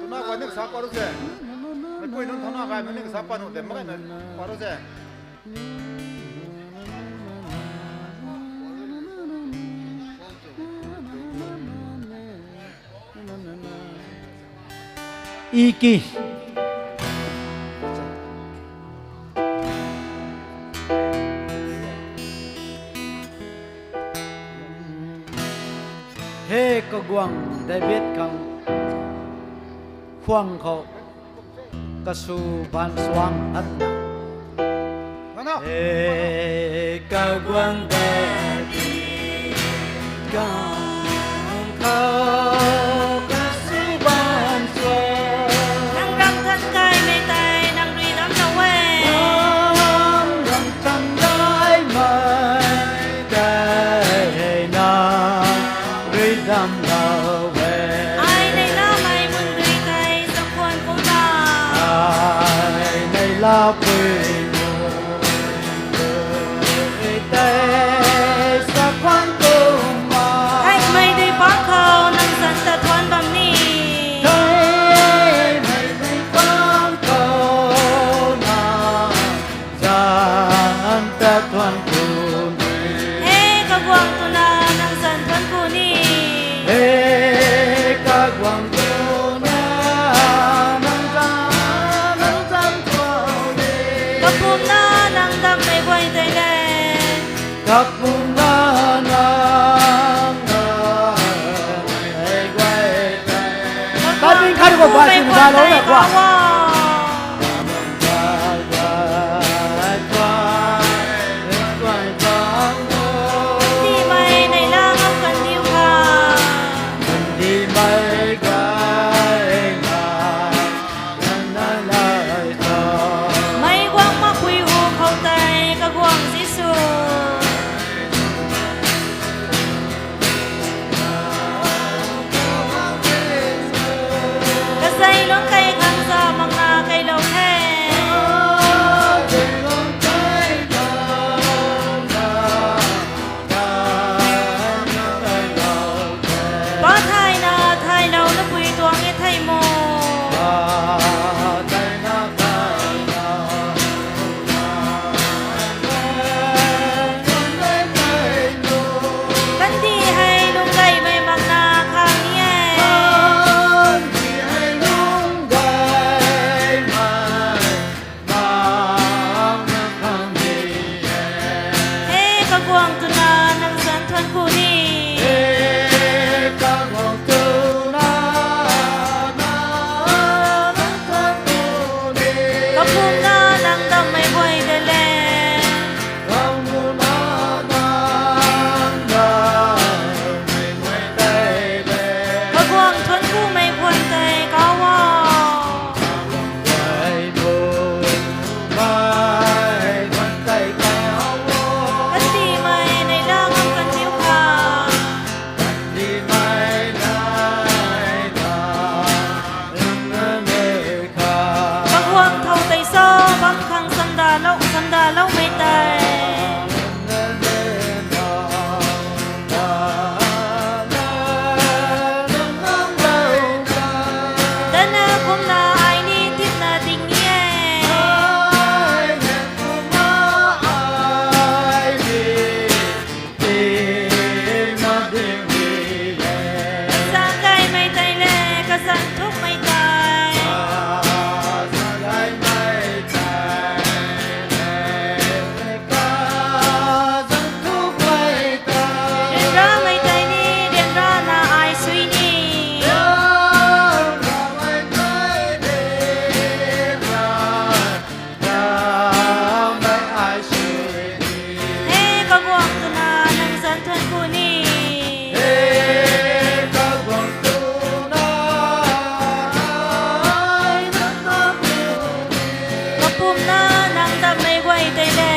Tuna koi nik sa paro se. Mei pui nunc thana kai mei nik sa panu de, makai na paro se. Iki. He kaguang David khang khwang khou kasu ban suang than. Mana? He kaguang David khang khou kasu ban suang. Nang ram than kai mei tei nang rui dam lou e. Nang ram than kai mei tei nang rui dam lou e. Ai nei lamei mun dui tei sa khwan kumna. Ai nei lapui mun dui tei sa khwan kumna. Theihmei dui pang khou nang zan ta thuan bam ni. Theihmei dui pang khou nang zan ta thuan ku ni. He kaguang tuna nang zan thuan ku ni. He kaguang tuna nang zan, nang zan thuan ni. Kapumna nang dam mei guay tei le. Kapumna nang dam mei guay tei. Kapumna nang dam mei guay tei le. Kumna nang dammei guay tei le. Kaguang thuanc kumei khwan tei kau o. Kandihmei neihla ngam kan diu kha. Kaguang thow tei cho bam khang sandalou, sandaloumei tei. Dana kumna ai ni tipna ding e. Sang gaymei tei le, kazanc thukmei tei. Ryanramei tei ni, ryanrana ai sui ni. He Kaguang twna nang zanc thuanc ku ni. Kapumna nang dammei guay tei le.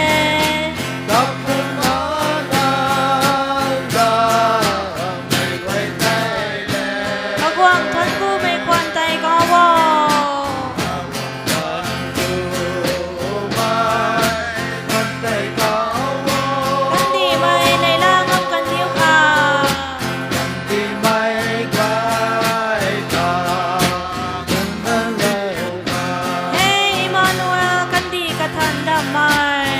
Kaguang thuanc kumei khwan tei kau o. Kandihmei neihla ngam kan diu kha. He Emmanuel, kandih kathan dammei.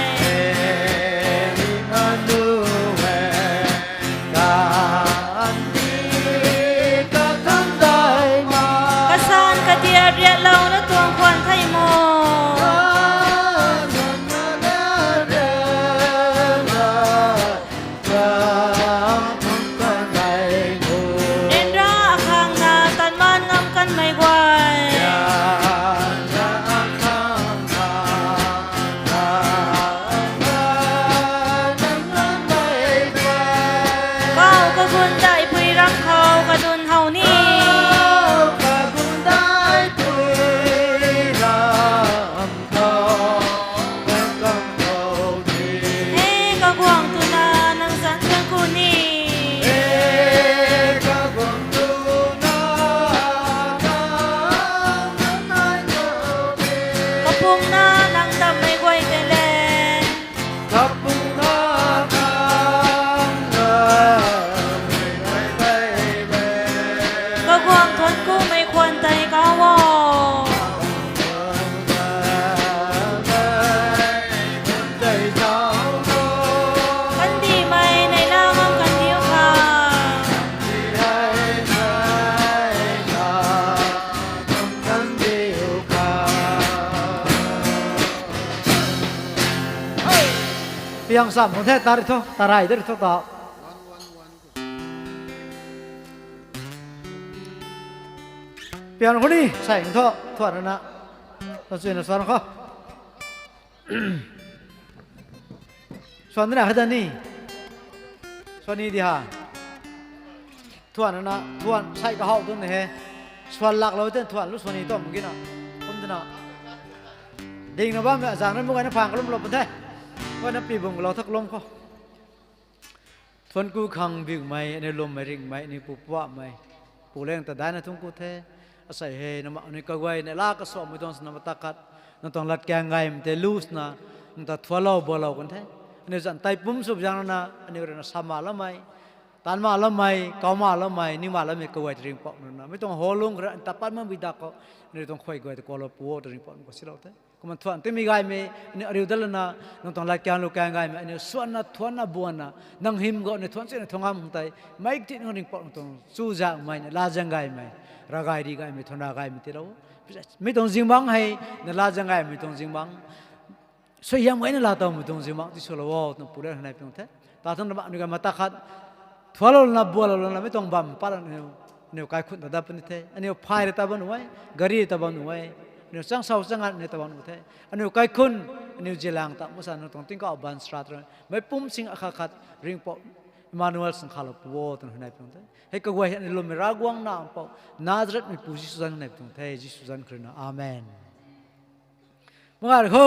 Kasan kadia riatlouna tuang khwan thei mo. Ryanra akhangna tanman ngam kanmei guay. Kau kagun daihpui ram khou kadun how ni. He Kaguang twna nang zanc thuanc ku ni. Kapumna nang dammei guay tei le. Kaguang thuanc kumei khwan tei kau o. Kandihmei neihla ngam kan diu kha. Piang sam khang the, tari thu, tarai de thu ta. Piang khou ni, sai thu, thuan na. Tau chuina suan khou. Suan na kha da ni. Suan ni di ha. Thuan na, thuan sai kahow tun he. Suan laklou ten thuan lu suan ni tom kina. Kum twna. Dingna bammei azang na muk gayna phang kalumlou pun the. Gayna pi bum kalou tha kalum khou. Thuan ku khang biumei, aniu lummei ringhmei, aniu pupuamei. Pu leng ta daina thungc ku the. Asei hei, na ma, aniu kaguay, neihla kasuakmei tuang swna mata khat. Nang tuang latkaeng gaymei tei lu swna, nang ta thualou bualou kan the. Aniu zanc tei pum sw zaeng rana, aniu rui na sa ma lamei, taanc ma lamei, kau ma lamei, ni ma lamei kaguay ta ringhpouc nana. Mi tuang holung khou rui, ta pat makmei dak khou, aniu tuang khuay guay ta kualou pu o ta ringhpouc nang khou silou the. Kumna thuan timei gaymei, aniu ariu dat lana, nang tuang latkaeng lukaeng gaymei, aniu suanna, thuanna, buanna, nang hym khou, aniu thuan china thuan ngam tei, meic ti nang ringhpouc nang tuang chuzaenghmei, lazaeng gaymei, ravgay ri gaymei, thuanra gaymei tiilou. Mi tuang zingbangc hei, na lazaeng gaymei tuang zingbangc. Suaihiam gayna laa towmei tuang zingbangc ti swlou o, twna pu leng hei nai pung the. Ta thangc na ma aniu gay mata khat, thualou lana, bualou lana, mi tuang bam pat lana, aniu kaikhun ta dat puni the. Aniu phay rui ta bam nuh e, gari rui ta bam nuh e. Aniu chang sau chang nganv ni ta bam nuh the. Aniu kaikhun, aniu zilang ta musa nang tuang tingkauh baanchara ta rui meic pum sing akhat khat Ringhpouc Emmanuel sing khalou pu o twna huayney pi tuang the. Hei kaguay hei aniu lwmmei Ravguangc Nac Mpouh Nazaretmeipu Jisu zanc huayney pi tuang the. Jisu zanc khou rui na, amen. Mangay ri kho.